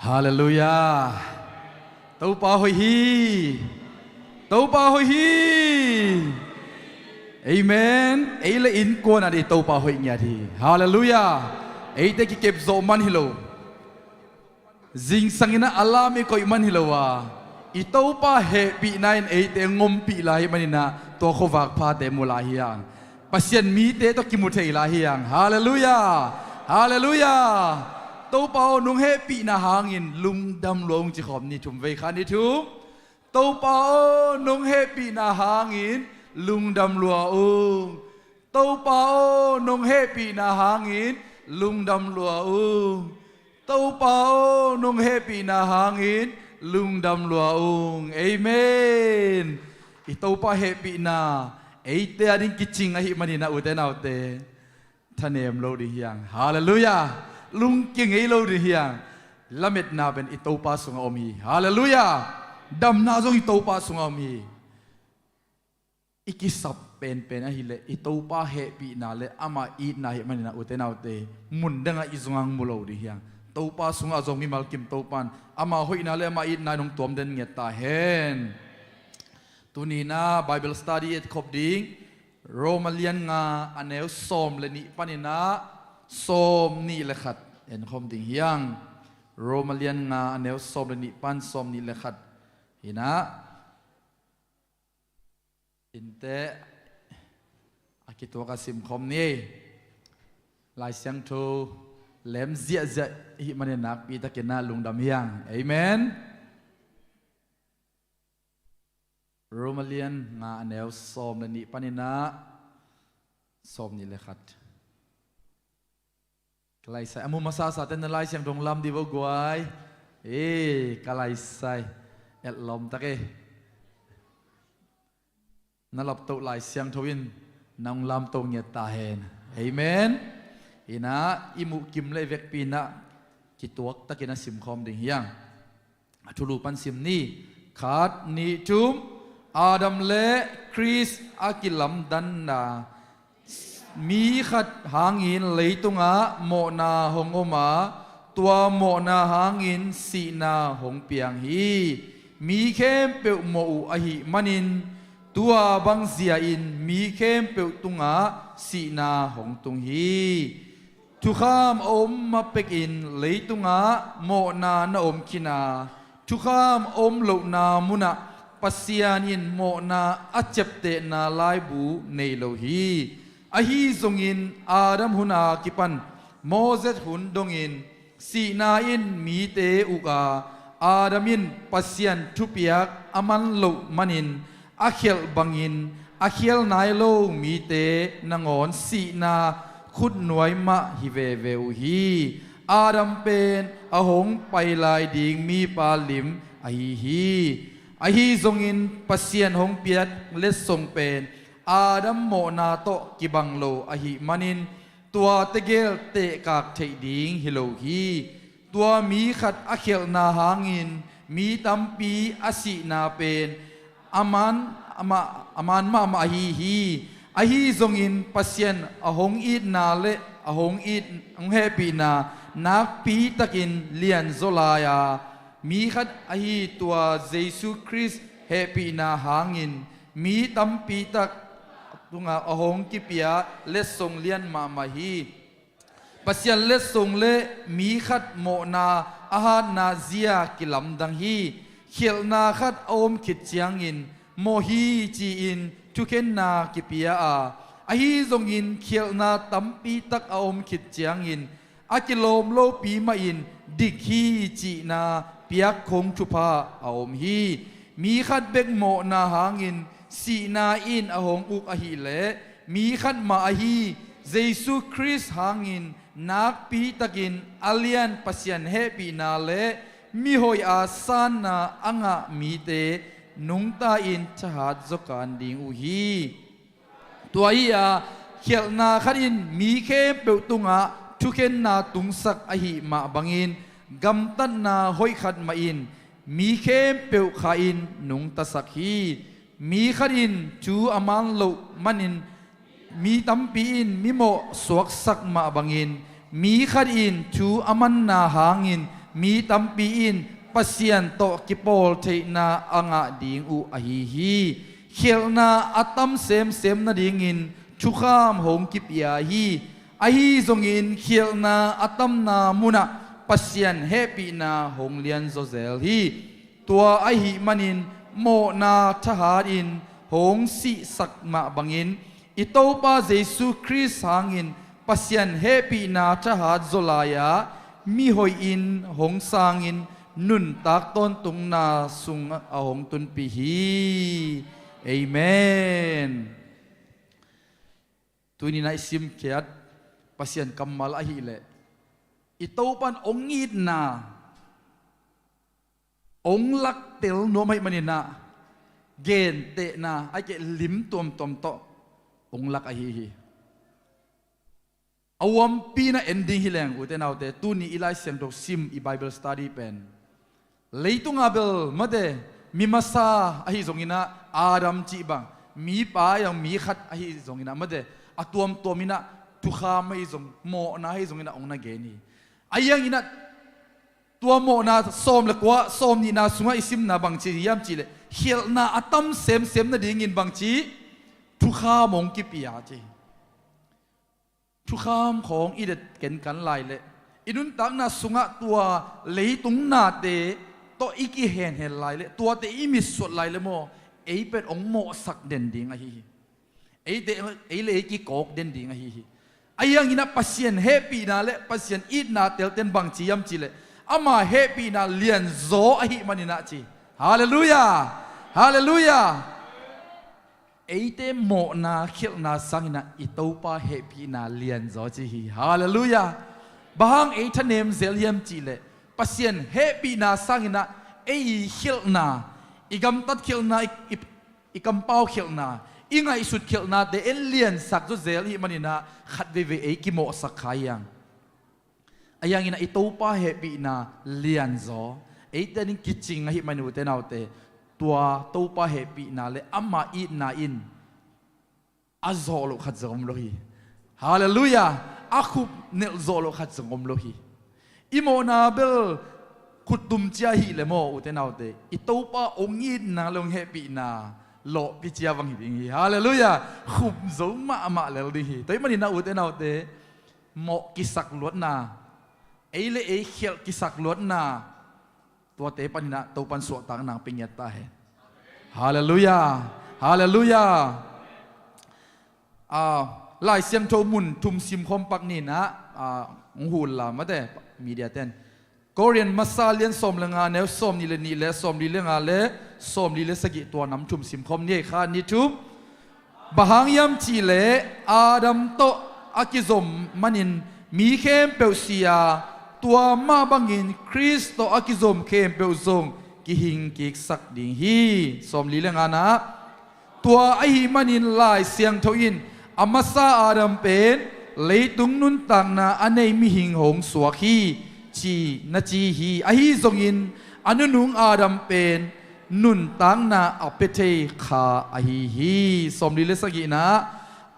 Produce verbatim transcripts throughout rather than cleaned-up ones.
Halleluiah. Topa hoih hi. Topa hoih hi. Amen. Ei le innkuan ah i Topa hoih ngiat hi. Halleluiah. Eite kikep zawh man hi lo, zingsang in ah alarm i koih man hi lo a, i Topa hehpihna in eite ngompih lai ahih manin ah tua khuavak phate mu lai hi hang. Pasian mite tawh kimu thei lai hi hang. Halleluiah. Halleluiah. Topa aw, nong hehpihna hangin lungdam lua ung, ci khawm ni, thum vei kha ni, thum. Topa aw, nong hehpihna hangin lungdam lua ung. Topa aw, nong hehpihna hangin lungdam lua ung. Topa aw, nong hehpihna hangin lungdam lua ung. Amen. I Topa hehpihna eite ading kicing ahih manin ah, ute naute, thanem lo ding hi hang. Halleluiah. Lungkia ngei lo ding hi hang. Lametna pen i Topa sungah om hi. Halleluiah. Damna zong i Topa sungah om hi. I kisap penpen ahih leh i Topa hehpihna le ama itna ahih manin ah, ute naute, mun dangah i zong hang mu lo ding hi hang. Topa sungah a zong mimal kim Topa in ama hoihna le ama itna in hong tuam den ngiat ta hen. Tuni in ah Bible study et khop ding, Roma lian nga, a neu sawm le nih panin ah sawm nih le khat en khawm ding hi hang. Roma lian nga, a neu sawm le nih pan sawm nih le khat in ah, innte a kituak a sim khawm ni. Lai Siangtho lem ziahziah ahih manin nakpi takin ah lungdam hi hang. Amen. Roma lian nga, a neu sawm le nih panin ah sawm nih le khat. Ka laisai, a mu masasa ten na Lai Siangtho lam di vo guai. Ee, ka laisai, et lawm tak e. Na laptoh Lai Siangtho in nang lamtoh ngiat ta hen. Amen. In ah i muh kim le i vekpi in ah kituak takin ah sim khawm ding hi hang. A thulu pan sim ni. Khat, nih, thum. Adam le Khrist a kilamdanna. Mi khat hangin leitungah mawhna hong om a, tua mawhna hangin sihna hong piang hi. Mi khempeuh mawh uh ahih manin, tua bang zia-in mi khempeuh tungah sihna hong tung hi. Thukham a om ma pekin leitungah mawhna na om khin a, thukham a om lohna munah Pasian in mawhna a ciaptehna laibu nei lo hi. Ahi zongin Adam hun a kipan Moses hun dongin sihna in mite uk a, Adam in Pasian thupiak a man loh manin a khialh bangin a khial nai lo mite nangawn sihna khutnuai mah hi veve uh hi. Adam pen a hong pai lai ding mipa lim ahi hi. Ahi zongin Pasian hong piak letsong pen Adam mawhna tawh kibang lo ahih manin tua tegel tehkak theih ding hi lo hi. Tua mi khat a khialhna hangin mi tampi a sihna pen a man, a ma-, a man mahmah ahi hi. Ahi zongin Pasian a hong itna le a hong it, hong hehpihna nakpi takin lianzaw lai a, mi khat ahi tua Jesu Khrist hehpihna hangin mi tampi tak tungah a hong kipia letsong lian mahmah hi. Pasian letsong le mi khat mawhna a hatna zia kilamdang hi. Khialhna khat a om khit ciangin mawh hi ci-in thukhenna kipia a, ahi zongin khialhna tampi tak a om khit ciangin a kilawm lopi mahin dik hi cihna piakkhong thupha a om hi. Mi khat bek mawhna hangin sihna in a hong uk ahih leh mi khat mah ahi Jesu Khrist hangin nakpi takin a lian Pasian hehpihna le mihoih a sanna a ngah mite nungta-in thahat zaw kan ding uh hi. Tua hi a, khialhna khat in mi khempeuh tungah thukhenna tungsak ahih mah bangin gamtatna hoih khat mah in mi khempeuh kha-in nungtasak hi. Mi khat in thu a man loh manin mi tampi in mimawh suaksak mah bangin mi khat in thu a manna hangin mi tampi in Pasian tawh kipawl theihna a ngah ding uh ahi hi. Khialhna a tam semsem nadingin thukham hong kipia hi. Ahi zongin khialhna a tamna munah Pasian hehpihna hong lianzaw zel hi. Tua ahih manin mawhna thahatin hong sihsak mah bangin i Topa Jesu Khrist hangin Pasian hehpihna thahat zaw lai-a mihoih in hong sangin nuntak tawntungna sung a hong tunpih hi. Amen. Tuni-in ah i simkhiat Pasian kammal ahileh i Topan hong itna hong laktel nuam ahih maninah gentehna a keh lim tuamtuam tawh hong lak ahi hi. A huampi-in ah en ding hi leng, ute naute, tuni i Lai Siangtho sim, i Bible study pen leitunga bel mate, mi masa ahi zonginah Adam cih bang, mipa ahi zong mi khat ahi zonginah mate, a tuamtuaminah thukham ahi zong, mawhna ahi zonginah hong na gen hi. Ahi hanginah tua mawhna sawm le kua, sawm nihna sungah i simna bangci hiam cihleh khialhna a tam semsem nadingin bangci thukham hong kipia ci. Thukham khawng i det kenkan lai leh i nuntakna sungah tua leitung nate tawh i kihenhen lai leh tuate i mitsuat lai leh maw, ei pen hong mawhsak den ding ahi hi. Eite, ei le ei kikawk den ding ahi hi. Ahi hanginah Pasian hehpihna le Pasian itna telten bangci hiam cihleh ama hehpihna lianzaw ahih maninah ci. Halleluiah. Halleluiah. Eite mawhna khialhna sanginah i Topa hehpihna lianzaw ci hi. Halleluiah. Bang hang ei thanem zel hiam cihleh Pasian hehpihna sanginah ei i khialhna, i gamtat khialhna, i, i, i kampau khialhna, i ngaihsut khialhnate en liansak zaw zel ahih maninah khat veivei ei kimawhsak kha hiang. Ahi hanginah i Topa hehpihna lianzaw eite ading kicing ahih manin ute naute, tua Topa hehpihna le ama itna in a zawh loh khat zong om lo hi. Halleluiah. A khup nelh zawh loh khat zong om lo hi. I mawhna bel khuttum cia hileh maw, ute naute, i Topa hong itna le hong hehpihna lawhpi cia bang hi ding hi. Halleluiah. Khup zo mahmah lel ding hi. Tua ahih maninah ute naute, mawh kisak luatna, ei le ei khialh kisak luatna, tuate paninah Topan suahtakna pia ngiat ta hen. Halleluiah. Halleluiah. Ah, Lai Siangtho mun thum simkhawm pak ninah, ah, hong hul la mate, media ten. Korin masa lian sawm le nga neu sawm nih le nih le sawm li le nga le sawm li le sagih, tua nam thum simkhawm ni ei kha, ni thum. Bang hang hiam cihleh Adam tawh a kizom manin mi khempeuh si a, tua mah bangin Khrist tawh a kizom khempeuh zong kihing kiksak ding hi. Sawm li le nganah, tua ahih manin Lai Siangtho in a masa Adam pen leitung nuntakna a nei mihing hong suak hi, ci na ci hi. Ahi zongin a nunung Adam pen nuntakna a pia thei kha ahi hi. Sawm li le sagihna,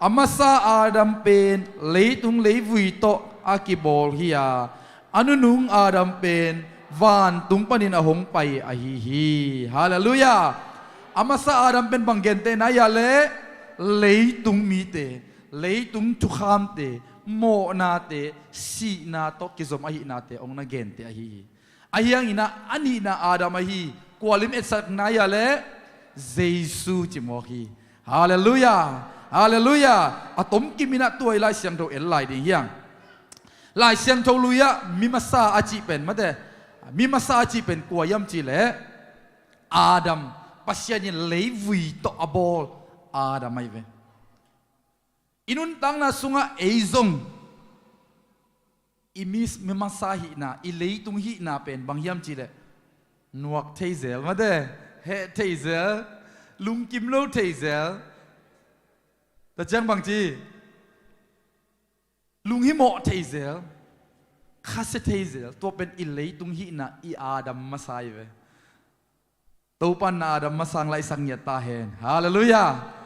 a masa Adam pen leitung leivui tawh a kibawl hi a, a nunung Adam pen vantung panin a hong pai ahi hi. Halleluiah. A masa Adam pen bang gentehna hiam cihleh leitung mite, leitung thukhamte, mawhnate, sihna tawh kizom ahihnate hong na genteh ahi hi. Ahi hanginah a nihna Adam ahi, kua lim etsakna hiam cihleh Jesu cimawk hi. Halleluiah. Halleluiah. A tomkiminah tua i Lai Siangtho en lai ding hiang. Lai Siangtho lui-ah mi masa a cih pen mate, mi masa a cih pen kua hiam cihleh Adam, Pasian in leivui tawh a bawl Adam ahi ve. I nuntakna sungah ei zong i mi, mi masa hihna, i leitung hihna pen bang hiam cihleh nuak thei zel mate, heh thei zel, lungkim lo thei zel. Tua ciang bangci, lunghimawh thei zel, khasia thei zel. Tua pen i leitung hihna, i Adam masa hi ve. Topan na Adam masa hong laihsak ngiat ta hen. Halleluiah.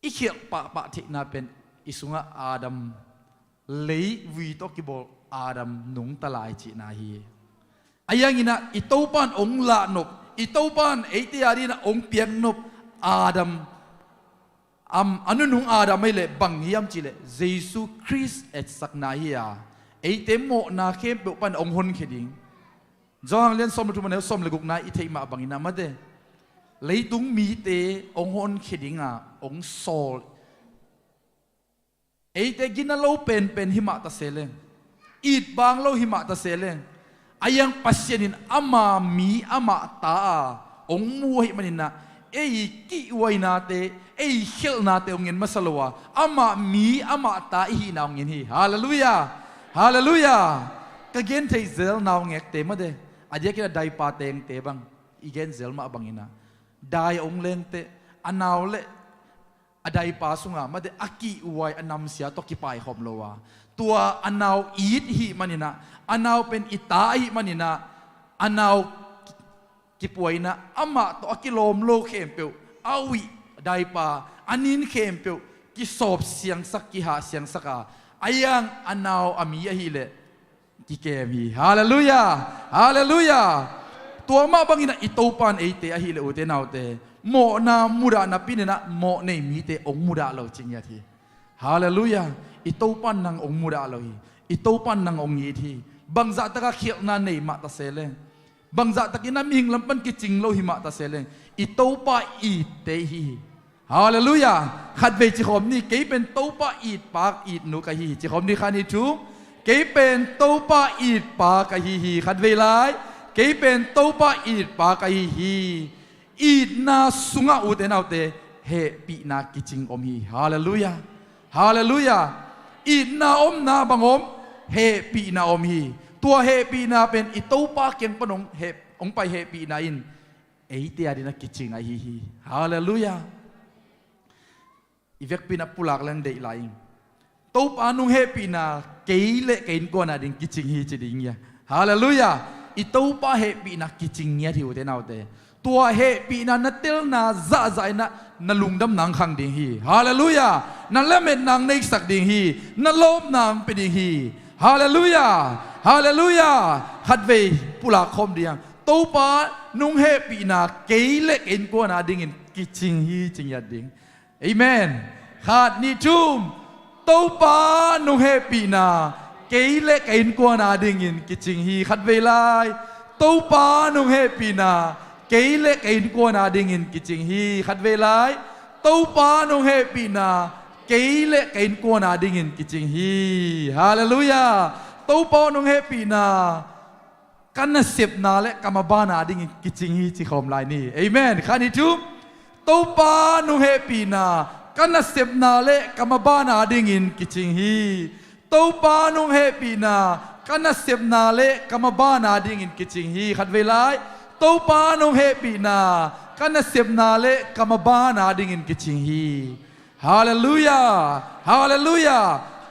I khialh pahpah theihna pen i sungah Adam leivui tawh kibawl Adam nungta lai cihna hi. A hianginah i Topan ong lahnop, i Topan eite adinah ong piaknop Adam am, a nunung Adam ahileh bang hiam cihleh Jesu Khrist etsakna hi a, eite mawhna khempeuh pan ong honkhia ding. Johan lian sawm le thum a neu sawm le gukna i theih mah bangin a mate, leitung mite ong honkhia dinga ong sawl. Eite gina lo penpen himah ta seleng, itbang lo himah ta seleng, a hiang Pasian in ama mi amah ta a ong mu ahih maninah ei kihhuainate, ei khialhnate ong ngen masa lo a, amah mi amah ta ihihna ong ngen hi. Halleluiah. Halleluiah. Ka gen theih zel naungekte mate, a diakin a daipa tengte bang i gen zel mah banginah dai ong lengteh a nau le a daipa sunga mate a kihhuai a namsia tawh kipaikhawm lo a, tua a nau it hih maninah, a nau pen i ta ahih maninah, a nau kipuaina amah tawh a kilawm lo khempeuh, a uih daipa a nin khempeuh kisawp siangsak, kihah siangsak a, a hiang a nau a mi ahileh kikem hi. Halleluiah. Halleluiah. Tua mah banginah i Topan eite ahileh ute naute, mawhna mudah napi inah mawh nei mite ong mudah lo ci ngiat hi. Halleluiah. I Topan nang ong mudah lo hi. I Topan nang ong it hi. Bangzah taka khialhna nei mah ta seleng, bangzah takin a mihing lam pan kicing lo himah ta seleng, i Topa itte ihi hi. Halleluiah. Khatvei cikhawm ni, kei pen Topa itpa itnu ka hi hi. Cikhawm ni, khat, nih, thum. Kei pen Topa itpa ka hi hi. Khatvei lai. Kei pen Topa itpa ka hi hi. Itna sungah ute naute, hehpihna kicing om hi. Halleluiah. Halleluiah. Itna omna bang om? Hehpihna om hi. Tua hehpihna pen i Topa kiang pan ong heh, ong pai hehpihna in eite adinah kicing ahi hi. Halleluiah. I vekpi inah pulak leng deih lai ing. Topa nung hehpihna kei le ka innkuan ading kicing hi ci ding hia. Halleluiah. I Topa hehpihna kicing ngiat hi ute naute. Tua hehpihna na telna zahzah inah na lungdam nang khang ding hi. Halleluiah. Na lamet nang neisak ding hi. Na lawp nang pia ding hi. Halleluiah. Halleluiah. Khatvei pulak khawm ding. Topa nung hehpihna kei le ka innkuan adingin kicing hi ci ngiat ding. Amen. Khat, nih, thum. Topa nung hehpihna kei le ka innkuan adingin kicing hi. Khatvei lai. Topa nung hehpihna kei le ka innkuan adingin kicing hi. Khatvei lai. Topa nung hehpihna kei le ka innkuan adingin kicing hi. Halleluiah. Topa nung hehpihna ka nasepna le ka mabanna dingin kicing hi ci khawm lai ni. Amen. Khat, nih, thum. Topa nung hehpihna ka nasepna le ka mabanna dingin kicing hi. Topa nung hehpihna ka nasepna le ka mabanna dingin kicing hi. Khatvei lai. Topa nung hehpihna ka nasepna le ka mabanna dingin kicing hi. Halleluiah. Halleluiah.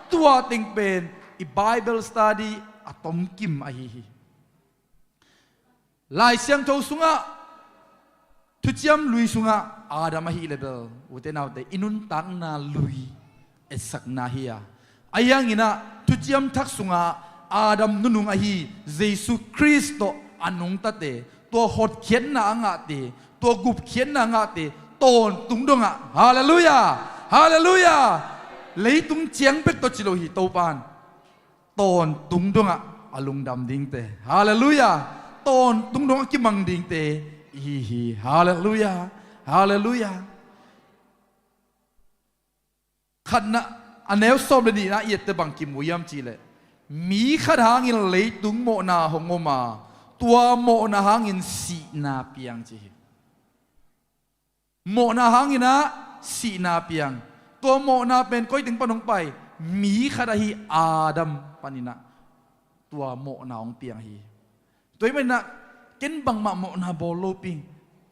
Tua teng pen i Bible study a tomkim ahi hi. Lai Siangtho sungah, Thuciam Lui sungah Adam ahih leh bel, ute naute, i nuntakna lui etsakna hi a, ahi hanginah Thuciam Thak sungah Adam nunung ahi Jesu Khrist tawh a nungtate, tua hotkhiatna a ngahte, tua gupkhiatna a ngahte tawntung dongah, halleluiah, halleluiah, leitung ciang bek tawh ci lo hi, Topa in tawntung dongah a lungdam dingte, halleluiah, tawntung dongah kimang dingte i hi hi. Halleluiah. Halleluiah. Khatna, a neu sawm le nihna i ette bang kimu hiam cihleh, mi khat hangin leitung mawhna hong om a, tua mawhna hangin sihna piang ci hi. Mawhna hanginah sihna piang. Tua mawhna pen koi teng pan hong pai? Mi khat ahi Adam paninah tua mawhna hong piang hi. Tua ahih maninah ken bangmah mawhna bawl lopi,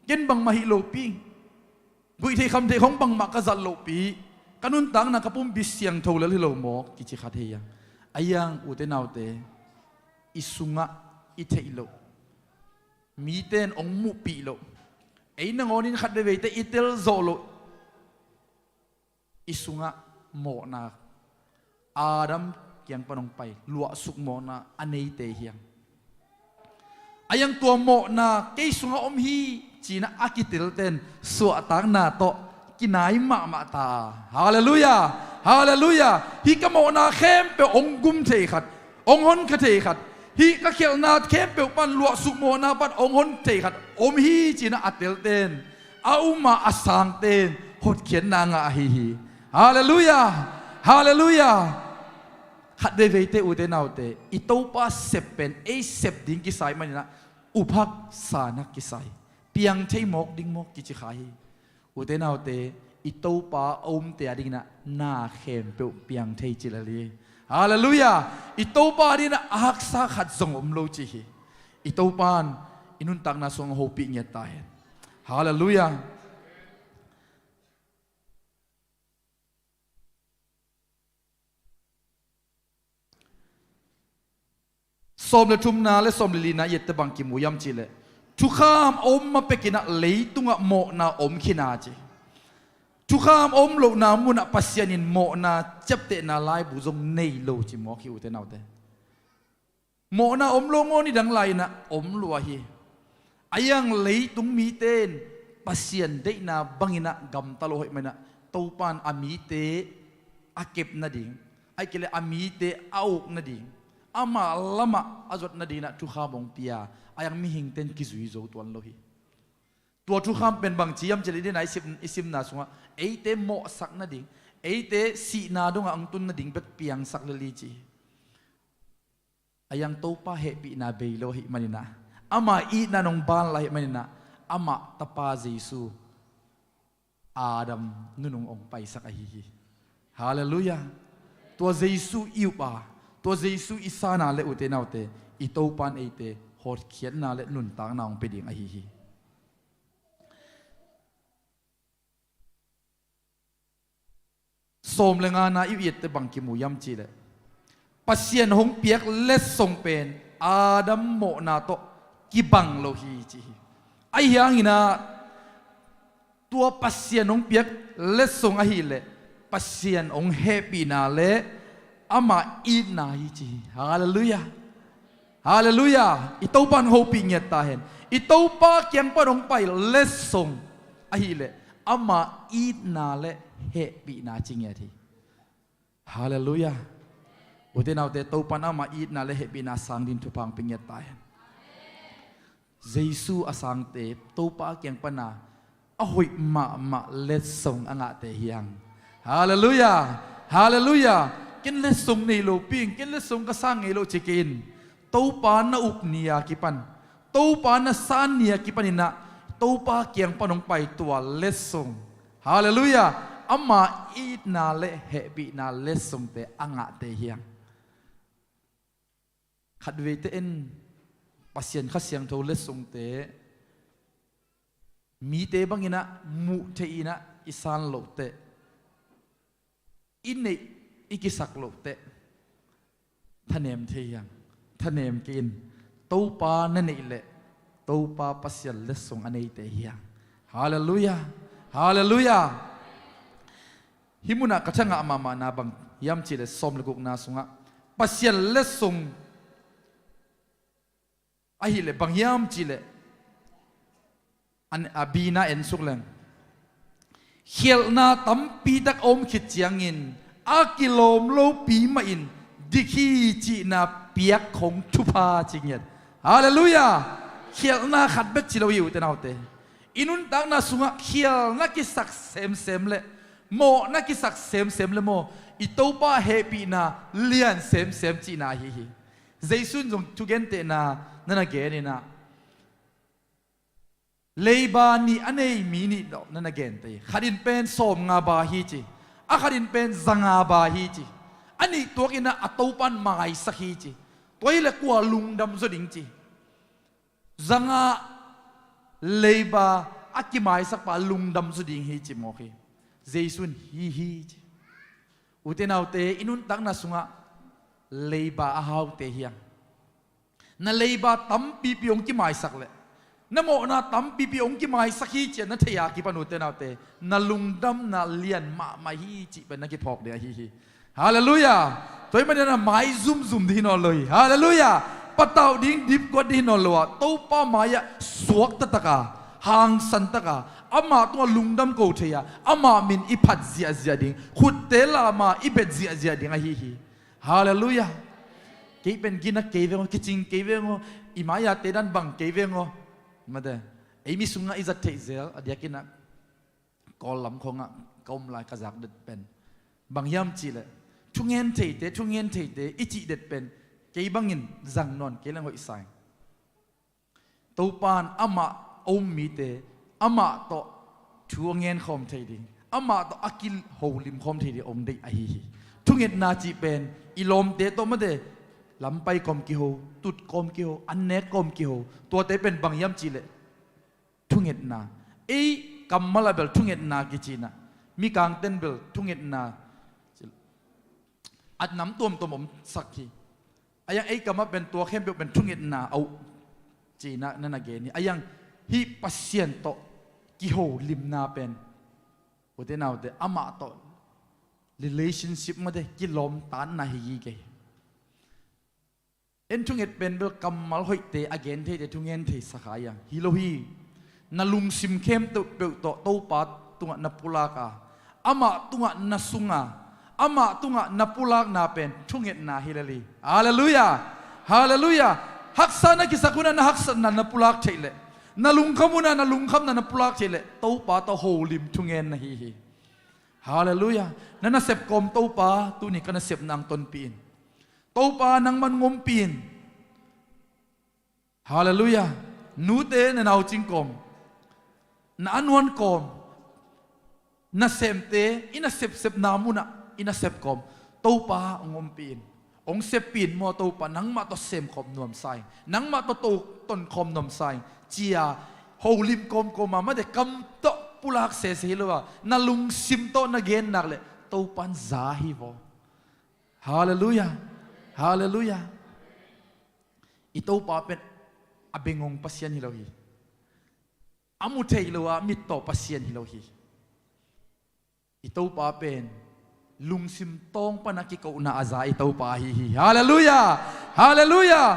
ken bangmah hih lopi, guihtheih khamtheih khong bangmah ka zat lohpi, ka nuntakna ka pumpi siangtho lel hi lo maw kici kha thei a. Ahi hang ute naute, i sungah i theih loh, mite in hong muhpih loh, ei nangawnin khat veiveite i tel zawh loh, i sungah mawhna, Adam kiang pan hong pai luahsuk mawhna a neite hi hang. A iang tua mawhna kei sungah om hi ci-in ah a kitel ten suahtakna tawh kinai mahmah ta. Halleluiah. Halleluiah. Hih ka mawhna khempeuh hong gum thei khat, hong honkha thei khat, hih ka khialhna khempeuh pan luahsuk mawhna pan hong hon thei khat om hi ci-in ah a tel ten, a um a, a sang ten hotkhiatna ngah ahi hi. Halleluiah. Halleluiah. Khat veiveite, ute naute, i Topa sep pen ei sep ding kisai manin ah uphak sanak kisai, piang thei mawk ding mawk kici kha hi. Ute naute, i Topa a umte a dingin ah na khempeuh piang thei ci lel hi. Halleluiah. I Topa a dingin ah a haksa khat zong om lo ci hi. I Topa in i nuntakna sungah hopih ngiat ta hen. Halleluiah. Sawm le thumna le sawm le lina i ette bang kimu hiam cihleh, thukham a om ma pekin ah leitungah mawhna om khin a ci. Thukham a om lohna munah Pasian in mawhna ciaptehna laibu zong nei lo ci mawk hi, ute naute. Mawhna om lo maw? Nidang lai-in ah om lua hi. A iang leitung mite in Pasian deihna bangin ah gamta lo ahih manin ah Topa in a mite a kep nading, ahih kei leh a mite a uk nading, amah lamah a zuat nadingin ah thukham hong pia, a iang mihingte in kizui zo tuan lo hi. Tua thukham pen bangci hiam cihleh, i sim, i simna sungah eite mawhsak nading, eite sihna dongah hong tun nading bek piangsak lel hi ci hi. A iang Topa hehpihna bei lo ahih manin ah, ama itna in hong ban lai ahih manin ah, amah tapa Jesu Adam nunung hong paisak ahi hi. Halleluiah. Tua Jesu i up a, tua Jesu i san a leh, ute naute, i Topa in eite hotkhiatna le nuntakna hong pia ding ahi hi. Sawm le ngana i ette bang kimu hiam cihleh, Pasian hong piak letsong pen Adam mawhna tawh kibang lo hi ci hi. Ahi hangin ah tua Pasian hong piak letsong ahih leh Pasian hong hehpihna le ama itna hi ci hi. Halleluiah. Halleluiah. I Topa in hopih ngiat ta hen. I Topa kiang pan hong pai letsong ahih leh ama itna le hehpihna ci ngiat hi. Halleluiah. Ute naute, Topa in ama itna le hehpihna sang dingin thupha hong pia ngiat ta hen. Jesu a sangte Topa kiang pana a hoih mahmah letsong a ngahte hi hang. Halleluiah. Halleluiah. Ken letsong nei lo ping, ken letsong ka sang ngei lo ci kei in. Topa na up ni a kipan, Topa na san ni a kipanin ah Topa kiang pan hong pai tua letsong, halleluiah, ama itna le hehpihna letsongte a ngahte hi hang. Khatveite in Pasian Kha Siangtho letsongte mite bangin ah muh theih in ah i san loh teh, i neih i kisak loh teh thanem thei hi hang. Thanem kei in. Topa na neih leh Topa Pasian letsong a neite hi hang. Halleluiah. Halleluiah. Hih munah ka thangah mahmahna bang hiam cihleh, sawm le gukna sungah Pasian letsong ahih leh bang hiam cihleh, a bina en suk leng, khialhna tampi tak a om khit ciangin a kilawm lopi mahin dik hi cihna piak khong thupha ci ngiat. Halleluiah. Khialhna khat bek ci lo hi, ute naute. I nuntakna sungah khialhna kisak semsem le mawhna kisak semsem le maw, i Topa hehpihna lian semsem cihna ahi hi. Jesu in zong thugentehna na na gen in ah, leiba nih a nei mi nih tawh na na gente hi. Khat in pen sawmnga ba hi ci, a khat in pen zanga ba hi ci. A nih tuakin ah a Topa in maisak hi ci. Tua hi leh kua lungdam zaw ding ci. Zanga, leiba a kimaisakpa lungdam zaw ding hi ci mawk hi. Jesu in hi hi ci. Ute naute, i nuntakna sungah leiba a haute hi hang. Na leiba tampipi hong kimaisak leh, na mawhna tampipi hong kimaisak hi ci-a na theih a kipan, ute naute, na lungdamna lian mahmah hi cih pen na kiphawk ding ahi hi. Halleluiah. Tua ahih manin a mai zumzum ding hi nawn lo hi. Halleluiah. Patauh ding dipkuat ding hi nawn lo a, Topa mai-ah suakta taka, hangsan taka, amah tungah lungdam ko thei a, amah min i phat ziahziah ding, khutte lama i bet ziahziah ding ahi hi. Halleluiah. Kei pen gina kei veng aw, kicing kei veng aw, i mai-a te dan bang kei veng aw. Mate, ei mi sungah i zat theih zel a diakin a Kawl lam khawngah ka om lai ka zak det pen bang hiam cihleh, thungen theite, thungen theite i cih det pen kei bangin zang nawn kei leng hoih sa ing. Topa in amah a um mite amah tawh thu a ngen khawm thei ding, amah tawh a kiholim khawm thei ding hong deih ahi hi. Thungetna cih pen i lawmte tawh mate lampai kawm kiho, tut kawm kiho, annek kawm kiho, tuate pen bang hiam cihleh thungetna. Ei kammal ah bel thungetna kici-in ah, mikangten bel thungetna a nam tuamtuam omsak hi. A iang ei kamah pen tua khempeuh pen thungetna a uh ci-in ah na na gen hi. A iang hih Pasian tawh kiholimna pen, ute naute, amah tawh relationship mate kilawmtatna hi gige hi. En thunget pen bel kammal hoihte a gen theite thungen thei sa kha a iang hi lo hi. Na lungsim khempeuh tawh Topa tungah na pulak a, amah tungah na sung a, amah tungah na pulakna pen thungetna hi lel hi. Halleluiah. Halleluiah. Haksa na kisak hunah na haksatna na pulak theih leh, na lungkham hunah na lungkhamna na pulak theih leh Topa tawh holim thungen na hi hi. Halleluiah. Na nasep kawm Topa, tuni ka nasepna hong tonpih in. Topa, nangman hong ompih in. Halleluiah. Nute, na naucing kawm, na anuan kawm, nasemte i nasepsepna munah i nasep kawm Topa hong ompih in. Hong seppih in maw Topa, nangmah tawh semkhawm nuamsa ing, nangmah tawh to tonkhawm nuamsa ing, ci-a holim kawmkawm a, mate kam tawh pulak sese hi lo a, na lungsim tawh na gen nak leh Topa in za hi vaw. Halleluiah. Halleluiah. I Topa pen a bengong Pasian hi lo hi. A mu thei lo a mittaw Pasian hi lo hi. I Topa pen lungsim tawng pana kikohna a za i Topa ahi hi. Halleluiah. Halleluiah.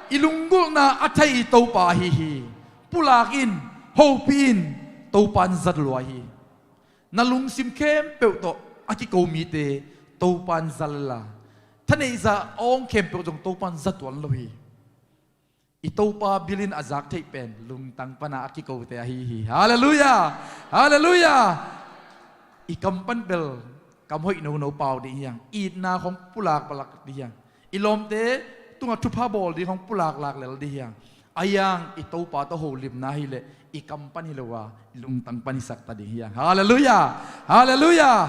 I lunggulhna a thei i Topa ahi hi. Pulak in, hopih in, Topa in za lua hi. Na lungsim khempeuh tawh a kiko mite Topa in za lel a, thaneihzah awng khempeuh zong Topa in za tuan lo hi. I Topa bilin a zak theih pen lungtang pana a kikote ahi hi. Halleluiah. Halleluiah. I kam pan bel kam hoih nono pau ding hi hang, itna khong pulak palak ding hi hang, i lawmte tungah thupha bawl ding khong pulaklak lel ding hi hang. A iang i Topa tawh holimna hileh i kam pan hi lo a, i lungtang pan hisak ta ding hi hang. Halleluiah. Halleluiah.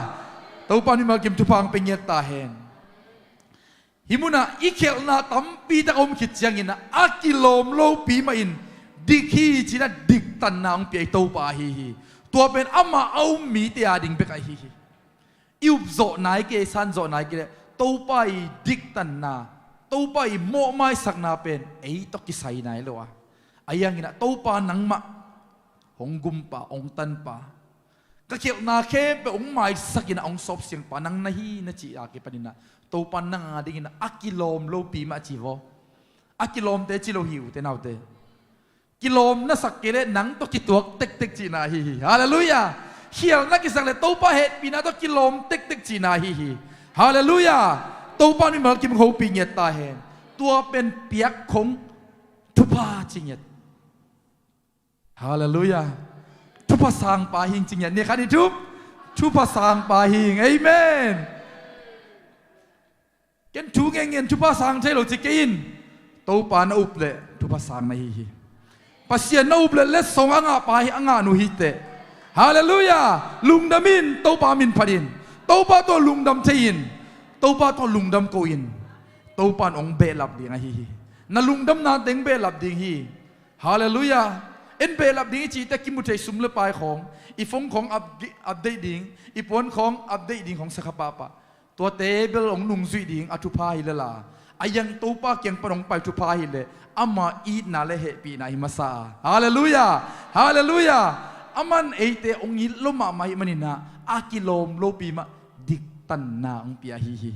Topa in mimal kim thupha hong pe ngiat ta hen. Hih munah i khialhna tampi tak a om khit ciangin a kilawm lopi mahin dik hi ci-in a diktanna hong pia i Topa ahi hi. Tua pen amah a um mite a ding bek ahi hi. I upzawh nai kei, i sanzawh nai kei leh Topa i diktanna, Topa i mawhmaisakna pen ei tawh kisai nai lo a, a iangin ah Topa nangmah hong gumpa, hong tanpa, ka khialhna khempeuh hong maisakin ah hong sawpsiangpa nang na hi na cih a kipanin ah Topa nang a dingin ah a kilawm lopi mah ci vaw. A kilawmte ci lo hi, ute naute. Kilawm na sak kei leh nang tawh kituak tektek cihna ahi hi. Halleluiah. Khial na kisak leh Topa hehpihna tawh kilawm tektek cihna ahi hi. Halleluiah. Topa in mimal kim hong hopih ngiat ta hen. Tua pen piak khong thupha ci ngiat. Halleluiah. Thupha sangpa hi ing ci ngiat. Ni khat ni thum. Thupha sangpa hi ing. Amen. Ken thu ngen ngen thupha sang thei lo ci kei in. Topa na up leh thupha sang na hi hi. Pasian na up leh letsong a ngahpa hi, a ngahnu hi teh. Halleluiah. Lungdam in, Topa min phat in. Topa tawh lungdam thei in. Topa tawh lungdam ko in. Topa in hong behlap ding ahi hi. Na lungdamna teng behlap ding hi. Halleluiah. En behlap ding i cihte kimu thei, sum le pai khawng, i phone khawng update, update ding, i puan khawng update ding khawng sa kha pahpah. Tuate bel hong nungzuih ding a thupha hi lel a, a iang Topa kiang pan hong pai thupha hileh ama itna le hehpihna hi masa a. Halleluiah. Halleluiah. Aman eite hong it lo mahmah ahih manin ah a kilawm lopi mah diktak diktanna hong pia ahi hi.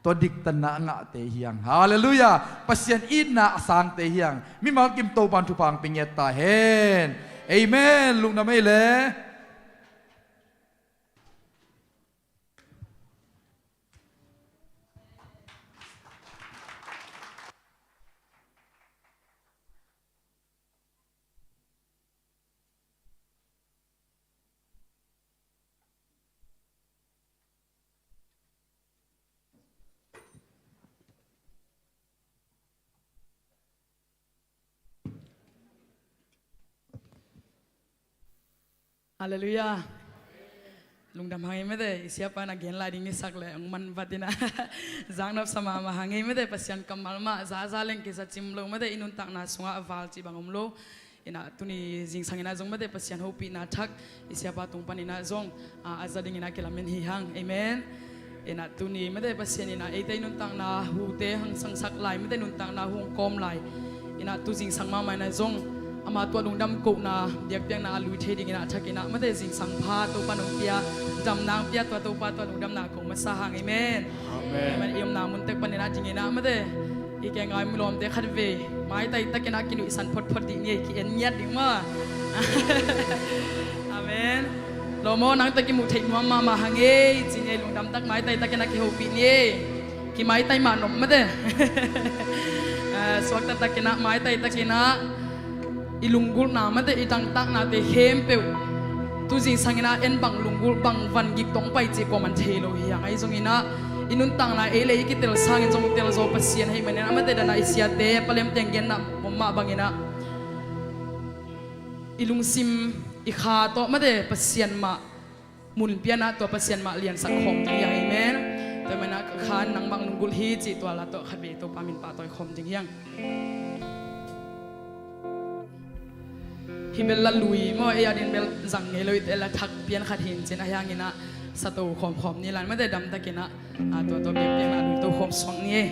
Tua diktanna a ngahte hiang. Halleluiah. Pasian itna a sangte hiang. Mimal kim Topan thupha hong pia ngiat ta hen. Amen. Lungdam ei le. Halleluiah. Lungdam hang ei mate, i siapa in a gen lai ding i sak le hong man vat in a. Zaknop sa mahmah hang ei mate, Pasian kammal mah zaza leng kizat cim lo mate, i nuntakna sungah a val cih bang om lo. In a tuni zingsang in a zong mate, Pasian hopihna thak i siapa tung pan in a zong a, a za ding in a kilamen hi hang. Amen. In a tuni mate, Pasian in a eite i nuntakna hute hong sangsak lai mate, nuntakna hu hong kawm lai. In a tu zingsang mahmah in a zong ama tua lungdam kohna biakpiakna a lui thei ding in a thak in a mate, zingsang pha Topa hong pia, damna hong pia, tua Topa tua lungdamna ko masa hang. Amen. Amen. Amen. I omna mun tek pan in a ding in a mate, i kei ngai milawmte khatvei maitai takin a kinuihsan photphot dih ni ei, ki-en ngiat ding maw. Amen. Lawm aw, nangte kimuh theih nuam mahmah hang ei, ci ni ei, lungdam tak maitai takin a kihopih ni ei. Kimaitai mah nop mate. Ah, suakta takin a, maitai takin a, i lunggulhna mate, i dangtaknate khempeuh tu zingsang in a en bang lunggulh bang van gik tawh hong pai cih kuaman thei lo hi hang. Ahi zongin a i nuntakna ei le i kitel sangin zong telzaw Pasian ahih manin a mate, dan a i siate, palemte hong genna om mah bangin a i lungsim, i kha tawh mate, Pasian mah mun pia in a, tua Pasian mah liansak khawm ding hi hang. Amen. Tua manin a khan nangmah lunggulh hi cih tua la tawh khatvei Topa min pahtawi khawm ding hi hang. Hih bel la lui maw, ei adin bel zang ngei lo, i te la thak pian khat hi in cin, ahi hangin a sato khawmkhawm ni lai mate, damtakin a, a, tua tua pianpian a lui to khawm suak ni ei.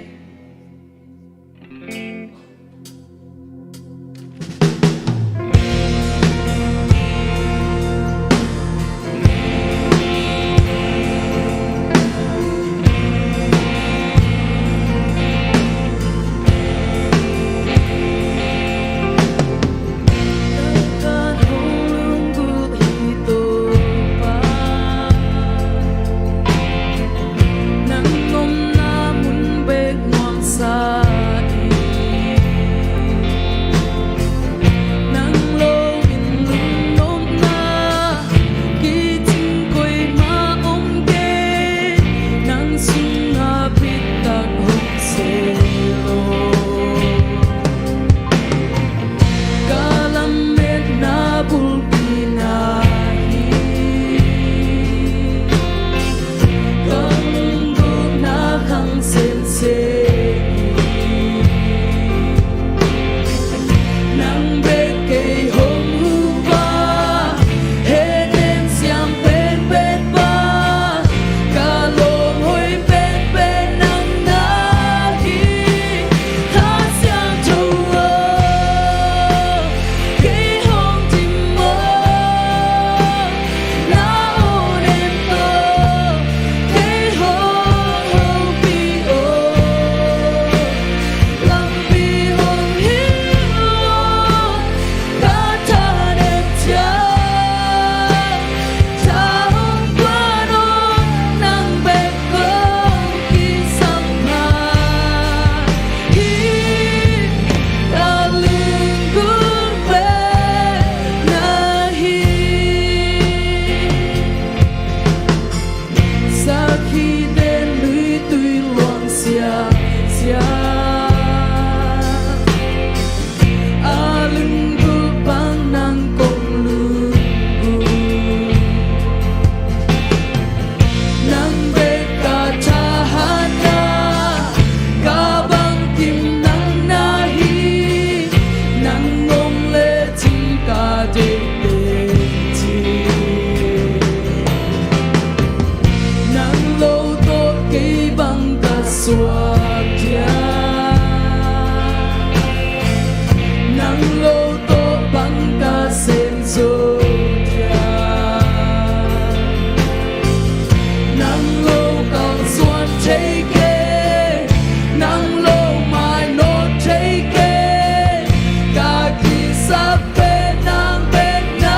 Tabeh nang bek na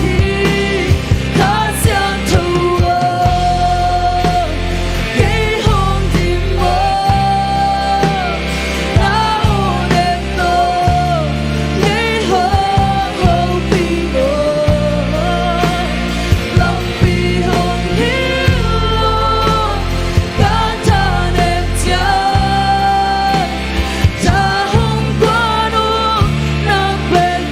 hi, Kha Siangtho aw, kei hong dim aw, na aw nem tawh kei hong hopih aw, lampi hong hilh aw, ka thanem ciang tha hong guan aw, nang bek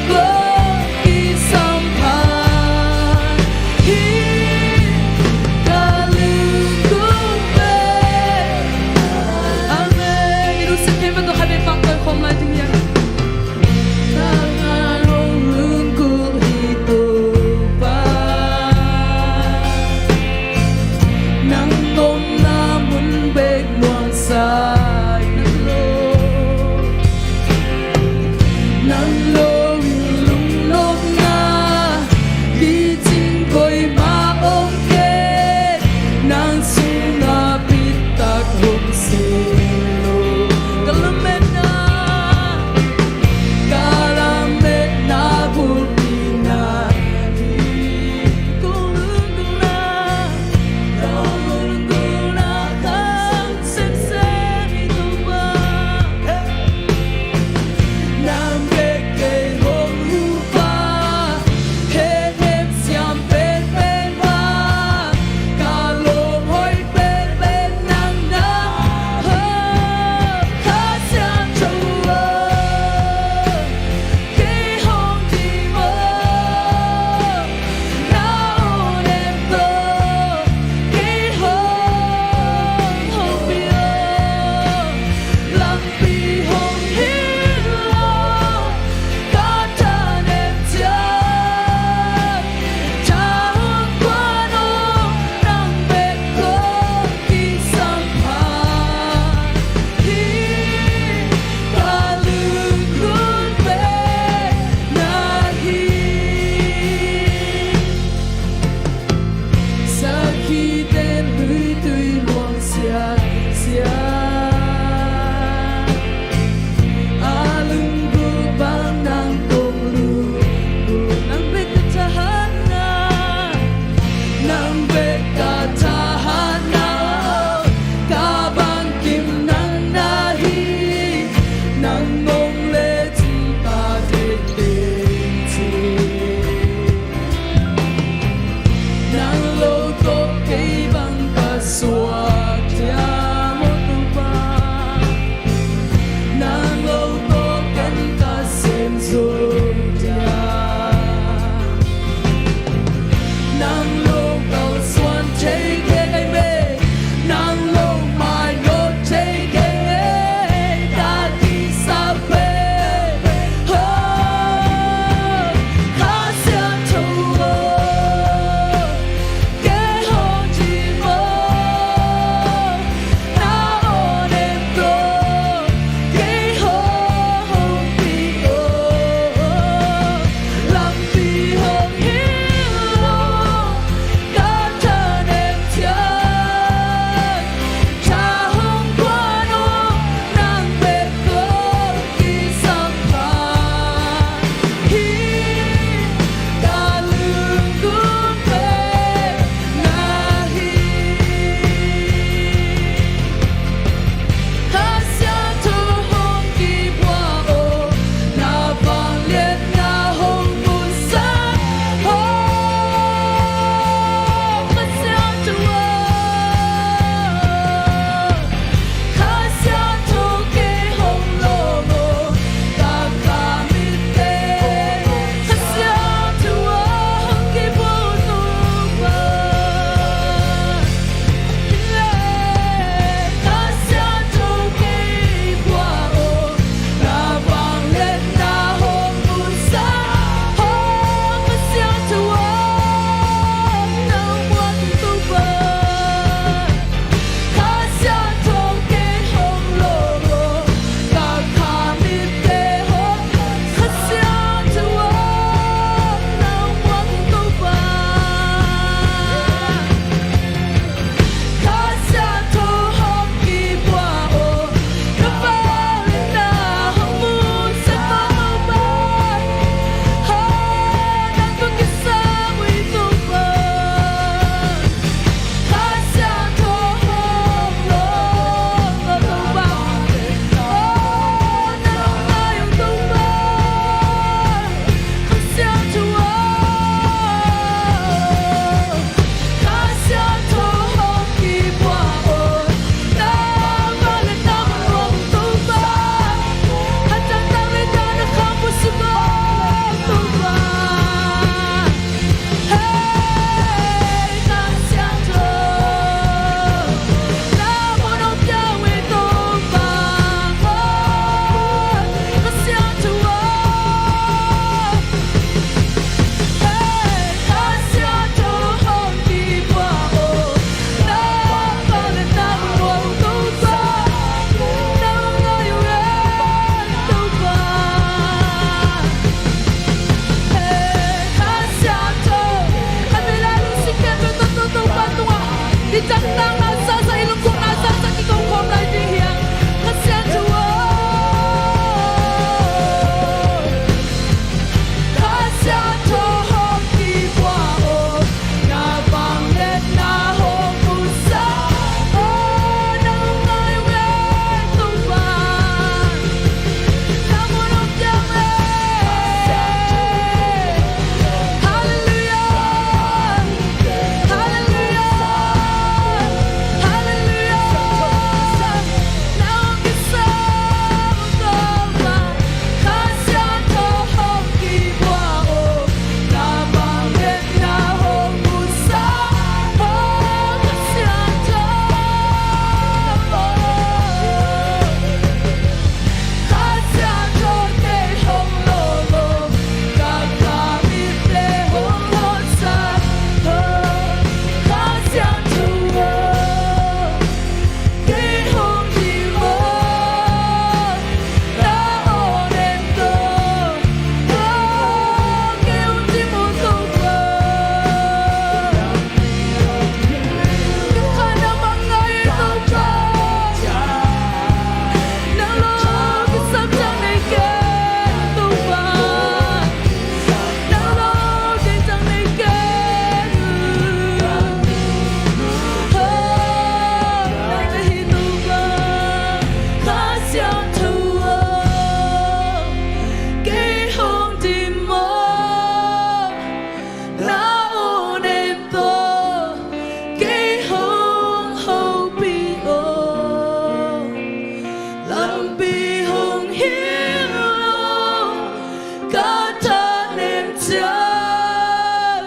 Siang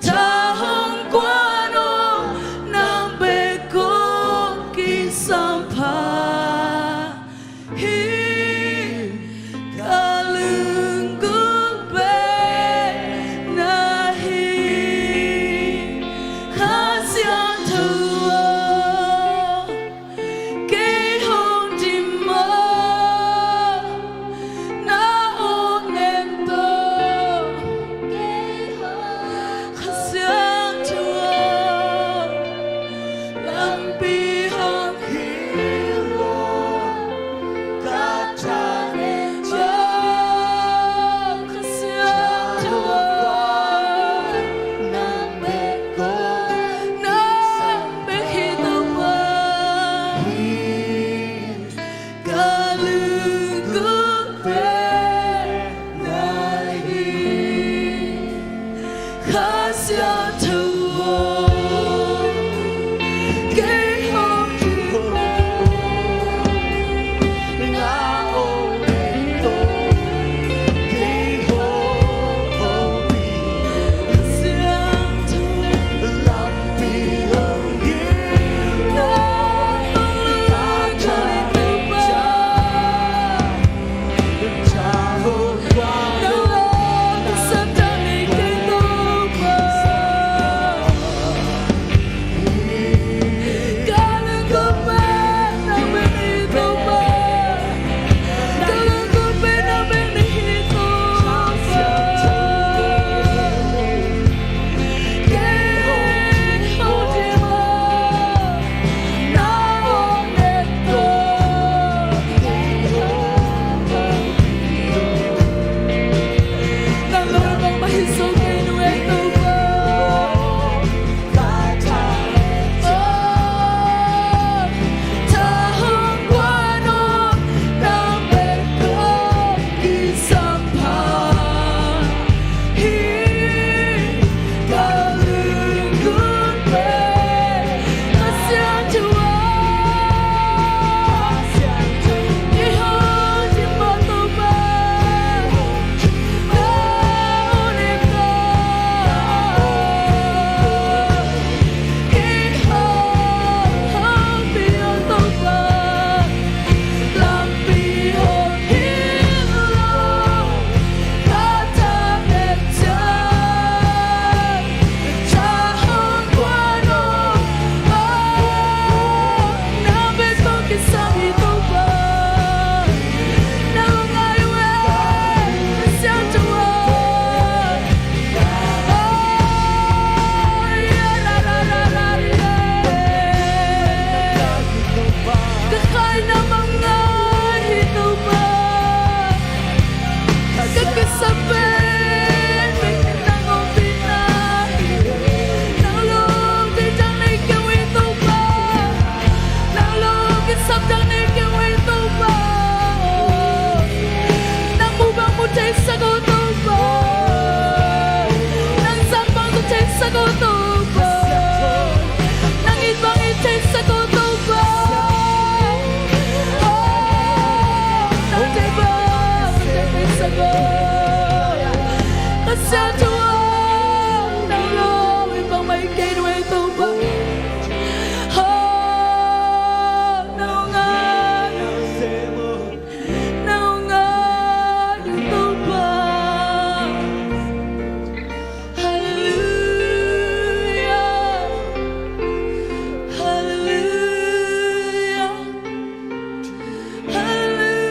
Tha hong guan aw, nang bek kong kisam pha hi. Ka lungkung pen na hi, Kha Siangtho aw. Kei hong dim maw, na awk nen tawh. Kei hong Kha Siangtho aw, lampi hong hilh aw, ka tha nen tawh. Kha Siangtho aw, nang bek kong, nang bek hi Topa. Ka lungkung pen na hi, Kha Siangtho aw. Kei hong dim maw, na awk nen tawh. Kei hong, hong dim maw, Kha Siangtho aw. Ka khaina bang ngai hi Topa. Ka kisap pen nang ompihna hi. Nang lungtang dang nei kei uh hi Topa. Nang lungtang kisap dang nei kei uh hi Topa. Nang mu bang mu theisak o Topa. Nang zak bang zak theisak o Topa. Nang it bang it theisak o Topa. Nang thei bang thei theisak o. Ka Siangtho aw, nang lungtang bang mai kei uh hi Topa. Nang ngai, nang ngai Topa. Halleluia. Halleluia. Halleluia.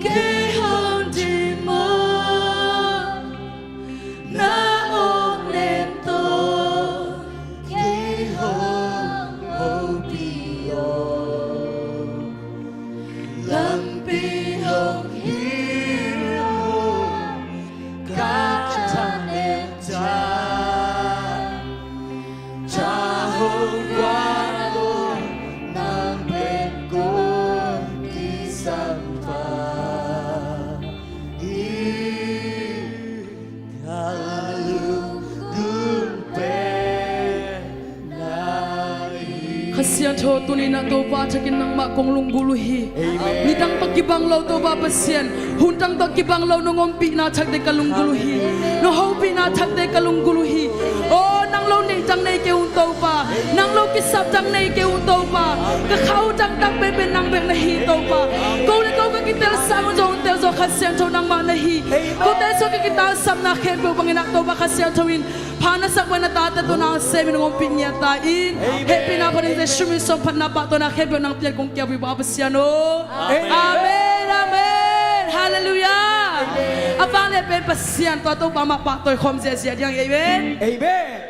Kei hong ding maw, na awk nen tawh kei hong hopih aw. Lampi hong hilh aw, ka thanem ta. Tha hong guan aw, nang pen kong kisam pa hi. Ka lunggulh pen na hi. Kha Siangtho, tuni-in ah Topa, a thakin nangmah kong lunggulh uh hi. Amen. Nidang tawh kibang lo Topa Pasian, hun dang tawh kibang lo nong ompihna thakte ka lunggulh uh hi. Nong hopihna thakte ka lunggulh uh hi. Aw, nang lo neih dang nei kei ung Topa, nang lo kisap dang nei kei ung Topa. Ka kha uh dangtak penpen nang bek na hi Topa. Ko le ko ka kitel sang un zong, un tel zaw Kha Siangtho nangmah na hi. Ko tel zaw ka kitel sapna khempeuh bangin ah Topa Kha Siangtho in pha na sak pen na tate tawh na sem in hong ompih ngiat ta in. Amen. Hehpihna, phatna, Jesu min sawm phatna, pahtawina khempeuh nang piak kong kiap uh hi Pa Pasian aw. Amen. Amen, amen. Halleluiah. Amen. A vanglian pen Pasian tua Topa mah pahtawi khawm ziahziah ding hi. Amen. Amen.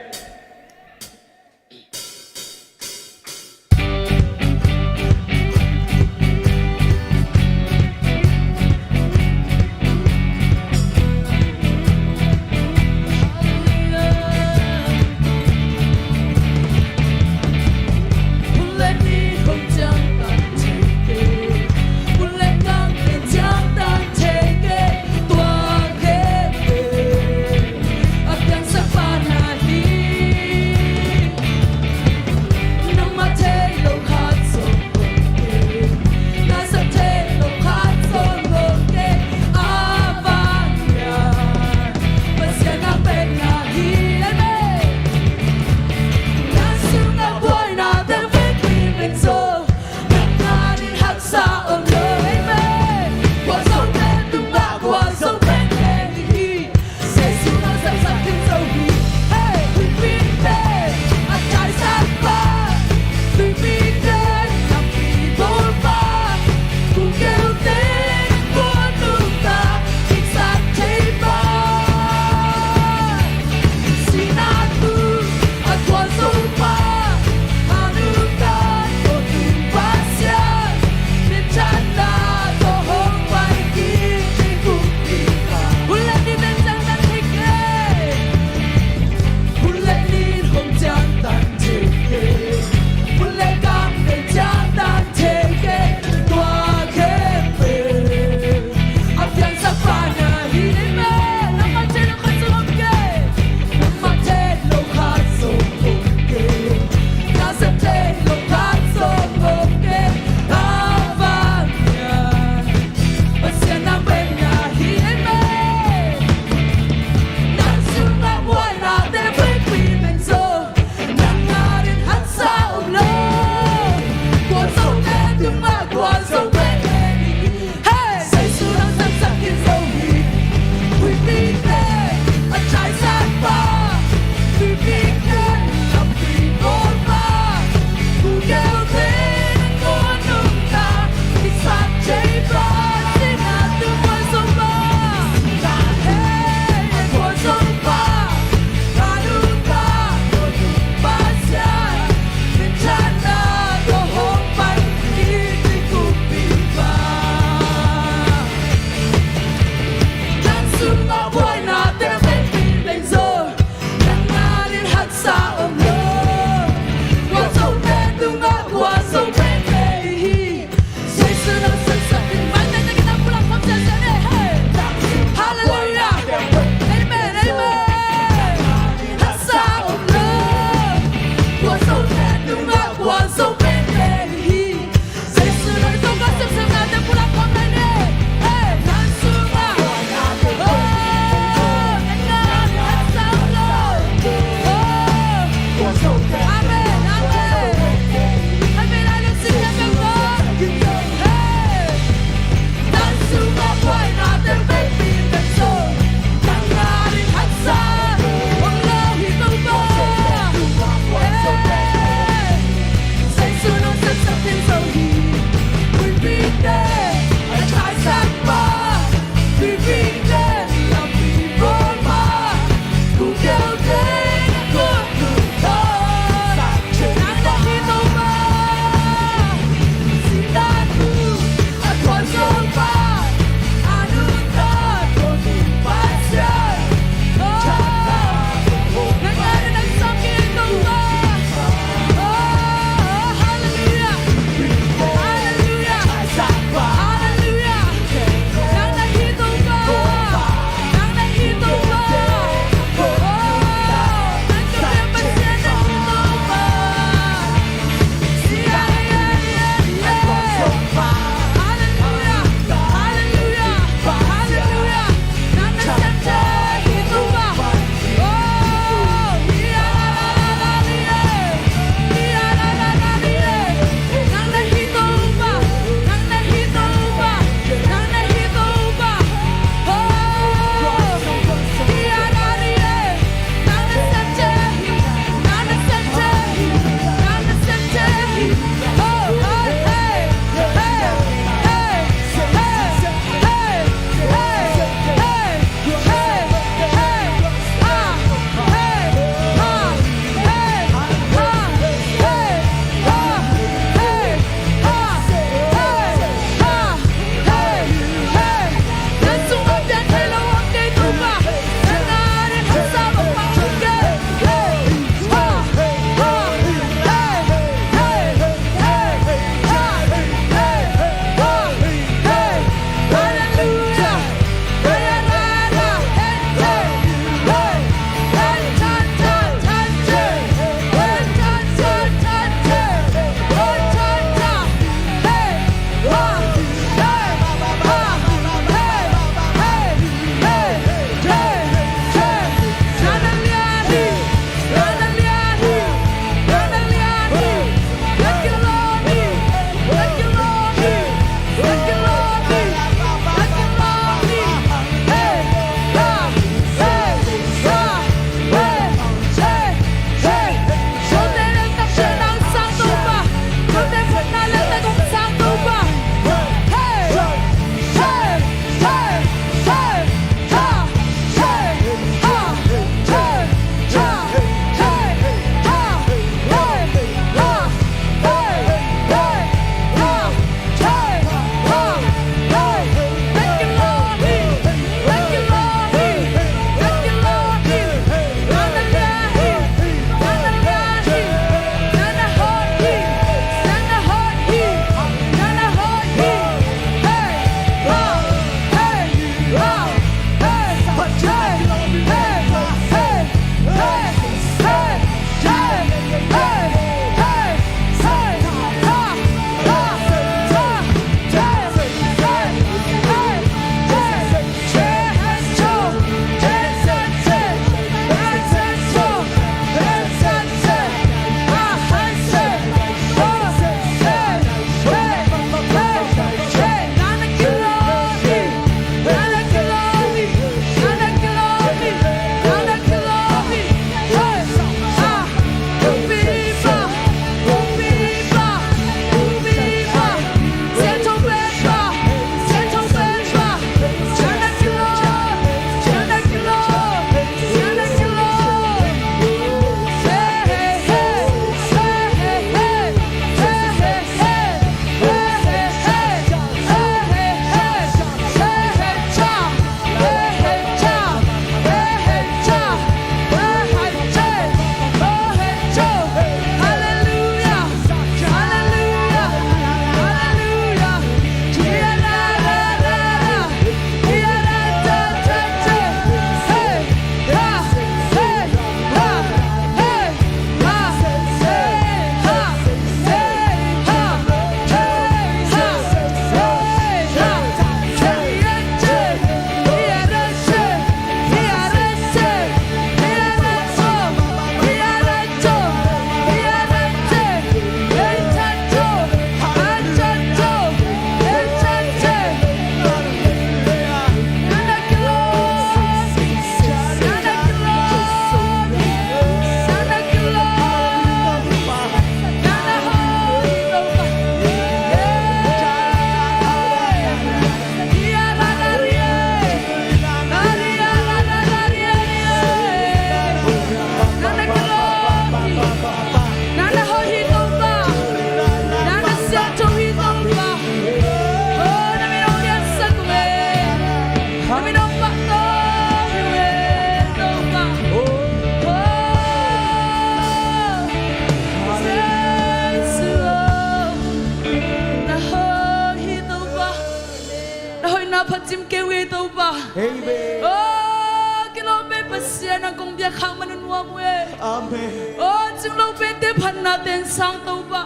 Nang kong biak khak man un nuam uh e. Amen. O, cinglo pente phatna teng sang Topa.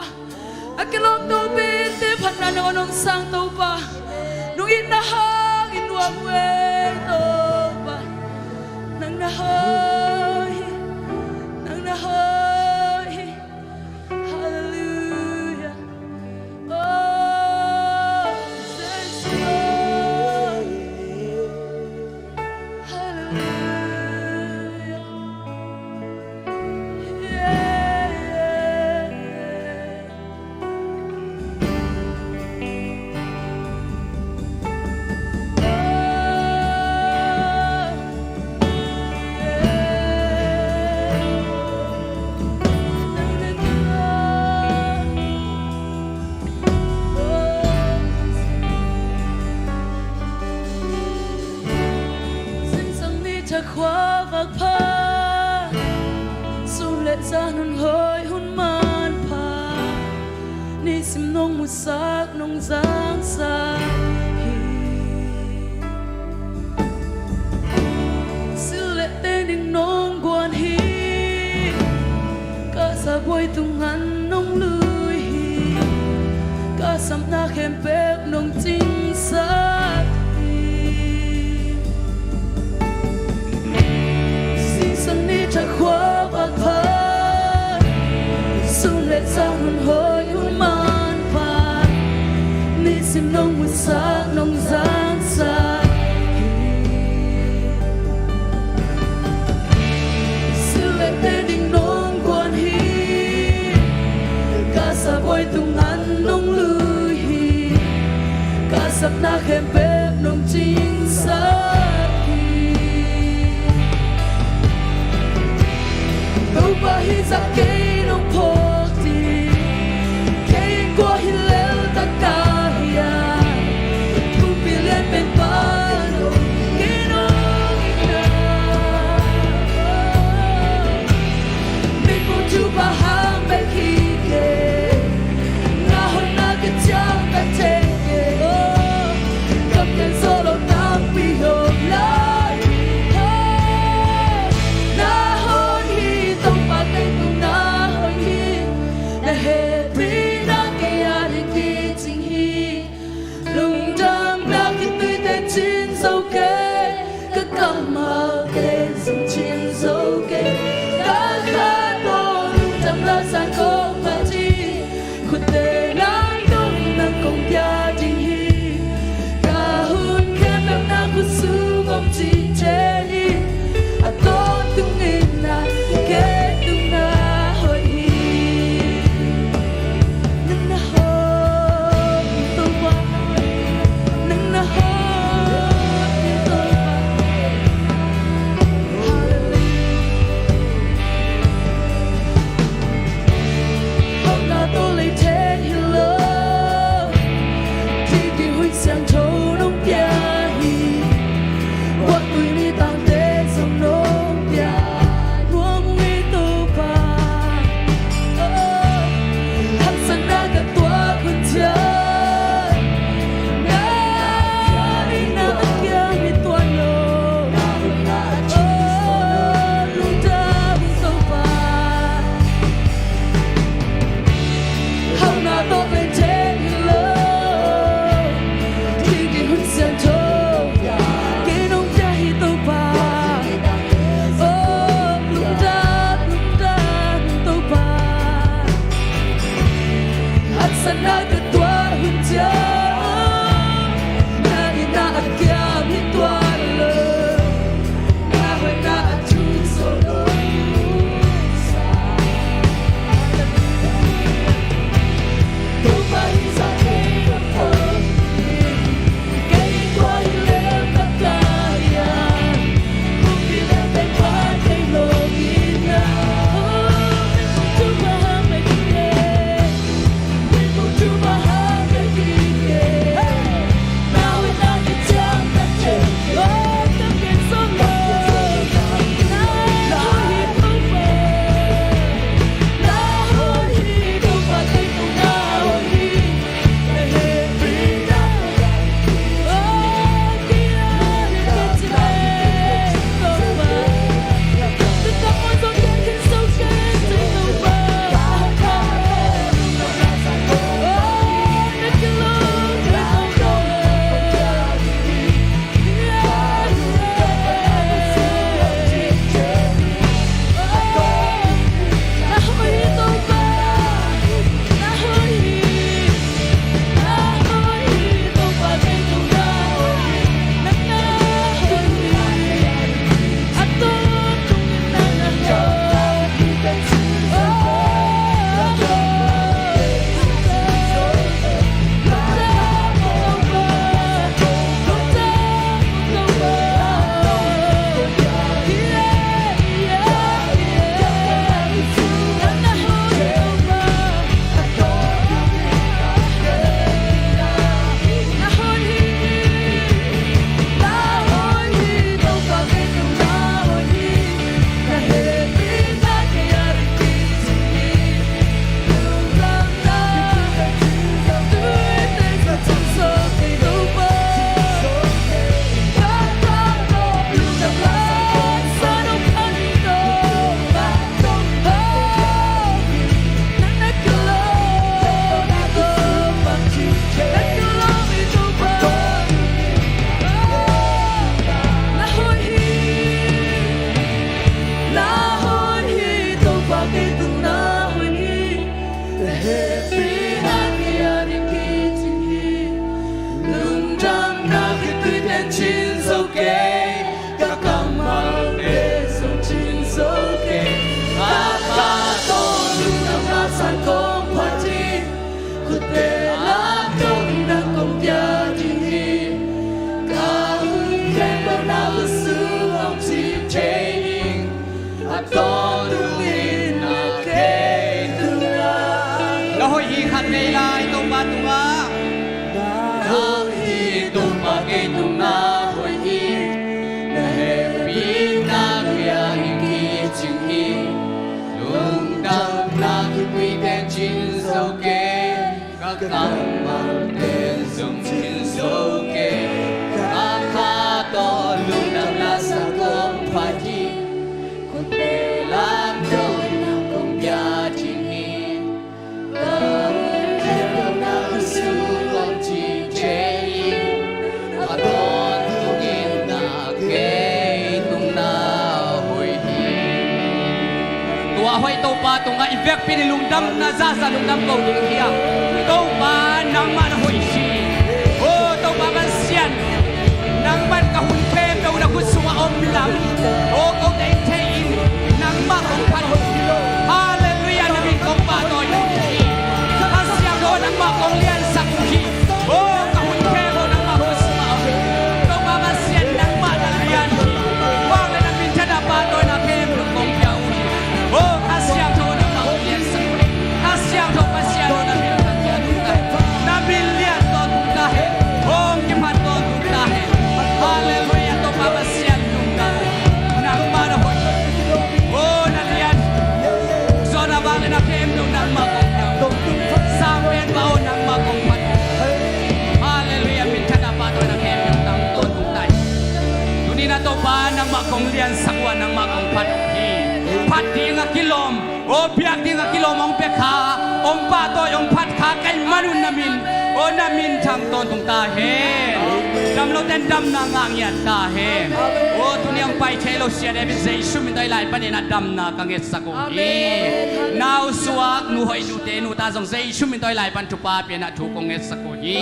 A kilawm to pente phatna nang hong sang Topa. Nong itna hangin nuam uh e Topa. Nang na hoih hi. Nang na hoih hi. Hallelujah. Oh, Jesus. Hallelujah. Yeah, yeah, yeah. Zingsang ni thakhua vak pha, sun le zan hun hoi hun manpha, nisim nong musak nong zangsak hi. Sil le tening nong guan hi. Ka sabuai tungan nong lui hi. Ka sapna khempeuh nong cingsak hi. Zingsang ni thakhua vak pha, sun le zan hun hoi hun manpha, nisim nong musak nong zangsak hi. Sil le tening nong guan hi. Ka sabuai tungan nong lui hi. Ka sapna khempeuh nong cingsak hi. Topa hi zah kei nong phawk ding. Kei kua hi lel taka hiam. Thupi lian pen pa nong kei nong ina. Miphun thupha hang bek hi kei. Na honna ka ciang ka thei kei. Bangmah pen zong cin zo kei. Ka kha tawh lungdam la sa kong phat hi. Khutbeng lam dong na kong bia ding hi. Ka hun khempeuh na sung om cing thei in. A tawntungin na kei tungah hoih hi. Tua hoih Topa tungah i vekpi-in i lungdamna zahzah lungdam ko ding hi hang. Topa nangmah na hoih hi. O Topa Pasian, nangmah ka hun khempeuh na khut sungah om lam. O ko deih thei in, nangmah kong phat uh hi. Halleluiah, na min kong pahtawi uh hi. Kha Siangtho nangmah kong liansak uh hi. O ka hun khempeuh nangmah khut sungah om hi. Topa Pasian nangmah na lian hi. Vanglian na minthanna pahtawina khempeuh kong pia uh hi. O Kha Siangtho nangmah kong liansak uh hi. Kha Siangtho Pasian aw, na minthan tawntung ta hen. Na min lian tawntung ta hen. Hong kiphat tawntung ta hen. Halleluiah, Topa Pasian lungdam. Nangmah na hoih. O na lian. Zawhna vanglian na khempeuh nangmah kong pia uh. Sangpen pa aw, nangmah kong phat. Halleluiah, minthanna pahtawina khempeuh nang tawntung ta hi. Tuni-in ah Topa nangmah kong liansak uh a, nangmah kong phat uh hi. Phat ding a kilawm, o biak ding a kilawm hong pia kha, hong pahtawi hong phat kha ka hih manun na min, o na min thang tawntung ta hen. Damlote in damna ngah ngiat ta hen. O tuni hong pai thei lo sia David Jesu min tawh hih lai panin ah damna ka ngetsak uh hi. Nau suak, nu hoih, nute, nu ta zong Jesu min tawh hih lai pan thupha pia-in ah thu kong ngetsak uh hi.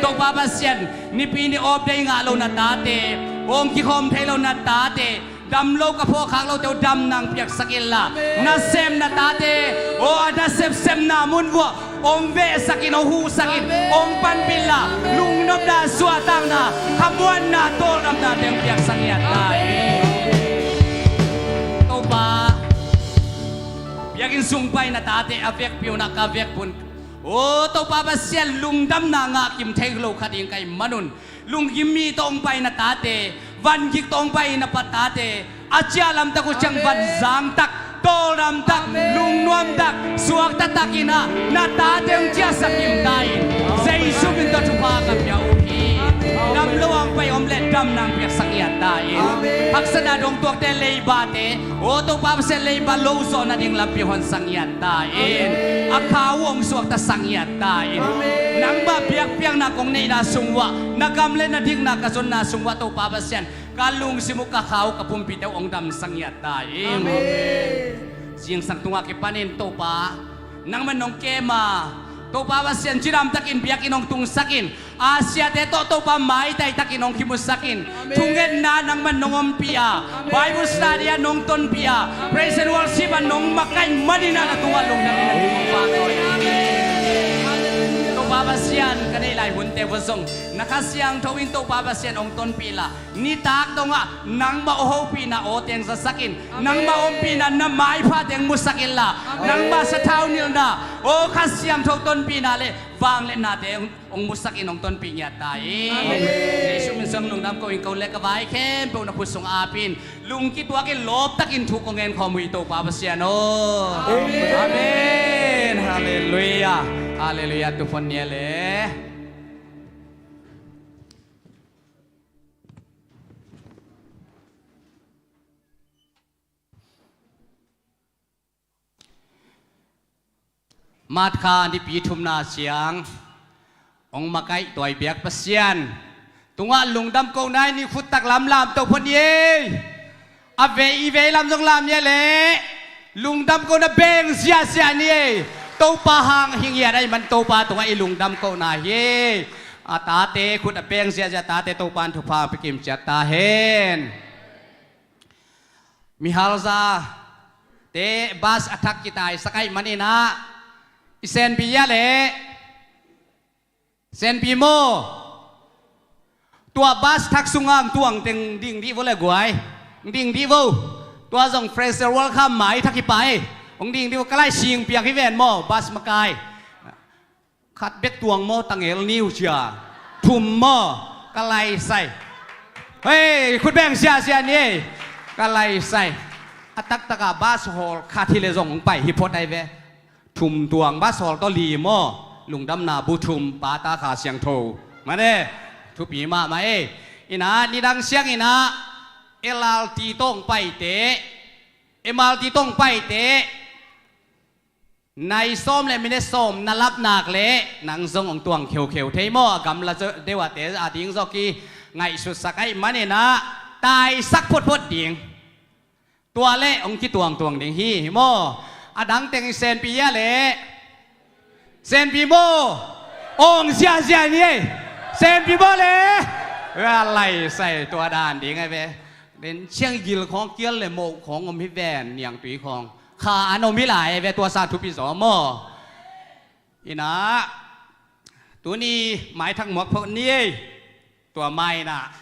Topa Pasian, nipi ni off day ngah lo na tate, hong kikhawm thei lo na tate, dam lo ka phawk khak lote uh damna hong piaksak inla, nasem na tate, o a nasep sepna mun vuah hong vehsak in, hong huhsak in, hong panpih inla, lungnopna, suahtakna, khamuanna, tawldamnate hong piaksak ngiat ta hi. Topa, biakinn sung pai na tate a vekpi un ah ka vekpi un, o Topa Pasian, lungdamna ngah kim thei lo kha ding ka hih manun, lunggim mi tawh hong pai na tate, vangik tawh hong pai na pa tate, a ciah lamtak uh ciang vanzangtak, tawldamtak, lungnuamtak, suakta takin ah na tate hong ciahsak kim ta in. Jesu min tawh thupha ka pia uh hi. Dam lo hong pai om leh damna hong piaksak ngiat ta in. Haksatna dong tuakte, leibate, o Topa Pasian, leiba lo zawh nading lampi hong honsak ngiat ta in. A kha uh hong suaktasak ngiat ta in. Nangmah biakpiakna kong neihna sung uah, na gam le na dikna ka zonna sung uah Topa Pasian, ka lungsim uh, ka kha uh, ka pumpite uh hong damsak ngiat ta in. Zingsang tungah kipanin Topa, nangman nong kem a, Topa Pasian, cidamtakin biakinn hong tungsak in. A siate tawh Topa maitai takin hong kimusak in. Thungetna nangman nong ompih a, Bible study ah nong tonpih a, praise and worship ah nong makaih manin ah na tungah lungdam in na tungah pahtawi. Topa Pasian, ka neih lai hunte uah zong na Kha Siangtho in Topa Pasian hong tonpih inla, nitak dongah nangmah aw hopihna aw teng zasak in, nangmah ompihna na maipha teng musak inla, nangmah sathau nilhna, aw Kha Siangtho tonpihna le vangliatnate hong musak in hong tonpih ngiat ta in. Jesu min suang lungdam ko ing. Ko le ka vai khempeuh na khut sung ap in, lungkituak in lawptakin thu kong ngen khawm uh hi Topa Pasian aw. Amen. Halleluiah. Halleluiah. Tuphon nia le. March kha nipi thumna ciang hong makaih tawi biak Pasian tungah lungdam ko nai ni. Khuttak lamlam to phot ni ei. A vei i vei lam zong lam nia leh lungdam ko na beng ziahziah ni ei. Topa hang hi ngiat ahih man Topa tungah i lungdam ko na hi ei. A tate khut a beng ziahziah tate Topa in thupha pia kim ciat ta hen. Mihalzate bus a thak kitaisak ahih manin ah i senpi ia leh senpi maw? Tua bus thak sungah hong tuang teng ding dih vo le guai. Ding dih vo. Tua zong Fresher Welcome mai thak hi pai. Hong ding dih vo, ka lai sing piak hi ven maw bus makai. Khat bek tuang maw, tangel niu cia. Thum maw, ka lai sai. Hei, khut beng sia sia ni ei. Ka lai sai. A taktakah bus hawl khat hi le zong hong pai hi phot ai ve. Thum tuang bus hawl tawh li maw. lungdamna bu thum, Pa, Ta, Kha Siangtho. Mane, thupi mahmah ei. Inah nidang siang inah L R T tawh hong paite, M R T tawh hong paite, nai sawm le minute sawm na lap nak leh nang zong hong tuang kheukheu thei maw? A gamla deuh a te a ding zawh i ngaihsutsak ahih man inah taisak photphot ding. Tua leh hong kituangtuang ding hi, hi maw? A dang teng i senpi a leh senpi maw? Awng ziahziah ni ei. Senpi maw leh? Lai sai tua dan ding a ve. Den ciang gil khawng kial le moh khawng om hi ven, niangtui khawng kha an om hi lai a ve, tua sa thupi zaw maw? Inah tuni maithak muak phot ni ei. Tua ma inah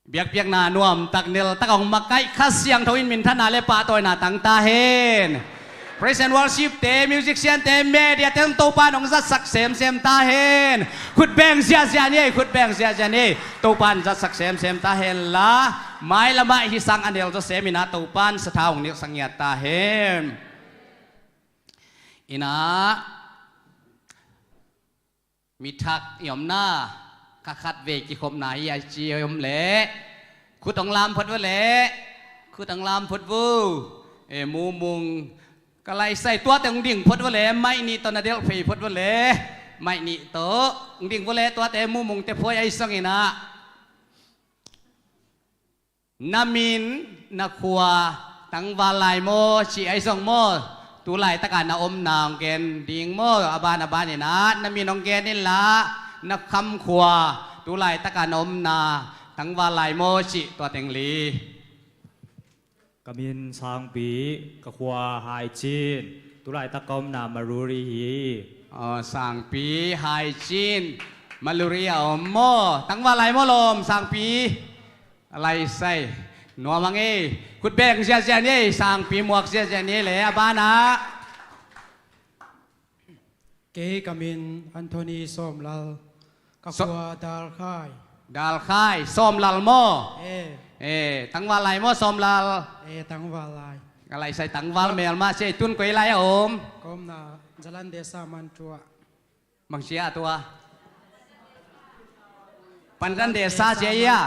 biakpiakna nuamtak neltak hong makaih Kha Siangtho in minthanna le pahtawina tang ta hen. Praise and worship te, musician te, media te, Topa'n hong zatsak semsem ta hen. Khut beng ziahziah ni ei, khut beng ziahziah ni ei. Topa'n zatsak semsem ta hen la, mailamah hih sang a nel zaw sem inah Topa'n sathau hong nilhsak ngiat ta hen. Inah mi thak i omna, kha khat vei kikhopna hi a ci i om leh khut hong lam phot vua leh. Khut hong lam phot vua. E, mumung, ka lai sai, tuate hong ding phot vua leh, maih nih tawh na delh phei phot vua leh. Maih nih tawh hong ding vua leh, tuate mumungte phuai ahi zong inah. Na min, na khua tangval lai maw cih ahi zong maw? Tu laitak a na omna hong gen ding maw? A ban a ban inah na min hong gen inla, na kham khua, tu laitak a na omna tangval lai maw cih tua teng li. Ka min Sangpi, ka khua Haicin, tu laitak ka omna Maluri hi. Aw, Sangpi, Haicin, Maluri a om maw? Tangval lai maw lawm, Sangpi? Lai sai. Nuam ang ei. Khut beng ziahziah ni ei. Sangpi muak ziahziah ni ei leh. A banah. Kei ka min Anthony Sawmlal. Ka khua Dalkhai. Dalkhai. Sawmlal maw? Eh. Eh, tangval lai maw Sawmlal? Eh, tangval lai. Ka lai sai tangval mel mah sia, tun koi lai a om? Ka omna Jalandesa Mantua. Bang sia tua? Pandan desa sia ia.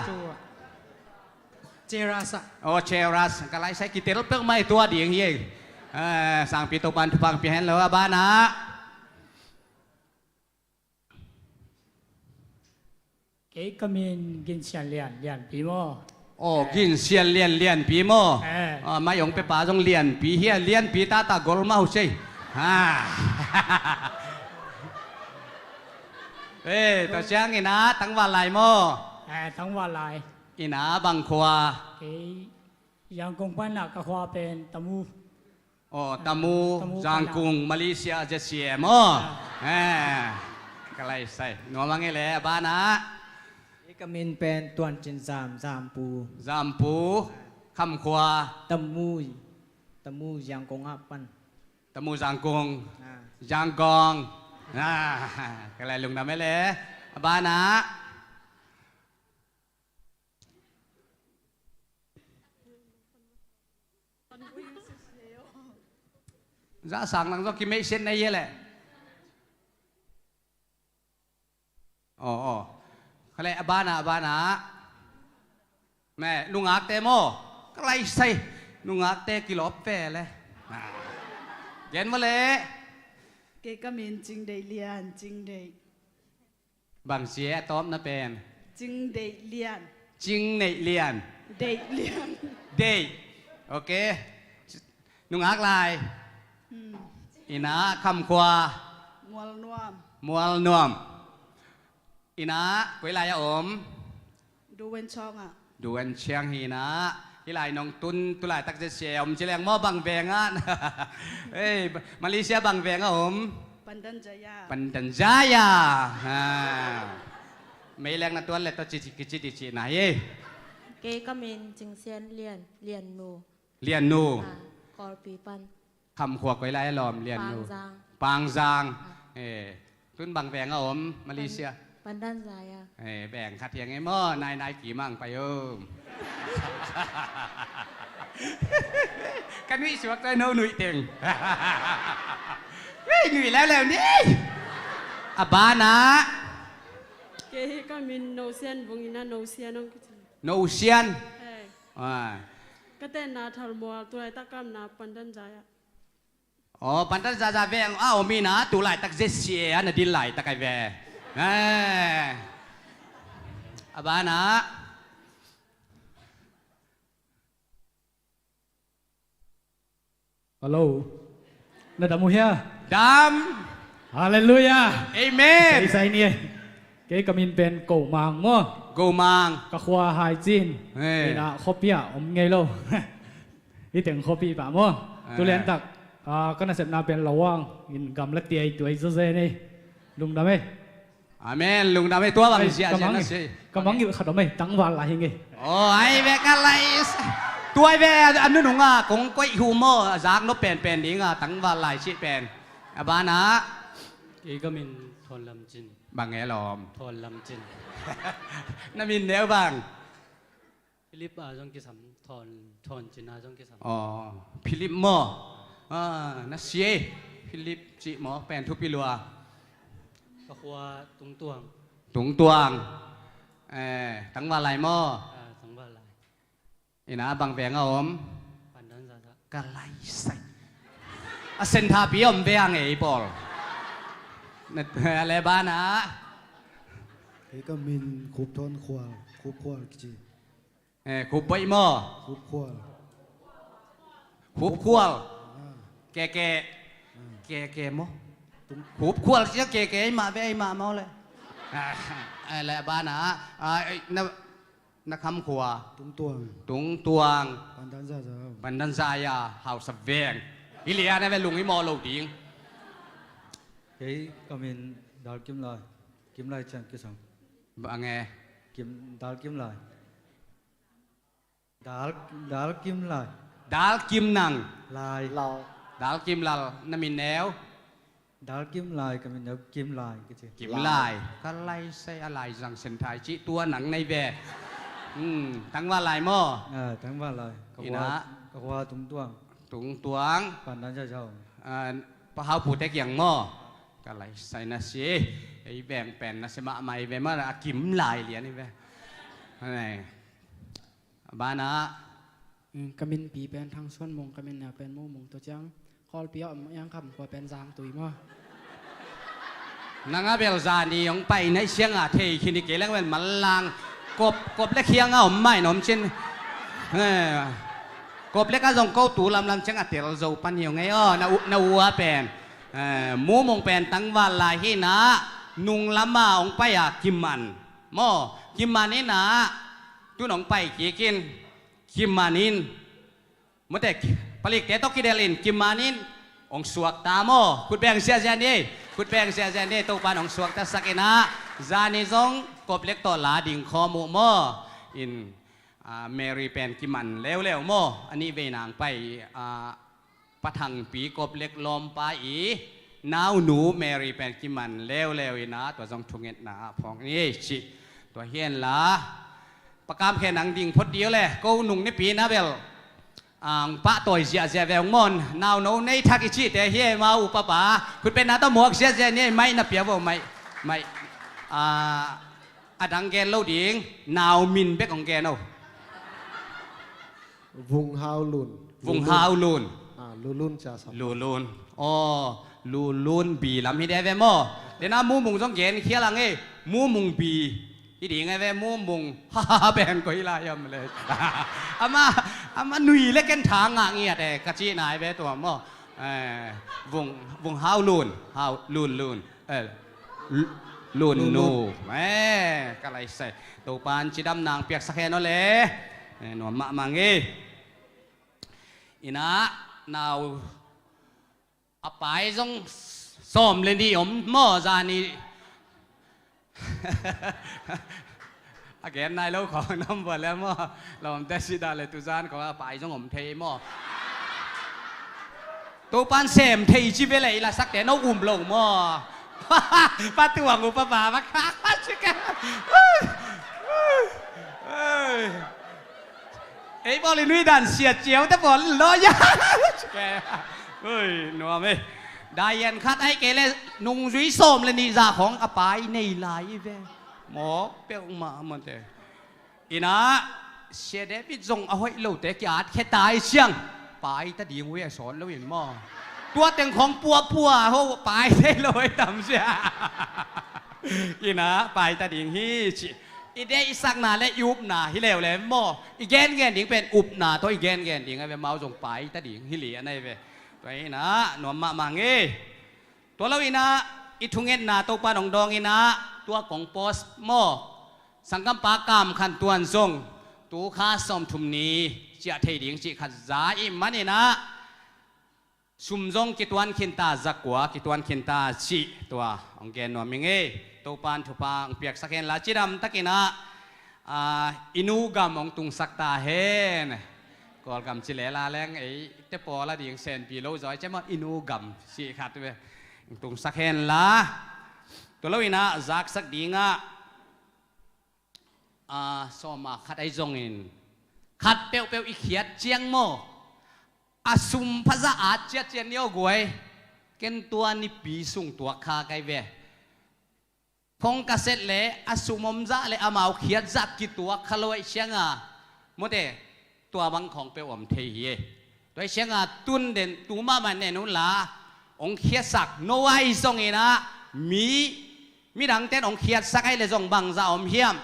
Cherasa. Oh, Cheras. Ka lai sai kitel pek mai tua ding hi. Eh, Sangpi Topa'n thupha hong pia hen lo a banah. Kei ka min Gin Sian Lian, Lianpi maw? Aw, Gin Sian Lian, Lianpi maw? Eh. Ah, mai ong pepa zong Lianpi hi a, Lianpi tata gol mah uh sei. Ha. Eh, tua ciang ina tangval lai maw? Eh, tangval lai. Ina bang khua? Kei Yangon pan a ka khua pen Tamu. Aw, Tamu, Tamu Zangkung, Malaysia, Z C M aw. Ah. Eh, ka lai sai. Nuam ang e le, a banah. Ka min pen Tuan Cin Zam, Zampu. Zampu, kham khua. Tamu, Tamu Zangkung ah pan. Tamu Zangkung. Ah. Zangkong. Ah, ka lai lungdam e le. A banah. Za sang lang zo ki mei sen nei ye le. Oh, oh. Khale a banah, a banah. Me, nungakte maw. Ka lai sai. Nungakte kilawp ve le. Ah. Gen maw le. Kei ka min Cing Deih Lian, Cing Deih. Bang sia a tawpna pen? Cing Deih Lian. Cing Neih Lian. Deih Lian. Deih. Ok. Nungak lai. Hmm. Ina kham khua. Mual Nuam. Mual Nuam. Ina koi lai a om? Duwen Chong ah. Duwen Chiang hi na, hi lai nong tun, tu laitak zia sia om ci leng maw bang veng ah. Ei, Malaysia bang veng ah om? Pandan Jaya. Pandan Jaya. Ha. Mei leng na tuan le tawh ci, ci, kici di ci na hi. Kei ka min Cing Sian Lian, Lian Nu. Lian Nu. Ah, Kawlpi pan. Kham khua koi lai a lawm, Lian Nu? Pangzang. Pangzang. Ah. Eh, tun bang veng a om, Malaysia? Pan-, Pandan Jaya. Eh, veng khat hiang e maw, nai nai ki mang pai om. Ka nuih suak tua no nuih teng. Nuih leuleu ni. A banah. Kei hi ka min No Sian Vung ina, No Sian hong kici. No Sian. Hei. Ka tenna Thalmual, tulaitak ka omna Pandan Zaya. Aw, Pandan Zaya veng a om ina, tulaitak Z C A a na dil laitak ai ve. A banah. Hello. Na dam uh hia? Dam. Halleluiah. Amen. Sai sai ni. Kei ka min pen Ko Mang maw. Ko Mang. Ka khua Haicin. Ina khuapi ah om ngei lo. Hi teng khuapi pah maw. Tulian tak ka nasepna pen Lawang in, gamla tiai tuai zazen ei. Lungdam ei. Amen. Lungdam ei, tua bang ziahziah na si. Ka mangngilh khat om ei, tangval lai hi ngei. Aw, ai ve ka lai. Tua ai ve a nunung a kong koih hu maw, a zak nop penpen ding a tangval lai cih pen. A banah. Kei ka min Thawn Lam Cin. Bang e lawm? Thawn Lam Cin. Na min neu bang? Philip a zong kisam, Thawn, Thawn Cin a zong kisam. Aw, Philip maw? Na si ei, Philip cih maw, pen thupi lua. Ka khua Tungtuang. Tungtuang. Tangval lai maw? Tangval lai. Ina bang veng a om? Pandan Zaya. Ka lai sai. A senthapi om veng ei pawl. A le banah. Kei ka min Khup Thawn Khual, Khup Khual kici. Khup Baih maw? Khup Khual. Khup Khual. Keke. Keke maw? Khup Khual sia keke ei mah ve ei mah maw le. Le banah. Na kham khua? Tungtuang. Tungtuang. Pandan Zaya. Pandan Zaya, hausa veng. Hi lian a ve lung hi maw lo ding. Kei ka min Dal Kim Lai. Kim Lai Ciang kisam. Bang e? Kim, Dal Kim Lai. Dal, Dal Kim Lai. Dal Kim nang. Lai. Lal. Dal Kim Lal. Na min neu? Dal Kim Lai, ka min neu Kim Lai kici. Kim Lai. Ka lai sai a lai zang sen thai cih tua nang nei ve. Tangval lai maw? Tangval lai. Ka khua Tungtuang. Tungtuang. Pandan Zaya. Pa Hau Pu te kiang maw? Ka lai sai na si. Ei veng pen na si mahmah ei ve maw, a Kim Lai lian ei ve. A banah. Ka min pi pen Thang Suan Mung, ka min neu pen Mu Mung, tua ciang Kawlpi a om iang kham khua pen Zang Tui maw. Nang a bel zani hong pai na i siang a thei khin i kei leng ven manlang kop, kop le khiang a om mai na om cin. Kop le ka zong ko tu lamlam ciang a tel zo pan hi hong ei aw, na u a pen. Mu Mung pen tangval lai hi na, nung lam a hong pai a Kim Man maw, Kim Man hi na, tun hong pai kik in. Kim Man in, mawte, palikte tawh kidelh in, Kim Man in hong suakta maw? Khutbeng ziahziah ni ei. Khutbeng ziahziah ni ei. Topa in hong suaktasak in ah, zani zong koplek tawh la ding khawm uh maw? In, Mary pen kiman leuleu maw? A nih vei nang pai, Pa Thangpi koplek lawmpa i naunu Mary pen kiman leuleu in ah, tua zong thungetna ah phawk ni ei cih. Tua hi henla, Pa Kam Khe nang ding phot dih uh le, ko nung nipi na bel ang pahtawi ziahziah ve ung maw. Nauno nei thak i cihte hi ei maw, upapa. Khutbetna tawh muak ziahziah ni ei, maih na pia vo, maih, maih. A dang gen lo ding, nau min bek hong gen o. Vung Hau Lun. Vung Hau Lun. Lulun cia sam. Lulun. Aw, Lulun bi lam hi de ve maw? Dena Mu Mung zong gen khial ang ei. Mu Mung bi hi ding e ve, Mu Mung. Ha ha ha, ben ko hi lai hiam le. Ama, ama nui le ken tha ngah ngiat e, ka cihna e ve tua maw. Vung, Vung Hau Lun. Hau Lun, Lun. Lun nu. Ka lai sai. Topa in cidam nang piaksak hen aw le. Nuam mahmah ngei. In ah, nau a pai zong sawm le nih om maw, zani. A gen nai lo khawng na om bua le maw. Lawmte si dah le tuzan khawng a pai zong om thei maw. Topa in sem thei ci ve le i lasakte no um lo maw. Pa Tuang uh, pa ba ma kha. Ei Pawl i nui dan sia ciau te pawl lo ya. Ui, nuam ei. Daian khat ai kei le nungzui sawm le nih za khong a pai nei lai i ve. Mawk peuhmah mawte. Inah Sia David zong a hoih lote ki-at khe tai siang. Pai ta ding ui a sawn lo in maw. Tua teng khong puapua ho pai thei lo i tam sia. Inah pai ta ding hi ci. I deihsakna le i upna hi leuleu maw. I gengen ding pen upna tawh i gengen ding a ve, mau zong pai ta ding hi lian a i ve. Tua inah nuam mahmah ngei. Tua lo inah i thungetna Topa nong dawng inah tua kong post maw. Sanggampa Kam Khan Tuan zong tu kha sawmthum ni ciah thei ding cih khat za i man inah sum zong kituan khinta, zakua kituan khinta cih tua hong gen nuam i ngei. Topan thupha hong piaksak hen la cidam takinah, ah, i nu gam hong tungsak ta hen. Kawlgam ci lela leng ei te pawl a ding senpi lo zaw i cem a i nu gam cih khat ve. Hong tungsak hen la. Tua lo inah zaksak dingah, ah, sawma khat ai zongin khat peuhpeuh i khiat ciang maw. A sum phazah at ciatciat ni aw guai. Ken tua nipi sung tuak kha kai ve. Phong ka set le a sum om zah le amau khiat zah kituak kha lo aih sianga. Mawte tua bang khong peuh om thei hi e. Tua aih sianga tun den tu mahmah nen un la. Ong khiatsak no ai zong inah mi midang ten ong khiatsak ai le zong bangza om hiam.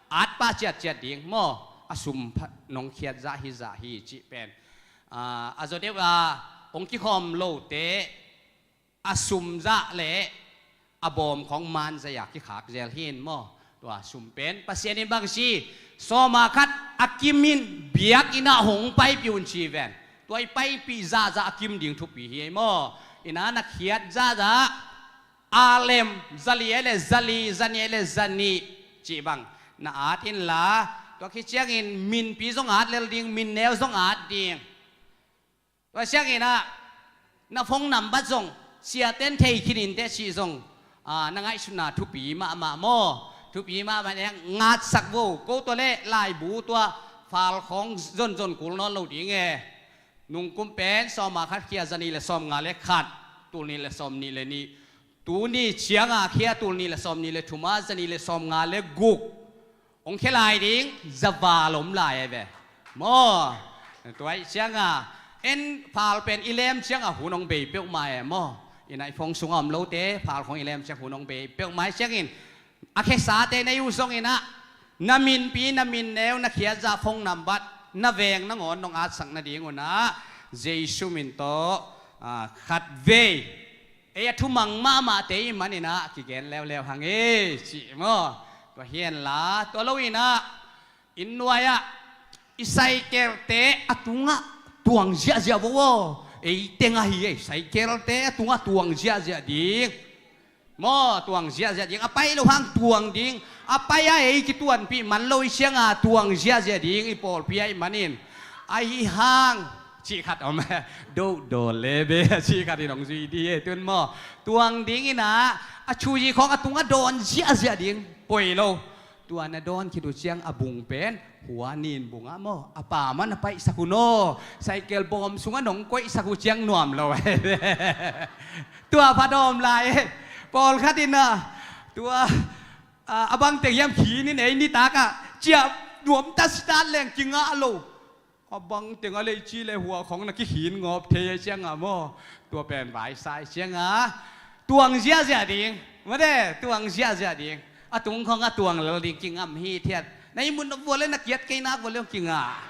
At pah ciatciat ding maw. A sum pha nong khiat zah hi zah hi cih pen. Ah, a zaw deuh a ong kikhawm lote a sum zah le a bawm khong man zai a kikhak zel hi in maw. Tua sum pen Pasian in bang si sawma khat a kim in biakinn ah hong paipih un ci ven. Tua i paipih zahzah a kim ding thupi hi ei maw. Inah na khiat zahzah a lem zali ei le zali, zani ei le zani cih bang na at inla. Tua khi ciangin minpi zong at lel ding, min neu zong at ding. Tua siang inah na phone number zong siaten thei khin inteh cih zong, ah, na ngaihsutna thupi mahmah maw. Thupi mahmah neng ngatsak vo ko tua le laibu tua fal khawng zonzon kul nawn lo ding e. Nungkum pen sawma khat khia zani le sawmnga le khat, tul nih le sawmnih le nih. Tuni cianga khia tul nih le sawmnih le thuma zani le sawmnga le guk. Ong khia lai ding zaval om lai e ve. Maw. Tuai cianga en phal pen i lem cianga hun ong bei peuhmah e maw. Inah i phone sunga om lote phal khong i lem ciang hun ong bei peuhmah e ciangin a khesate na i uh zong inah na minpi, na min neu, na khiat zah phone number, na veng nangawn nong atsak nading unah Jesu min tawh, ah, khat vei ei a thumang mahmahte i man inah kigen leuleu hang e cih maw. Tua hi en la tua lo inah inn nuai-ah i cycle-te a tungah tuang ziahziah vo aw. Ei teng ahi ei cycle-te a tungah tuang ziahziah ding. Maw tuang ziahziah ding a pai lo hang tuang ding. A pai a ei kituanpih man lo i sianga tuang ziahziah ding i pawlpi ah i manin. Ahi hang cih khat om. Dohdawl le be cih khat in hong zui di e tun maw. Tuang ding inah a thuzi khawng a tungah dawn ziahziah ding. Poi lo. Tua na dawn khit uh ciang a bung pen hua nin bungah maw a pa man a paihsak uh naw. Cycle bawm sungah nong koihsak uh ciang nuam lo. Tua pha dawm lai e. Pawlkhat in ah tua, ah, a bang teng hiam khin in ei nitak ah ciah nuam ta sitat leng kingah lo. A bang teng a leici le hua khong na kikhin ngawp thei a cianga maw. Tua pen vaisai cianga tuang ziahziah ding. Mate tuang ziahziah ding. A tung khong a tuang lel ding kingam hi thiat. Na i mun vua le na kiat kei nak vua le kingah.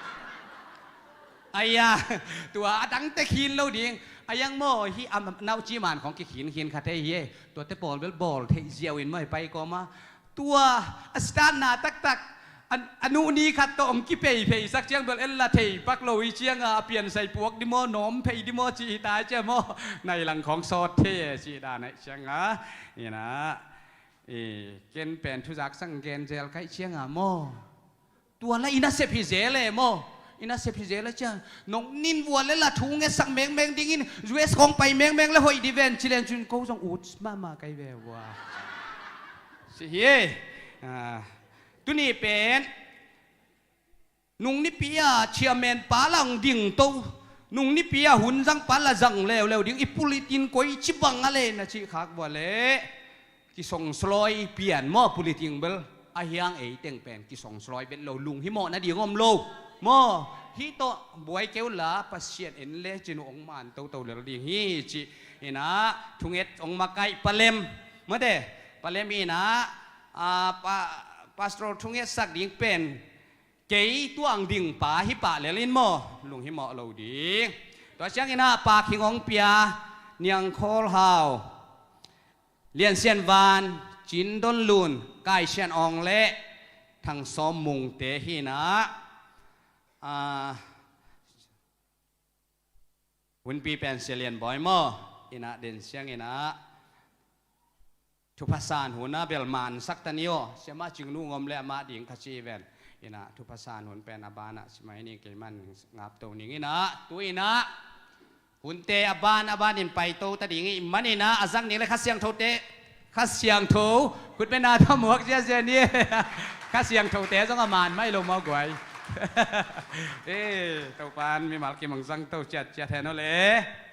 Aya tua a dangte khin lo ding. A yang maw hi a nauci man khong kikhin khin kha thei hi e. Tuate pawl bel bawl theih ziau in maw i pai kawma. Tua a sitatna taktak a nuhni khat tawh hong kipeipeisak ciang bel en la thei pak lo hi cianga a piansai puak di maw nawm phei di maw cih hi tai cia maw. Nai lang khawng sawt thei e cih dan aih cianga. Inah ken pen thuzak sang gen zel kaih cianga maw. Tua la ina sep hi zel e maw. Ina sep hi zel e cia nong nin vua le la thu ngetsak mengmeng dingin U S khawng pai mengmeng le hoih di ven ci len cun ko zong ut mahmah kai ve vua. Si hi e. Ah, tuni pen Nung nipi a chairman pa la hong ding to, nung nipi a hun zang pa la zang leuleu ding, i pulitin koi ci bang a le na cih khak vua leh kisongslawi pian maw, pulitin bel a hiang ei teng pen kisongslawi bet lo, lunghimawh nading om lo maw. Hih tawh buai keu la, Pasian en le cin uh hong man toto lel ding hi ci. Inah thunget hong makaih palem, mate, palem inah, a, pa, pastor thungetsak ding pen kei tuang ding pa hi pah lel in maw, lunghimawh lo ding. Tua ciang inah Pa Khing Hong Pia, Niang Khawl Hau, Lian Sian Van, Cin Don Lun, Kai Sian Awng le Thang Sawm Mungte hi inah, a, hunpi pen Sia Lian Bawi maw, inah den siang inah thupha san hun a bel mansak ta ni aw. Siamah Cing Nu ngom le amah ding kha ci ven. Inah thupha san hun pen a banah ci mai ning, kei man ngap to ning inah, tu inah hunte a ban a banin paito ta ding ih man inah, a zang ning le Kha Siangthote, Kha Siangtho khutbetna tawh muak ziazia ni. Kha Siangthote zong a man mai lo maw guai. Eh, Topan mimal kim hong zang to ciatciat hen aw le.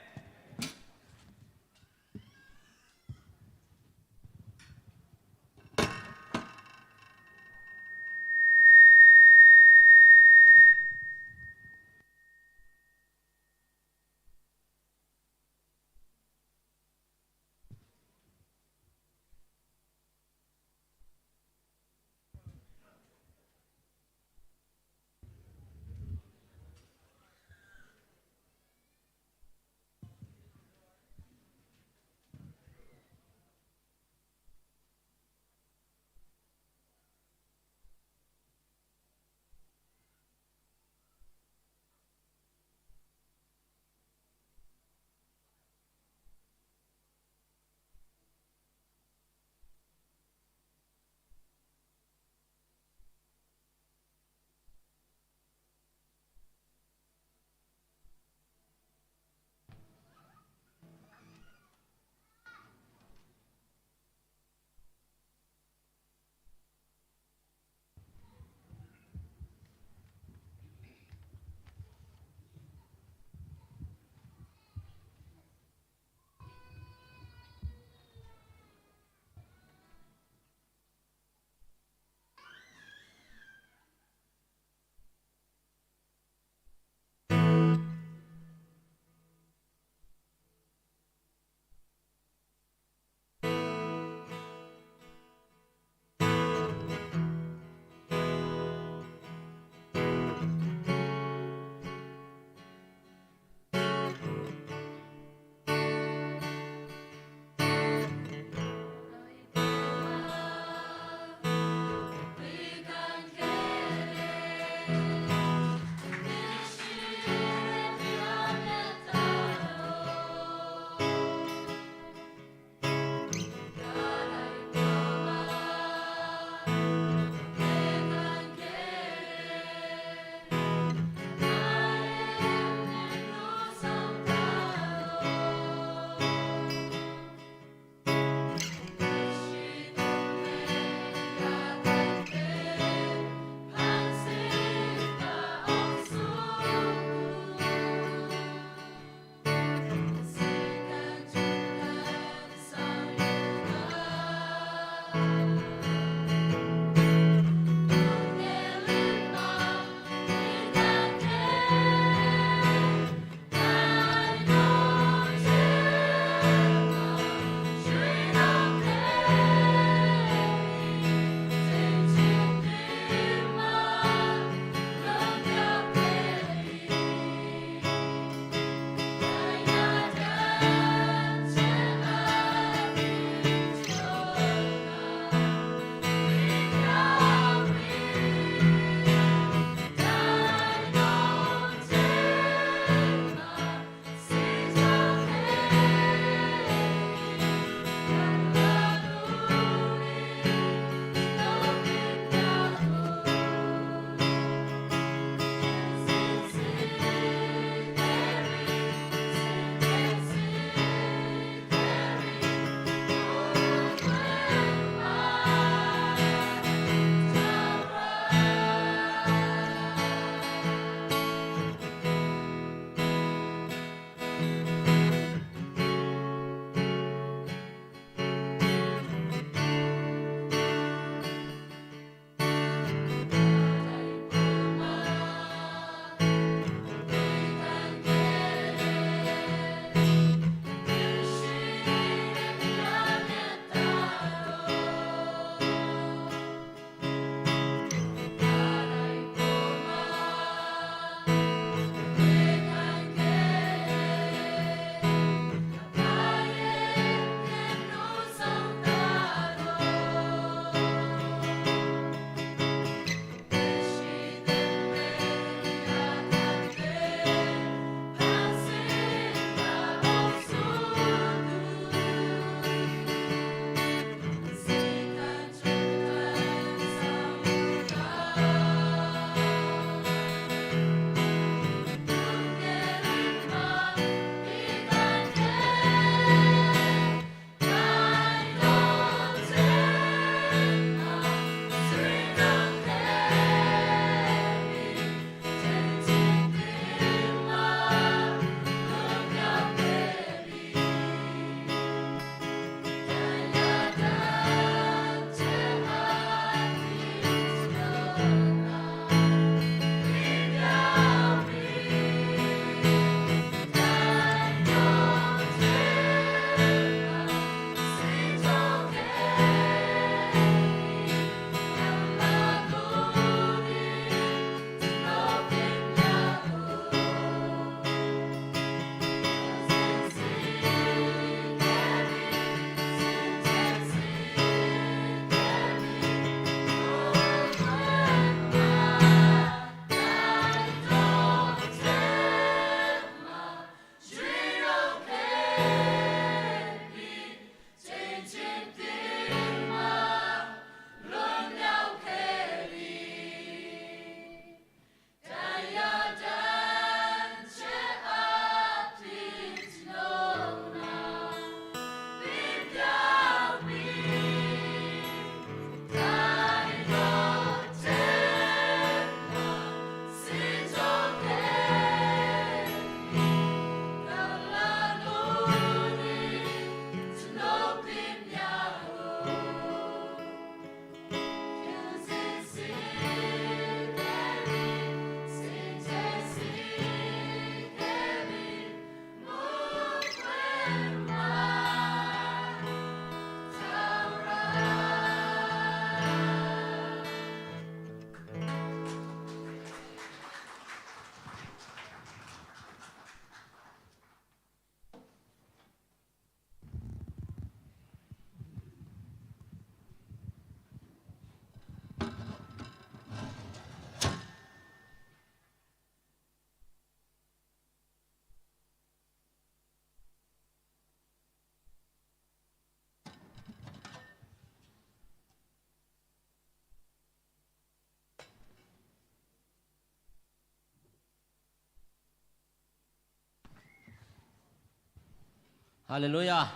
Halleluiah.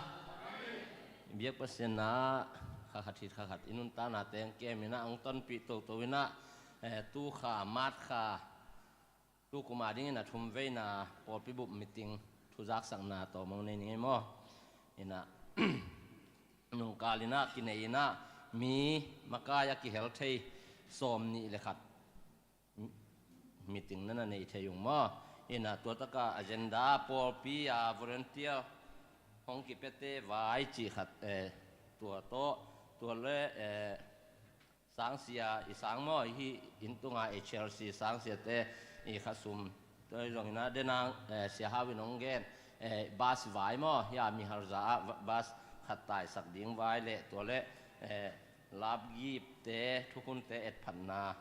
Biak Pasian na kha khat hit kha khat i nuntakna teng kem inah hong tonpih toto inah, eh, tu kha March kha tu kuma dingin a thum veina pawlpi bup meeting thuzaksakna tawm hong nei ning ei maw? Inah nungkal inah kinei inah mi makai a kihel thei sawm nih le khat meeting na na nei thei ung maw? Inah tua taka agenda pawlpi a volunteer hong kipiate vai cih khat, eh, tua tawh, tua le, eh, sangsia i sang maw, hih inn tunga H L C sangsiate i khasum. Tua hi zong inah denang, eh, Sia Hau in hong gen, eh, bus vai maw, hia miharza ah va-, bus khat taisak ding vai le, tua le, eh, lapgipte, thukhunte etphatna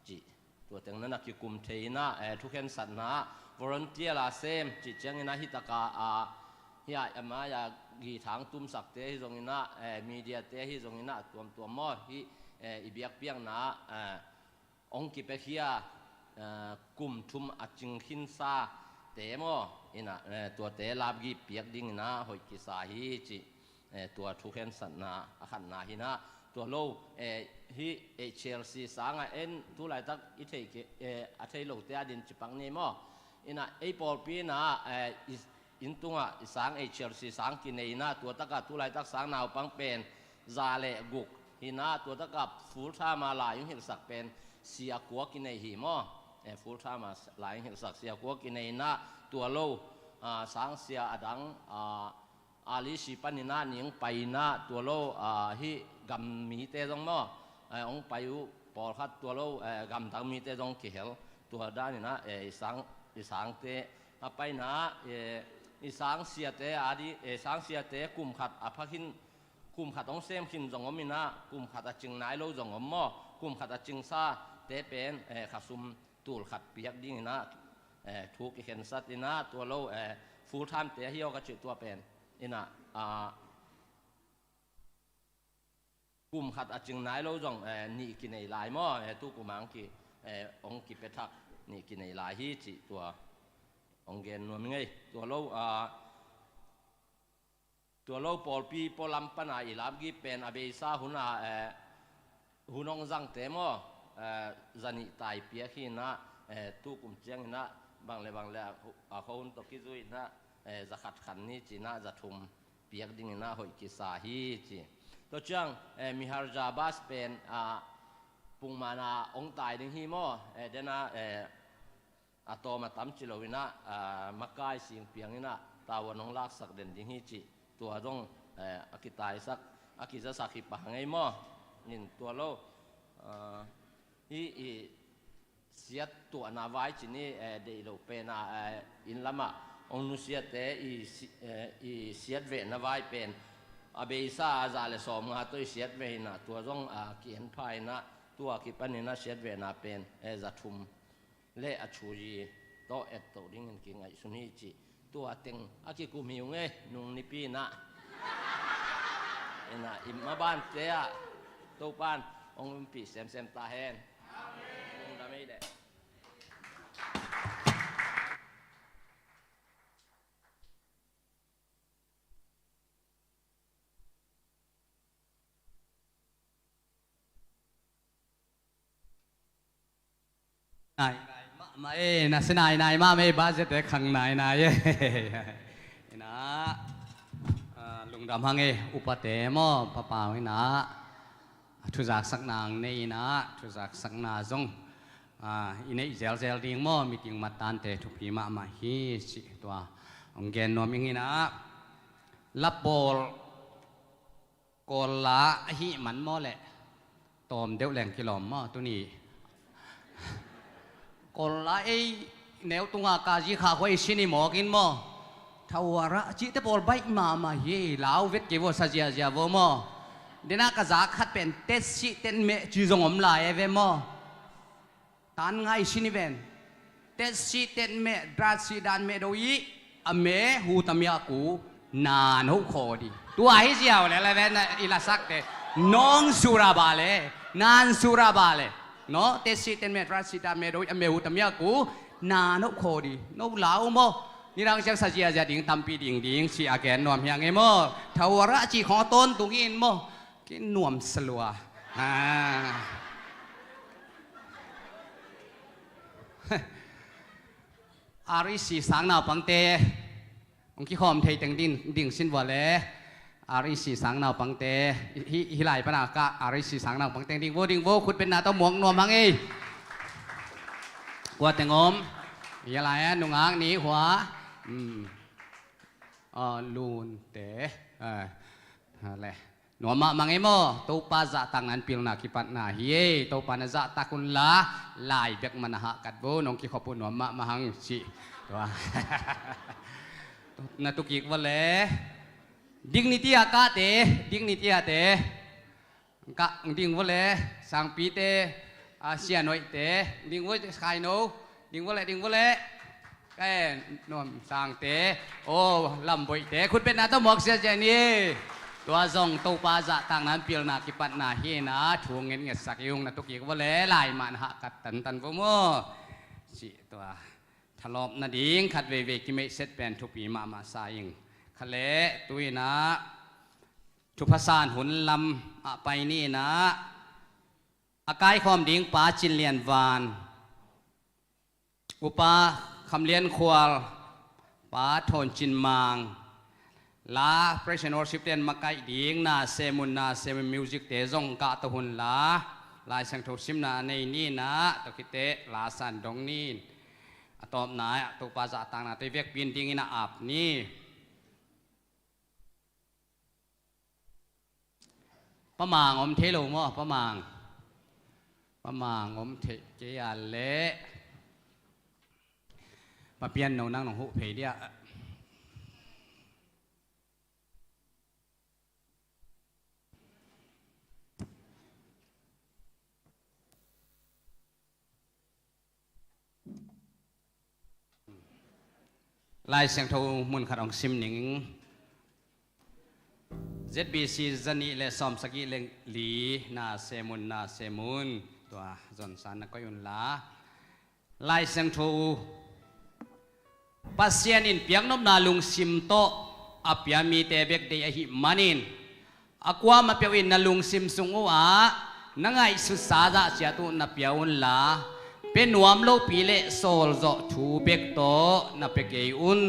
cih. Tua teng na na kikum thei inah, eh, thukhensatna ah volunteer la sem cih ciang inah hih taka, ah, hia a mai-a githang tumsakte hi zong inah, eh, mediate hi zong inah tuamtuam maw, hih, eh, i biakpiakna ah, eh, hong kipiakhia, eh, kum thum a cing khinsate maw, inah, eh, tuate lapgip piak ding inah hoih kisa hi cih. Eh, tua thukhensatna a khatna hi inah, tua lo, eh, hih H L C sangah en tu laitak i thei ke, eh, a thei lote a din cipak ni maw? Inah ei pawlpi inah, eh, i, inn tungah i sang H L C sang kinei inah tua takah tu laitak sang naupang pen za le guk hi inah tua takah full time a lai hong hilhsak pen sia kua kinei hi maw? Eh, full time a lai hong hilhsak sia kua kinei inah tua lo, ah, sangsia a dang, ah, Ali si pan inah ning pai inah tua lo, ah, hih gam mite zong maw, eh, hong pai uh pawlkhat tua lo, eh, gamdang mite zong kihel tua dan inah, eh, i sang, i sangte a pai inah, eh, i sang siate a di, eh, sang siate kum khat a pha khin, kum khat hong sem khin zong om inah kum khat a cing nai lo zong om maw, kum khat a cing sate pen, eh, khasum tul khat piak ding inah, eh, thu kikhensat inah tua lo, eh, full time te ahi aw ka cih tua pen inah, ah, kum khat a cing nai lo zong, eh, nih kinei lai maw, eh, tu kum ang ki, eh, hong kipiathak nih kinei lai hi cih tua hong gen nuam ing ei. Tua lo, ah, tua lo pawlpi pualam pana i lapgip pen a beisa huna, eh, hun hong zangte maw, eh, zanih tai piak hi inah, eh, tu kum ciang inah bang le bang le a, a kho hun tawh kizui inah, eh, zakhat khan ni ci inah zathum piak ding inah hoih kisa hi ci. Tua ciang, eh, miharza bus pen, ah, pungmana hong tai ding hi maw, eh, dena, eh, a tawm a tam ci lo inah, ah, makai sing piang inah tavuan hong laksak den ding hi cih tua zong, eh, a kitaisak, a kizasak hi pah ngei maw? In tua lo, ah, hih i siat tuahna vai ci ni, eh, deih lo pen ah, eh, inn lamah hong nusiate i si-, eh, i siat vehna vai pen a beisa a za le sawmnga tawh i siat veh inah tua zong, ah, ki-en pha inah tua kipan inah siat vehna pen, eh, zathum le a thuzi tawh etto dingin kingaihsun hi cih tua teng a kikum hi ung ei, nung nipi inah. Inah i mabante ah Topan hong umpih semsem ta hen. Lungdam ei leh. Nai nai mahmah e, na si nai nai mahmah e, budget e khang nai nai e. Inah, ah, lungdam hang e, upate maw, papau inah, thuzaksakna ang nei inah, thuzaksakna zong, ah, i neih zelzel ding maw, meeting mattante thupi mahmah hi cih tua hong gen nuam ing inah, lapawl Kawl la ahih man maw leh tawm deuh leng kilawm maw tuni? Kawl la ei neu tunga kazi kha huai sini mawk in maw? Thawara cihte pawl baih mahmah hi. Lau vet kei vaw, sa ziazia vaw maw? Dena ka zak khat pen tet sih tet meh ci zong om lai e ve maw? Tan ngai sini ven. Tet sih tet meh, dat sih dat meh do i, a meh hu tamia ku, nan ho kho di. Tua hi ziau le le ven i la sakte. Nong sura ba le, nan sura ba le. No, tet sih tet meh, dat sih dat meh do i, a meh hu tamia ku, nan ho kho di. No lau maw. Nidang ciang sa ziazia ding tampi ding ding ci a gen nuam hi a ngei maw? Thawara ci khong a tawntung in maw? Ki nuam salua. Ah. R E C sang naupangte hong kikhawm thei teng ding, ding sin vua le. R E C sang naupangte, hi, hi lai pana ka R E C sang naupangte ding vo, ding vo, khut betna tawh muak nuam hang ei. Kua teng om? Hi lai a nungak ni hua. Hmm. Ah, Lunte. Ah, le. Nuam mahmah ngei maw? Topa zahtakna in pilna kipatna hi ei. Topa na zahtak un la, lai bek man a hahkat vo, nong kikhop uh nuam mahmah hang ci. Tua. Na tukik vua le. Dignity a kahte, dignity a te. Kah ding vua le, sangpite, a, sianhoihte, ding vua le, khaino, ding vua le, ding vua le. Ka en nuam sangte, o, lamboihte, khut betna tawh muak siasia ni. Tua zong Topa zahtakna in pilna kipatna hi na, thu ngetngetsak i hung na tukik vua le, lai mah na hahkat tantan vua maw. Cih tua. Thalawp nading khat veivei kimeihset pen thupi mahmah sa ing. Kha le, tu in ah, thupha san hun lam ah pai ni in ah, a kaikhawm ding Pa Cin Lian Van, Upa Kham Lian Khual, Pa Thawn Cin Mang, la praise and worship ten makaih ding, na sem un, na sem un, music te zong kah to hun la, Lai Siangtho simna a nei ni in ah, tua khit teh la san dong ni in, a tawpna ah Topa zahtakna te vekpi in ding in a ap ni. Pa Mang om thei lo maw, Pa Mang? Pa Mang om thei kei a leh Pa Pian no nang nong huh phei dia. Lai Siangtho mun khat hong sim ning. Z B C zanih le sawmsagih le li, na sem un, na sem un. Tua zonsan na koih un la. Lai Siangtho Pasian in piaknopna lungsim tawh a pia mite bek deih ahih manin, a kuamah peuh in na lungsim sung uh ah na ngaihsutsa zah ciat uh na pia un la, pia nuam lopi le sawlzawh thu bek tawh na pia kei un.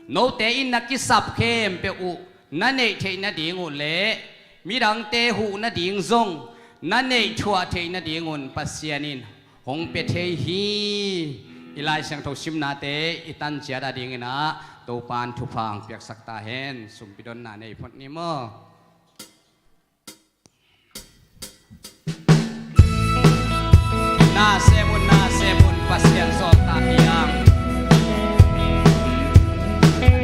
Note in na kisap khempeuh uh na neih theih nading uh le midangte huh nading zong na neih thuah theih nading un Pasian in hong pia thei hi. I Lai Siangtho simnate i tan ciat a dingin ah Topa'n thupha hong piaksak ta hen. Sumpi donna nei phot ni maw? Na sem un, na sem un, Pasian sawltak hi hang.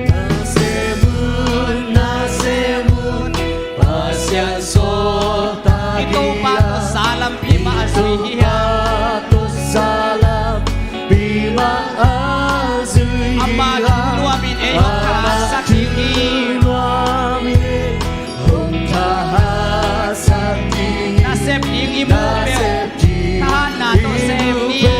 Na sem un, na sem un, Pasian sawltak hi hang. I Topa tawh sa lampi mah a zui hi hang. I Topa tawh sa lampi mah a zui hi hang. Ama thu nuam in ei hong thahatsak ding hi. Ama thu nuam in ei hong thahatsak ding hi. Nasep ding i muh peuh, thahatna tawh sem ni.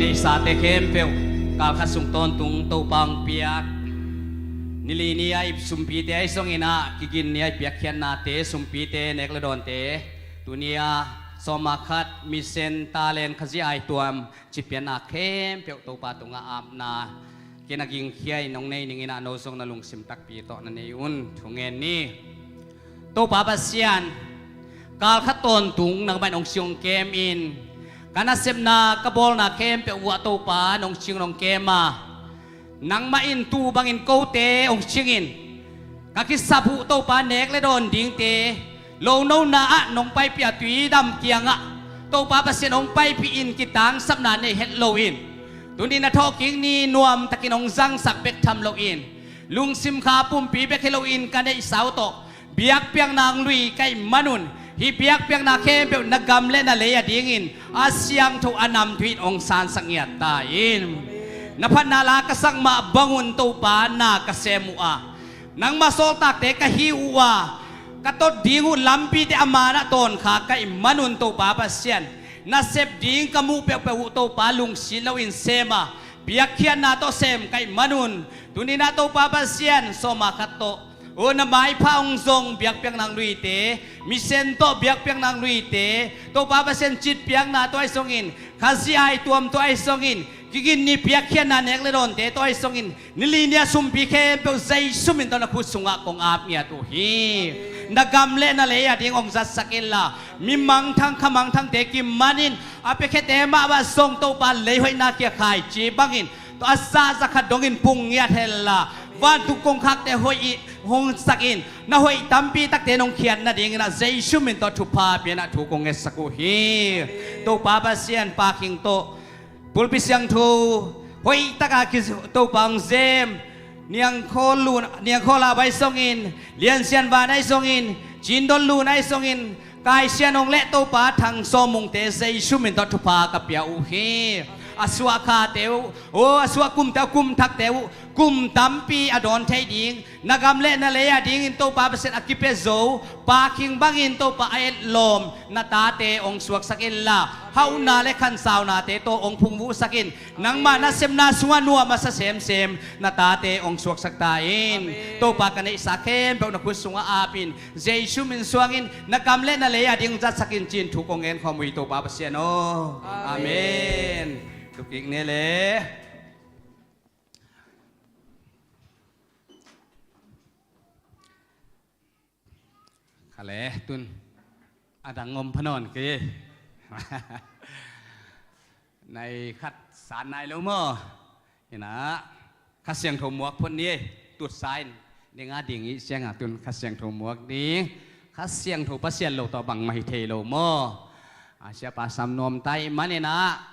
Neihsate khempeuh, kalkhat sung tawntung Topa hong piak nili ni a ip sumpite ahi zongin ah, kigin ni a ip biakkhiatnate, sumpite, nek le dawnte, tuni a sawma khat, mission, talent, Khazih aituam, citpiakna khempeuh Topa tungah apna kei na gingkhia in hong nei ning in ah, no zong na lungsim takpi tawh na nei un. Thungen ni. Topa Pasian, kalkhat tawntung nangmah in hong sung hong kem in, ka nasepna, ka bawlna khempeuh uh ah Topa, nong sung nong kem a, nangmah in tu bangin kote hong sung in, ka kisap uh Topa, nek le dawn dingte, lonona ah nong paipih a, tuidam kiangah Topa Pasian hong paipih in, kitangsapna nei het loin, tuni na thawhkik ni nuamtakin hong zangsak bek tham loin, lungsim kha pumpi bek hi loin, ka neihsa uh tawh biakpiakna hong lui ka hih manun, hih biakpiakna khempeuh na gam le na lei a dingin a siangtho a namtui in hong sansak ngiat ta in. Na phatna la ka sak mah bangun Topa, na ka sem uh a, nangma sawltakte ka hi uh a, ka tot ding uh lampite a man ah tawnkha ka hih manun Topa Pasian, na sep ding ka muh peuhpeuh uh Topa, lungsit loin sem a, biakkhiatna tawh sem ka hih manun, tuni na Topa Pasian, sawma khat tawh, o, na maipha hong zong biakpiakna hong luite, mission tawh biakpiakna hong luite, Topa Pasian, citpiakna tawh ahi zongin, Khazih aituam tawh ahi zongin, kigin ni biakkhiatna, nek le dawnte tawh ahi zongin, nili ni a sumpi khempeuh Jesu min tawh na khut sungah kong ap ngiat uh hi. Na gam le na lei a ding hong zatsak inla, mi mangthang kha mangthangte kimanin, a piakhiate mahmah zong Topa, lei hoihna kia khaici bangin, tua a zahzah khat dongin pung ngiat henla, vantung kongkhakte hoih i hong sak in, na hoih tampi takte nong khiat nadingin ah Jesu min tawh thupha pia in ah thu kong ngetsak uh hi. Topa Pasian, Pa Khing tawh pulpit siangtho hoih taka ki Topa hong zem, Niangkhawl Lun, Niangkhawl Lau ahi zongin, Lian Sian Van ahi zongin, Cin Don Lun ahi zongin, Kai Sian Ong le Topa Thang Sawm Mungte Jesu min tawh thupha ka pia uh hi. A suah khate uh, o, a suah kumte uh, kum thakte uh, kum tampi a dawn thei ding, na gam le na lei a dingin Topa Pasian a kipia zo Pa Khing bangin Topa a etlawm na tate hong suaksak inla, hauhna le khansaunate tawh hong phungvuhsak in, nangmah nasepna sungah nuam a sa semsem na tate hong suaksak ta in. Amen. Topa, ka neihsa khempeuh na khut sungah ap in, Jesu min suangin na gam le na lei a ding zatsak in, ci-in thu kong ngen khawm uh hi, Topa Pasian aw. Amen. Amen. Tuk kik ni le. Kha le, tun a dang om pha nawn kei. Nai khat san nai lo maw? Hi na, Kha Siangtho muak phot ni ei. Tut sa in, ding a ding i siang a, tun Kha Siangtho muak ding. Kha Siangtho Pasian lo tawh bangmah hi thei lo maw? A siapa sam nuam ta i hih manin ah,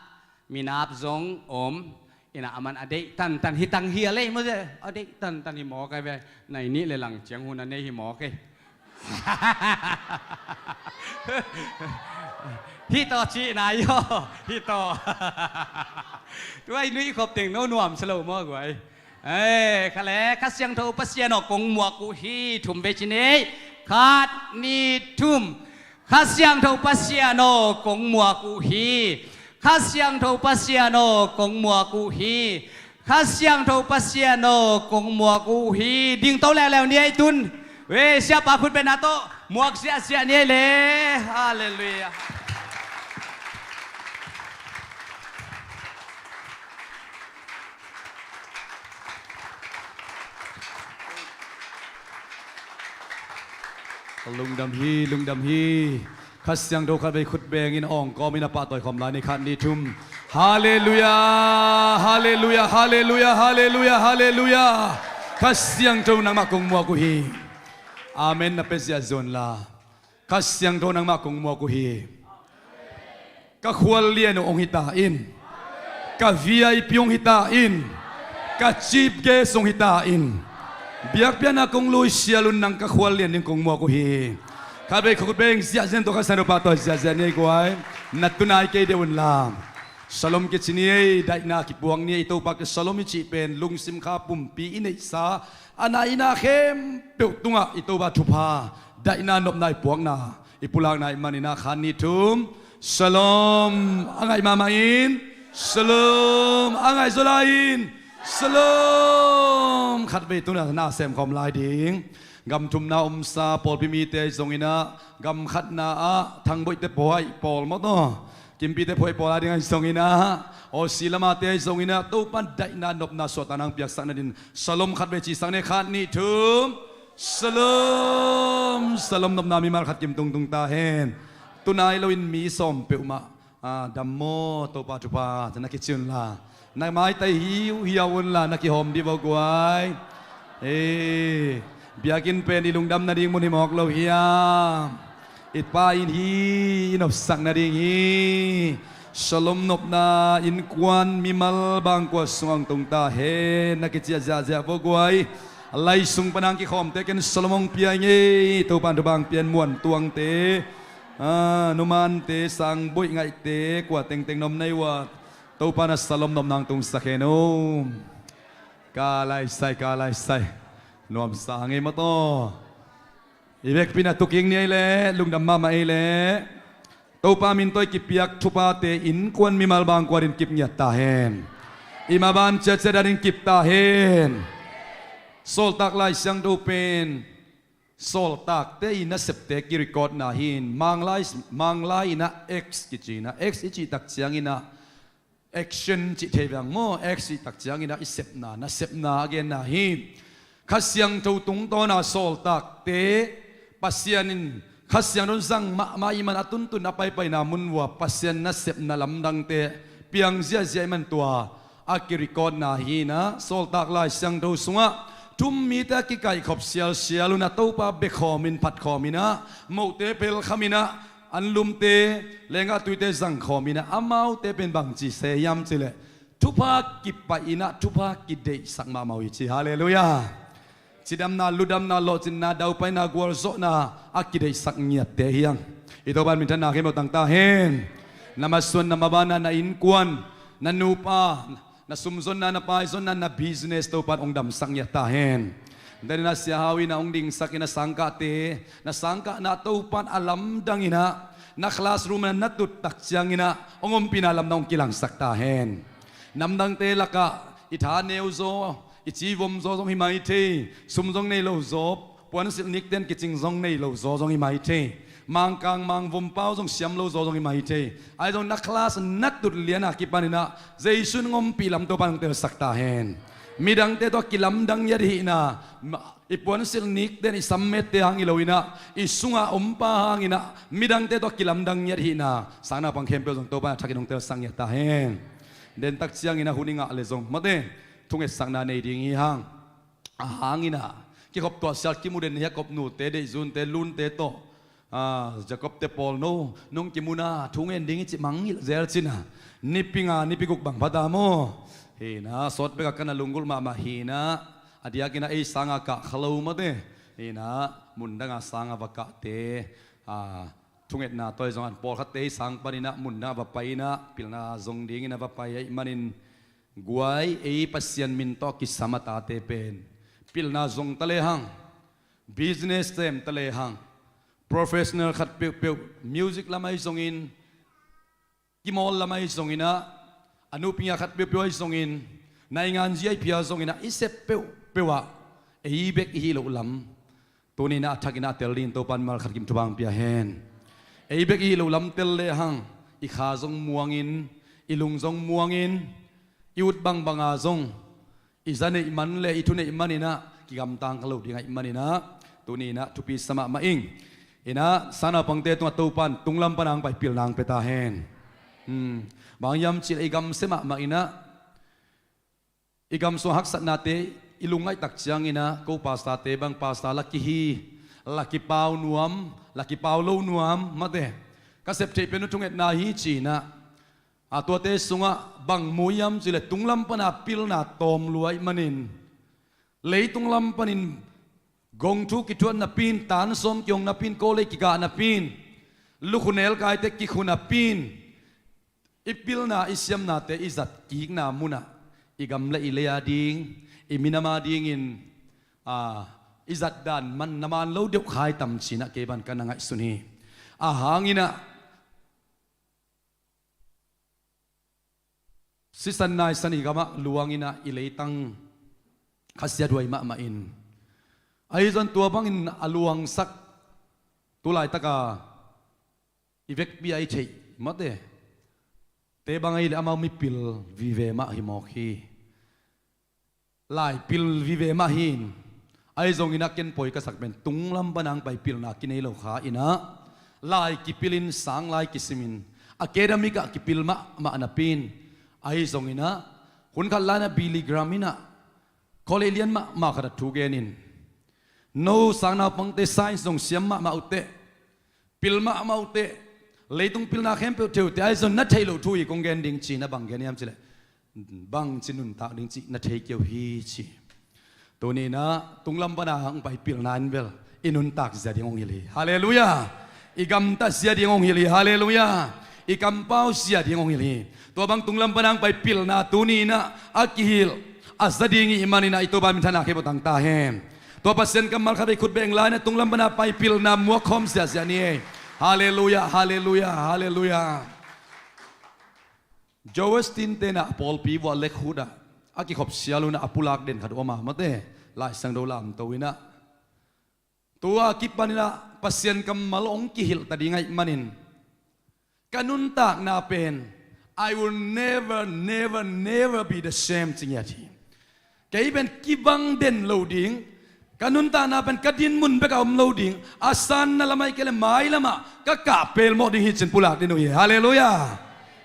minap zong om. Hi na, aman a deih tantan hi tang hi a lei maw ze. A deih tantan hi mawk a ve. Nai nih le lang ciang hun a nei hi mawk ei. Hi tawh cihna i aw, hi tawh. Tua i nuih khop teng no nuam sa lo maw guai. Ei, kha le, Kha Siangtho Pasian aw kong muak uh hi, thum vei ci ni ei. Khat, nih, thum. Kha Siangtho Pasian aw kong muak uh hi. Kha Siangtho Pasian aw kong muak uh hi. Kha Siangtho Pasian aw kong muak uh hi. Dingto leuleu ni ei tun. Ve, siapa khut bengna tawh muak ziahziah ni ei le. Halleluiah. Lungdam hi, lungdam hi. Kha Siangtho khat vei khut bengin awng kawmin a pahtawi khawm lai ni, khat, nih, thum. Halleluiah, halleluiah, halleluiah, halleluiah, halleluiah. Kha Siangtho nangmah kong muak uh hi. Amen na pia ziahziah un la. Kha Siangtho nangmah kong muak uh hi. Ka khuallian uh hong hi ta in. Ka V I P hong hi ta in. Ka chief guest hong hi ta in. Biakpiakna kong lui sial un nang ka khuallian ding kong muak uh hi. Khat vei khut beng ziahziah tawh Kha Siangtho pahtawi ziahziah ni ei guai. Na tunai kei deuh un la. Shalom kici ni ei, daihna kipuak ni ei, Topa ka shalom i cih pen lungsim kha pumpi i neihsa a naina khempeuh tungah i Topa thupha, daihna, nopna i puakna i pulakna i hih manin ah, khat, nih, thum. Shalom. A ngaih mahmah in. Shalom. A ngaihzaw lai-in Shalom. Khatvei tu-in ah na semkhawm lai ding. Gam thumna omsa pawlpi mite ahi zongin ah, gam khatna ah Thangboihte phuai pawl maw taw, Kimpite phuai pawl a ding ahi zongin ah, Aussie lamate ahi zongin ah, Topa'n daihna nopna suahtakna hong piaksak nadingin Shalom khatvei cisak ni. Khat, nih, thum. Shalom. Shalom nopna mimal khat kim tung tung ta hen. Tu nai loin mi sawm peuhmah, ah, dam maw, Topa thupha, na kici un la. Na maitai hiuhiau un la, na kihawm dih vo guai. Eh, biakinn pen i lungdam nading mun hi mawk lo hiam? I Pa inn hi, i nopsak nading hi. Shalom nopna innkuan mimal bangkua sungah hong tung ta hen, na kiciah ziahziah vo guai. Lai sung pan a hong kikhawmte ken Shalom hong pia ing ei. Topa'n thupha hong pia in, Muan Tuangte, ah, Nu Mante, Sang Boih Ngaihte, kua tengteng na om na hih uh a, Topa'n ah Shalom nopna hong tungsak hen aw. Ka laisai, ka laisai. Nuamsa ngei maw taw. I vekpi-in ah tu kik ni ei leh, lungdam mahmah ei leh. Topa min tawh i kipiak thuphate innkuan mimal bangkua adingin kip ngiat ta hen. I maban ciatciat adingin kip ta hen. Sawltak Lai Siangtho pen sawltakte i nasepte kirecordna hi-in, Manglai, Manglai in ah Acts kici in ah, Acts i cih tak ciangin ah action cih thei veng maw, Acts i cih tak ciangin ah i sepna, nasepna a genna hi. Kha Siangtho tungtawn a sawltakte Pasian in Kha Siangtho zang mahmah ahih man a tuntun a paipaina mun uah Pasian nasepna lamdangte piang ziahziah ahih man tua a kirecordna hi in ah, Sawltak Lai Siangtho sungah thum mite a kikaihkhop sialsial un ah, Topa bekhawm in, phatkhawm in ah, mohte pelkham in ah, anlumte, lenggahtuite zangkhawm in ah, amaute pen bangci se hiam cih leh, thupha kipaih in ah, thupha kideihsak mahmah uh hi ci. Halleluiah. Cidamna, ludamna, lawhcinna, daupaina, gualzawhna a kideihsak ngiatte hi hang. I Topa'n minthanna khempeuh tang ta hen. Na masuan, na maban ah, na innkuan, na nupa, na sumzonna, na paizonna, na business Topa'n hong damsak ngiat ta hen. Danin ah Sia Hau in ah hong dingsak in ah, sangkahte, na sangkahna Topa'n a lamdang in ah, na classroom ah na tut tak ciangin ah hong ompihna lamdang hong kilangsak ta hen. Namdangte lakah i tha neu zaw, i ci vom zaw zong hi mai thei, sum zong nei lo zaw, puansilh nikten kicing zong nei lo zaw zong hi mai thei, mangkang mangvom pau zong siam lo zaw zong hi mai thei. Ahi zong na class na tut lian a kipan in ah Jesu in hong ompih lam Topa'n hong telsak ta hen. Midangte tawh kilamdang ngiat hihna, ma-, i puansilh nikten, i sammette hang hi lo in ah, i sungah om pa hang in ah midangte tawh kilamdang ngiat hihna, sangnaupang khempeuh zong Topa'n a thakin hong telsak ngiat ta hen. Dentak ciangin ah hun i ngah leh zong, mate, thungetsakna nei ding hi hang. A hang in ah, kikhop tuahsial kimu den hi a, kopnute, deihzunte, lunte tawh, ah, Jacob-te pawl, no, nong kimu na thu ngen ding hi ci, mangngilh zel ci in ah, nipi nga nipi guk bang pha ta maw. Hi in ah, sawt bek a ka na lunggulh mahmah hi in ah, a diakin ah ei sang a kah kha lo, mate. Hi in ah, mundang a sang a va kahte, ah, thungetna tawh zong, an pawlkhatte ei sang panin ah mundang a va pai in ah, pilna zong dingin a va pai ahih manin, guai, ei Pasian min tawh kisam a tate pen pilna zong ta lehang, business sem ta lehang, professional khat peuhpeuh, music lam ahi zongin, kimawl lam ahi zongin ah, a nupia khat peuhpeuh ahi zongin, nainganzi ahi phial zongin ah, i sep peuhpeuh ah ei bek i hih loh lam tuni-in ah a thakin ah a tel dingin Topa'n mimal khat kim thupha hong pia hen. Ei bek i hih loh lam tel lehang, i kha zong muangin, i lung zong muangin, i ut bangbang a zong i za neih man leh i thu neih manin ah kigamtang kha lo ding ahih manin ah, tuni-in ah thupi sa mahmah ing. In ah, sangnaupangte tungah Topa'n tunglam pan a hong pai pilna hong pia ta hen. Hmm. Bang hiam cih leh i gamsia mahmah in ah, i gam sung haksatnate i lungngaih tak ciangin ah, ko pastorte bang pastor la kihi, la kipau nuam, la kipau lo nuam, mate. Ka sep theih pen uh thungetna hi ci-in ah, a tuate sungah bang mu hiam cih leh tunglam pan a pilna tawm lua ahih manin, leitung lam panin gong thu kithuah napi-in, tan sawm kihong napi-in, kawlei kikah napi-in, lukhu nelkaite kikhu napi-in, i pilna, i siamnate i zat kikna munah, i gam leh i lei a ding, i minam a dingin, a, i zat dan man na man lo deuh kha hi tam ci-in ah kei bang ka na ngaihsun hi. A hang in ah, Sisan naisan i gamah luangin ah i leitang khasia duai mahmah in, ahi zong tua bangin a luangsak tu laitaka i vekpi a i theih mate te bang ahi le amau mipil vive mah hi mawk hi. Laipil vive mah hi. Ahi zongin a ken pawi ka sak pen tunglam pana ang pai pilna kinei lo kha in ah lai kipilin sang lai kisimin academic ah kipil mahmah napi in, ahi zongin ah hun khat lai-in ah Billy Graham in ah college lian mahmah khat ah thu genin, no sang naupangte science zong siam mahmah uh teh, pil mahmah uh teh, leitung pilna khempeuh thei uh teh, ahi zong na theih loh thu hi kong gen ding ci-in ah bang gen hiam cih leh bangci nuntak ding cih na thei kei uh hi ci. Tuni in ah tunglam pana ang pai pilna in bel i nuntak zia ding hong hilh hi. Halleluiah. I gamtat zia ding hong hilh hi. Halleluiah. I kampau zia ding hong hilh hi. Tua bang tunglam pana ang pai pilna tuni in ah a kihilh a za ding i hih manin ah i Topa minthanna khempeuh tang ta hen. Tua Pasian kammal khat vei khut beng lai-in ah tunglam pana pai pilna muak khawm ziahziah ni ei. Halleluiah, halleluiah, halleluiah. Joel Osteen te in ah pawlpi vuah lekhut ah a kikhop sial un ah a pulak den khat om a mate, Laisiangtho lamto in ah tua kipan in ah Pasian kammal hong kihilh ta ding ahih manin ka nuntakna pen I will never, never, never be the same ci ngiat hi. Kei pen kibang den lo ding, ka nuntakna pen ka dinmun bek a om lo ding, a sanna lam ahih kei leh mai lamah ka kah pelmawh ding hi ci-in pulak den uh hi. Halleluiah.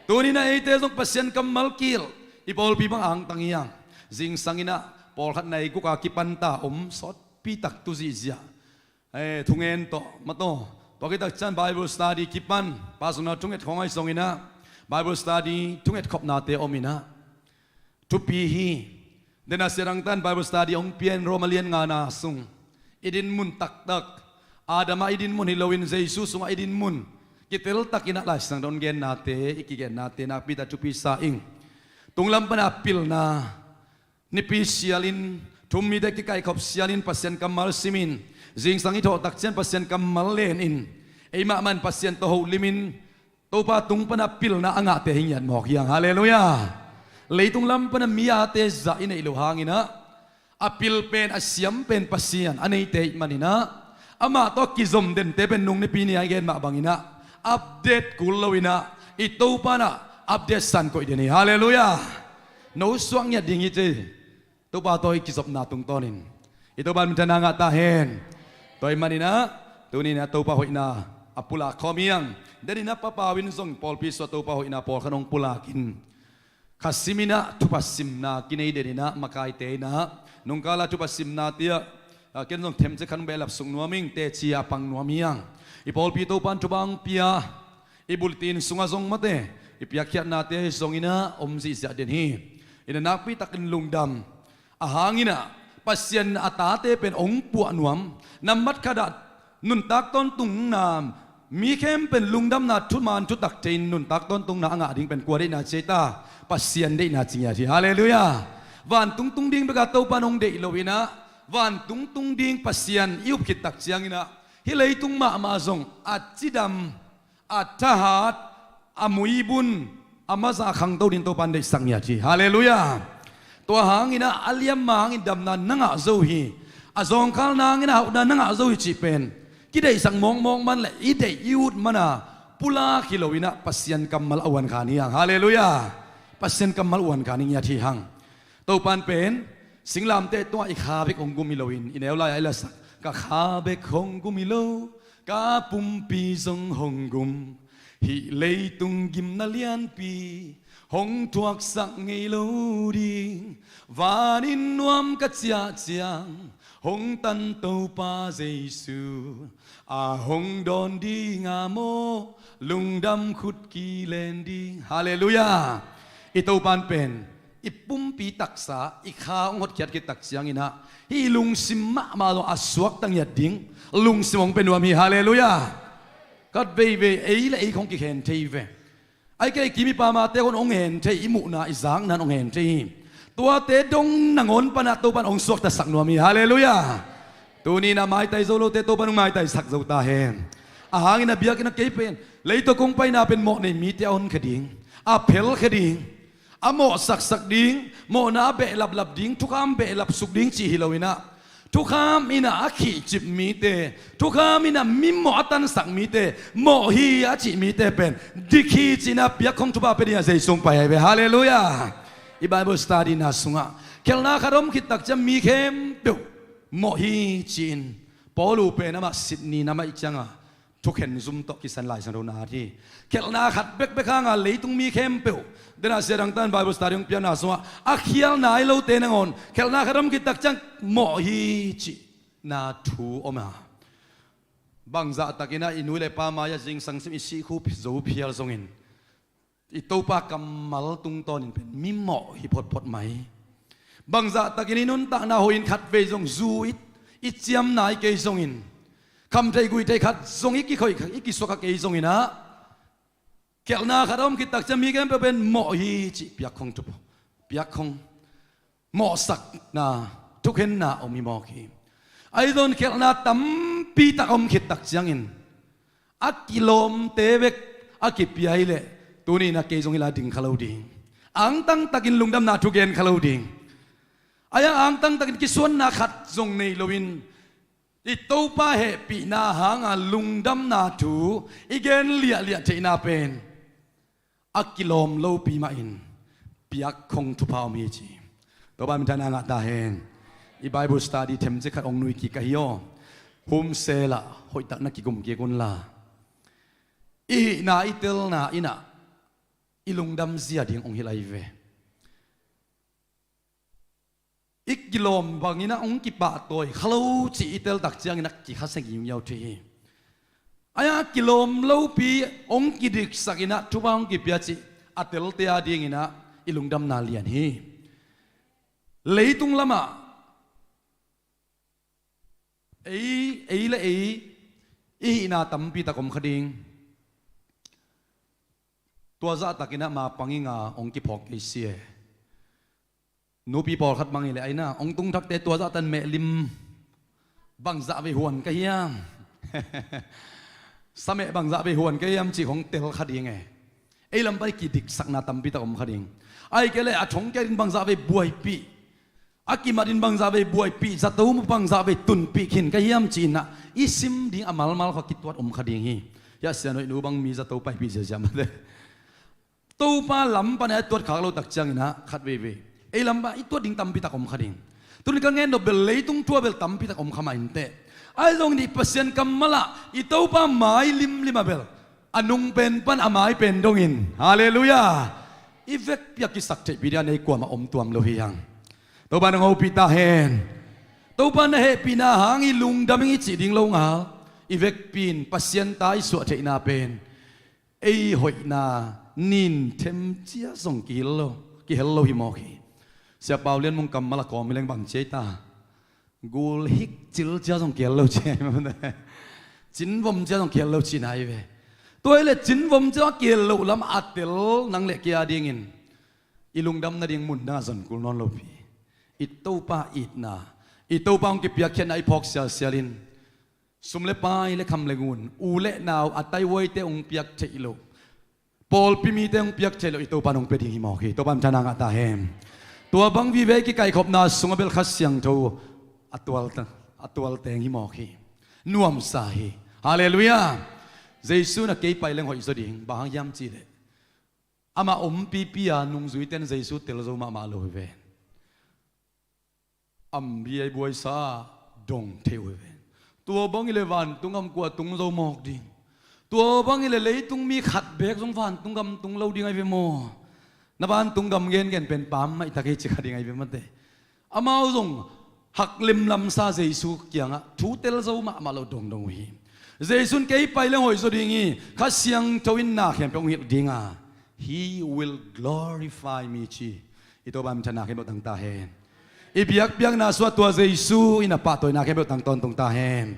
Tuni in ah eite zong Pasian kammal kihilh i pawlpi bang angtang hi hang. Zingsang in ah pawlkhat nai guk a kipanta om sawtpi tak tu zihziah, eh, thungen tawh mataw, tua khit tak ciang Bible study kipan, personal thunget khawng ahi zongin ah Bible study thunget khopnate om in ah thupi hi. Dena siadang tan Bible study hong pia in Roma lian ngana sung i dinmun taktak, Adam ah i dinmun hi loin Jesu sungah i dinmun kiteltakin ah Laisiangtho hong gennate, i kigennate nakpi tak thupi sa ing. Tunglam pana pilna nipi sialin, thum mite kikaikhop sialin Pasian kammal simin, zingsang i thawh tak ciang Pasian kammal lenin, ei mahmah in Pasian tawh holim in Topa tung pana pilna a ngahte hi ngiat mawk hi hang. Halleluiah. Leitung lam pana mi ate zah i neih loh hangin ah a pil pen a siam pen Pasian a neite ahih manin ah amah tawh kizom dente pen nung nipi ni a i gen mah bangin ah update kul loin ah i Topa in ah update san koih den hi. Halleluiah. No suak ngiat ding hi ci. Topa tawh i kizopna tungtawnin i Topa minthanna ngah ta hen. Tua ahih manin ah tuni in ah Topa hoihna a pulak khawm hi hang. Denin ah Pa Pau in zong pawlpi sungah Topa hoihna pawlkhat hong pulakin kha simin ah thupha simna kinei denin ah makaite in ah nungkala thupha simna tiah, ah, ken zong themcik khat hong behlap suk nuam ing, teci a pang nuam hi hang. I pawlpi Topa in thupha hong pia, i bulletin sungah zong mate, i piakkhiatnate zongin ah om zihziah den hi. In ah nakpi takin lungdam. A hangin ah Pasian a tate pen hong puah nuam. Nambat khat ah nuntak tawntungna, mi khempeuh lungdamna thuman thutak thei in nuntak tawntungna a ngah ding pen kua deihna ci ei ta? Pasian deihna ci ngiat hi. Halleluiah. Vantung tung ding bek a Topa in hong deih loin ah vantung tung ding Pasian i up khit tak ciangin ah hih leitung mahmah zong a cidam, a thahat, a muibun, a maza khangto ding Topa in deihsak ngiat hi. Halleluiah. Tua hangin ah a liamma hangin damna na ngah zo hi. A zawngkhalna hangin a hauhna na ngah zo hi cih pen kideihsak mawkmawk man le i deih i ut mana pulak hi loin ah Pasian kammal a uankhan hi hang. Halleluiah. Pasian kammal uankhan hi ngiat hi hang. Topa in pen singlamteh tungah i kha bek hong gum hi loin i neu lai-ah i lasak, ka kha bek hong gum hi lo, ka pumpi zong hong gum, hih leitung gimna lianpi hong thuaksak ngei lo ding. Vanin nuam ka ciah ciang hong tan Topa Jesu a hong dawn ding a maw, lungdam khut kilen ding. Halleluiah. I Topa in pen i pumpi taksa, i kha hong hotkhiat khit tak ciangin ah hih lungsim mahmah zong a suakta ngiat ding lungsim hong pia nuam hi. Halleluiah. Khat veivei ei le ei khawng kikhen thei ve. Ahih kei leh kimipa mate khawng hong hen thei, i muhna i zakna in hong hen thei hi. Tuate dong nangawn panah Topa in hong suaktasak nuam hi. Halleluiah. Tuni in ah maitai zo lote Topa in hong maitaisak zo ta hen. A hangin a biakinn ah kei pen leitungah kong paina pen mawhnei mite a honkhia ding, a phelkhia ding, a mawhsaksak ding, mawhna a behlaplap ding, thukham behlapsuk ding cih hi loinah, thukham innah a khihcip mite, thukham innah mimawh a tansak mite, mawh hi a cih mite pen dik hi cinah piakkhong thupha pia dingah Jesu hong pai ahi ve. Halleluiah. I Bible study na sungah khelhna khat om khit takciang mi khempeuh mawh hi ci-in Paul uh pen amah Sydney nam ahih cianga thukhen zum tawh kisan Lai Siangtho na hi. Khelhna khat bekbek hanga leitung mi khempeuh, dena sia dangtan Bible study hong piakna sungah a khial nai lote nangawn khelhna khat om khit takciang mawh hi cihna thu om a. Bangzahtakinah i nu le pa mai-ah zingsang sim i sih khu zo phial zongin i Topa kammal tungtawnin pen mimawh hi photphot mai. Bangzahtakin i nuntakna hoihin khatvei zong zu i, i ciam nai kei zongin, kham thei gui thei khat zong i kikhoih, i kisuak kha kei zonginah, khelhna khat a om khit takciang mi khempeuh pen mawh hi cih piakkhong thupha, piakkhong mawhsakna, thukhenna om hi mawk hi. Ahi zongin khelhna tampi tak a om khit takciangin a kilawmte bek a kipia hileh tuni-in a kei zong hila ding kha lo ding. Angtang takin lungdamna thu gen kha lo ding. Ahi hang angtang takin kisuanna khat zong nei loin i Topa hehpihna hanga lungdamna thu i gen liahliah theihna pen a kilawm lopi mahin piakkhong thupha om hi ci. Topa minthanna ngah ta hen. I Bible study themci khat hong nui kik ka hi aw. Humselah hoihtak na kikum kik unla, i hihna i telna innah i lungdam zia ding hong hilh ahi ve. I kilawm banginah hong kipahtawi kha lo cih i teltak cianginah kikhasia ngiungiau thei hi. Ahi hang kilawm lopi hong kidiksakinah thupha hong kipia cih a telte a dinginah i lungdamna lian hi. Leitung lamah ei, ei le ei i hihna tampi tak om kha ding. Tua zahtakinah mapang inga hong kiphawk kei si e. Nupi pawlkhat bang hileh aina hong tungthakte tua zahtan mehlim bangzah vei huan ka hiam? Sameh bangzah vei huan ka hiam cih hong tel kha ding e. Ei lampai kidiksakna tampi tak om kha ding. Ai kei le a thongkia din bangzah vei buaipih, a kimat in bangzah vei buaipih, zato bangzah vei tunpih khin ka hiam cihnah i sim ding a malmal kha kituat om kha ding hi. Hiah sianhoih nu bang mi zato paipih ziazia mate. Topa lam pana i tuat khak lo tak cianginah khat veivei ei lam pana i tuat ding tampi tak om kha ding. Tuni ka ngen nop bel leitung thua bel tampi tak om kha mah inteh. Ahi zongin i Pasian kammalah i Topa mai limlim ah bel a nung pen pan a mai pen dongin, halleluiah, i vekpi a kisak theihpih ding a nei kuamah om tuam lo hi hang. Topa nang hopih ta hen. Topa na hehpihna hang i lungdam ing i cih ding lo ngal. I vekpi in Pasian ta i suah theihna pen ei hoihna nin them cia zong kihel lo, kihel lo hi mawk hi. Sia Pau Lian Mung kammal a kawm hi leng bang cia i ta? Gul hik cil cia zong kihel lo cia hi mawk. Cinvom cia zong kihel lo cihna hi ve. Tua hi le cinvom cia kihel loh lam a tel nang le kei a dingin i lungdam nading mun dangah zon kul nawn lopi. I Topa itna, i Topa hong kipiakkhiatna i phawk sialsial in sum le pai le kham le ngun, u le nau, a taihuaite hong piak theih loh, pawlpi mite hong piak theih loh i Topa nong pia ding hi mawk hi. Topa minthanna ngah ta hen. Tua bang vive i kikaikhopna sungah bel Kha Siangtho a tual ta, a tual teng hi mawk hi. Nuamsa hi. Halleluiah. Jesu in a kei pai leng hoih zaw ding, bang hang hiam cihleh amah ompipi a nungzuite in Jesu tel zo mahmah lo hi ve. Ambi a i buaisa a dong thei uh hi ve. Tua bang hileh vantung gam kua tung zo mawk ding? Tua bang hileh leitung mi khat beek zong vantung gam tung lo ding ahi ve maw? Na vantung gam gengen pen pam maihtak hi ci kha ding ahi ve mate. Amau zong hak limlamsa Jesu kiangah thu tel zo mahmah lo dongdong uh hi. Jesu in kei pai leng hoih zaw ding hi. Kha Siangtho in na khempeuh hong hilh dinga, He will glorify me ci. I Topa minthanna khempeuh tang ta hen. I biakpiakna sungah tua Jesu in a pahtawina khempeuh tang tawntung ta hen.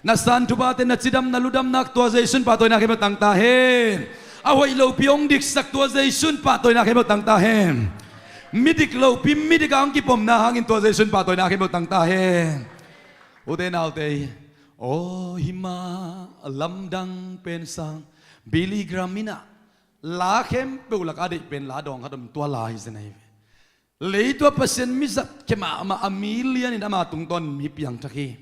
Na san thuphate, na cidam na ludamna tua Jesu in pahtawina khempeuh tang ta hen. A hoih lopi hong diksak tua Jesu in pahtawina khempeuh tang ta hen. Midik lopi midik a hong kipomna hangin tua Jesu in pahtawina khempeuh tang ta hen. Ute naute, aw hima lamdang pen sang Billy Graham in ah La khempeuh lak a deih pen la dawng khat om, tua la hi zen ahi ve. Leitung a Pasian mi zat khia mahmah a, mi lianin ama tungtawn mi piangthak hi.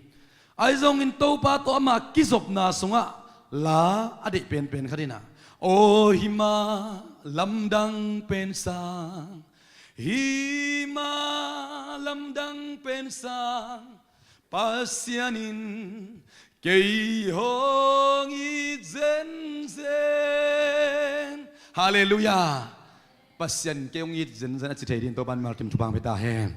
Ahi zongin Topa tawh ama kizopna sungah la a deih penpen khat in ah, aw hih mah lamdang pen sang, hih mah lamdang pen sang, Pasian in kei hong it zenzen. Halleluiah. Pasian kei hong it zenzen a ci thei dingin Topa'n mimal kim thupha hong pia ta hen.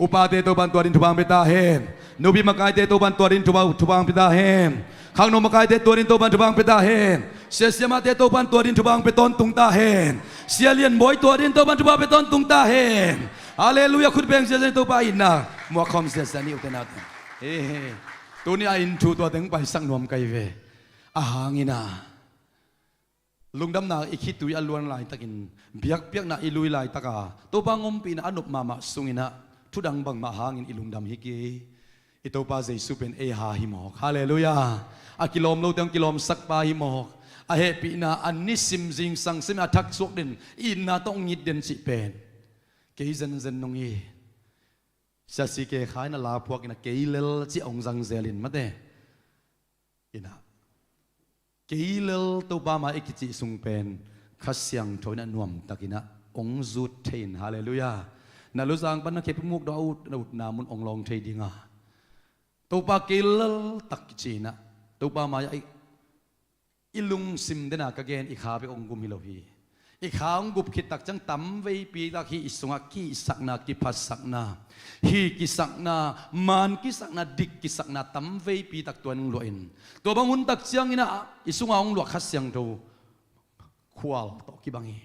Upate Topa'n tua dingin thupha hong pia ta hen. Nupi makaite Topa'n tua dingin thupha, thupha hong pia ta hen. Khangno makaite tua dingin Topa'n thupha hong pia ta hen. Sia siamahte Topa'n tua dingin thupha hong pia tawntung ta hen. Sia Lian Bawi tua dingin Topa'n thupha pia tawntung ta hen. Halleluiah. Khut beng ziahziah ni, Topa itna muak khawm ziahziah ni, ute naute. He, he. Tuni a inn thu tua teng paisak nuam ka hi ve. A hang in ah, lungdamna i khitui a luan laitakin, biakpiakna i lui laitaka Topa hong ompihna a nop mahmah sungin ah, thudang bangmah hangin i lungdam hi kei. I Topa Jesu pen ei ha hi mawk. Halleluiah. A kilawm lote hong kilawmsak pa hi mawk. A hehpihna a nisim zingsang simin a thak suak den, itna tawh hong it den cih pen kei zenzen nong hi. Sia C K Kha in ah la phuak in ah, kei lel cih hong zang zel in mate. In ah, kei lel Topa mai i kicih sung pen Kha Siangtho in ah nuamtakin ah hong zut thei in. Halleluiah. Na luzang pan na khe pumuk dong a ut, na utna mun hong lawng thei ding a, Topa kei lel tak kici in ah, Topa mai ah i, i lungsim den a ka gen, i kha bek hong gum hi lo hi. I kha hong gup khit tak ciang tamveipi tak hih i sungah kihsakna, kiphatsakna, hi kisakna, man kisakna, dik kisakna tamveipi tak tua in hong luah in, tua bang hun tak ciangin ah i sungah hong luah Kha Siangtho khual tawh kibang hi.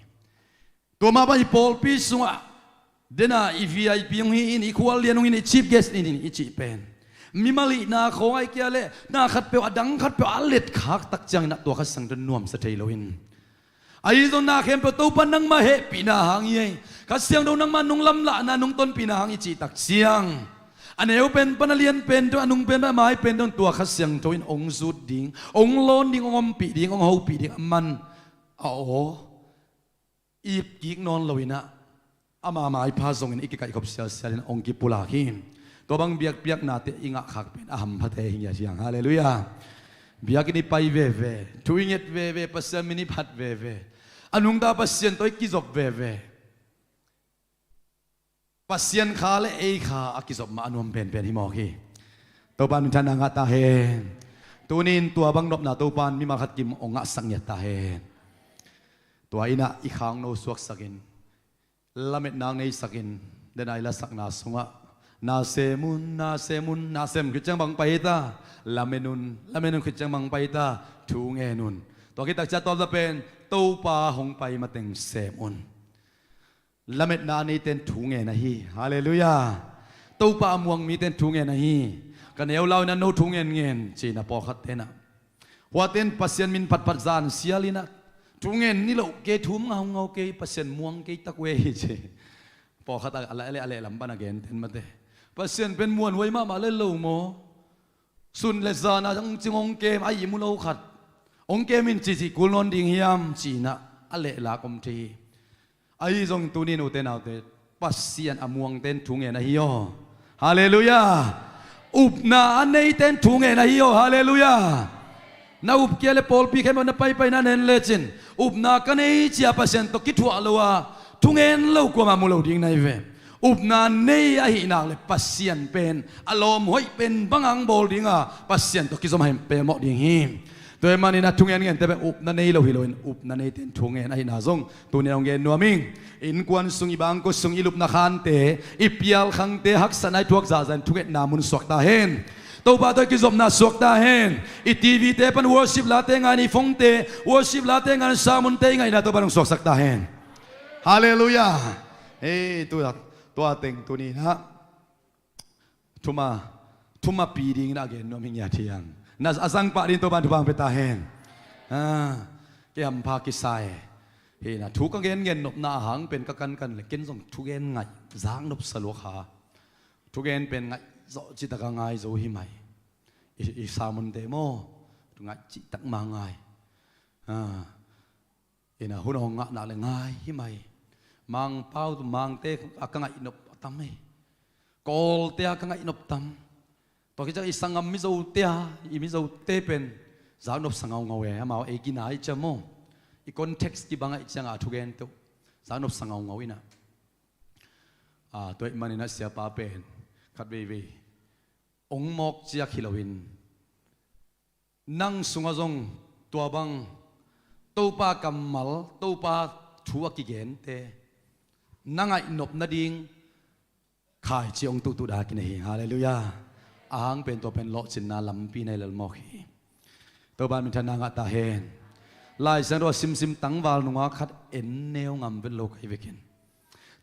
Tua mah bang i pawlpi sungah den a i V I P hong hi in, i khuallian hong hi in, i chief guest in, in i cih pen mimal ihna khawng ahih kei leh na khatpeuh a dang khatpeuh a letkhak tak ciangin ah tua Kha Siangtho nuamsa thei lo in, ahi zong na khempeuh Topa nangmah hehpihna hang hi ei. Kha Siangtho nangmah nong lamlahna, nong tonpihna hang i cih tak ciang, a neu pen pan a lian pen tawh, a nung pen pan a mai pen tawh tua Kha Siangtho in hong zut ding, hong lawn ding, hong ompih ding, hong hopih ding a man a aw i ip kik nawn lo in ah, ama maipha zongin i kikaihkhop sialsial in hong kipulak hi. Tua bang biakpiaknate i ngahkhak pen a hamphate hi ngiat hi hang. Halleluiah. Biakinn i pai veve, thu i nget veve, Pasian min i phat veve, a nungta Pasian tawh i kizop veve, Pasian kha le ei kha a kizop mah a nuam penpen hi mawk hi. Topa'n minthanna ngah ta hen. Tuni in tua bang nopna Topa'n mimal khat kim hong ngahsak ngiat ta hen. Tua in ah i khangno suaksakin, lametna hong neisakin, den a i lasakna sungah, na sem un, na sem un, na sem khit ciang bang pai ta? Lamen un, lamen un khit ciang bang pai ta? Thu ngen un. Tua khit tak ciang a tawpna pen, Topa hong pai mateng sem un. Lametna a neite in thu ngen ahi. Halleluiah. Topa a muang mite in thu ngen ahi. Ka neu lau in ah no thu ngen ngen ci-in ah pawlkhatte in ah, huate in Pasian min phatphat zan sial in ah, thu ngen ni loh kei, thu ngaungau kei, Pasian muang kei tak uh ei ci. Pawlkhat a, a leh, a leh lam pan a gente in mate, Pasian pen muanhuai mahmah le lo maw? Sun le zan a hong cing hong kem a ihmu lo khat, hong kem in cici kul nawn ding hiam ci-in ah a lehlak om thei hi. Ahi zongin tuni in ute naute, Pasian a muangte in thu ngen ahi aw. Halleluiah. Upna a neite in thu ngen ahi aw. Halleluiah. Na up kei leh pawlpi khempeuh na paipai na en lecin, upna ka nei ci-a Pasian tawh kithuah lo a, thu ngen lo kuamah mu lo ding na hi ve. Upna nei ahih nak leh Pasian pen a lawm hoih pen bang hong bawl ding a, Pasian tawh kizom a hi pen mawh ding hi. Tua ahih manin a thu ngen ngente pen upna nei lo hi loin, upna neite in thu ngen ahihna zong tuni in hong gen nuam ing. Innkuan sung, i bangkua sung, i lupna khante, i pialkhangte haksatna i thuak zahzah in thungetna mun suak ta hen. Topa tawh i kizopna suak ta hen. I T V-te pan worship late ngai in, i phone-te worship late ngai in, sermon-te i ngaihna Topa in hong suaksak ta hen. Halleluiah. Hei, tua, tua teng tuni in ah thuma, thumapi dingin a gen nuam hi ngiat hi hang. Na a zang pah dingin Topa in thupha hong pia ta hen. Ah, kei hampha kisa e. Hi na, thu ka gen gen nopna a hang pen ka kankan leh ken zong thugen ngaih zak nopsa lua kha. Thugen pen ngaih zawh citak a ngai zo hi mai. I, i sermon-te maw, ngaih citak mah ngai. Ah. Ina hun hong ngah nak le ngai hi mai. Mangpau tu Mangte a ka ngaih nop a tam hi. Kawlte a ka ngaih nop tam. Tua khit ciang i sanggam Mizote a, i Mizote pen zaknop sa ngaungau e, amau ei kina i ciam maw. I context kibang ahih ciangah a thugen teuh zaknop sa ngaungau ina. Ah, tua ih maninah siapa pen khat veivei ong mawk ciak hi loin, nang sungah zong tua bang Topa kammal, Topa thu a kigente na ngaih nop nading khaici ong tuhtuh dak ina hi. Halleluiah. A hang pen tua pen lawhcinna lampi nei lelmawk hi. Topa minthanna ngah ta hen. Lai Siangtho a simsim tangval nunga khat en neu ngam vet lo kai vekin,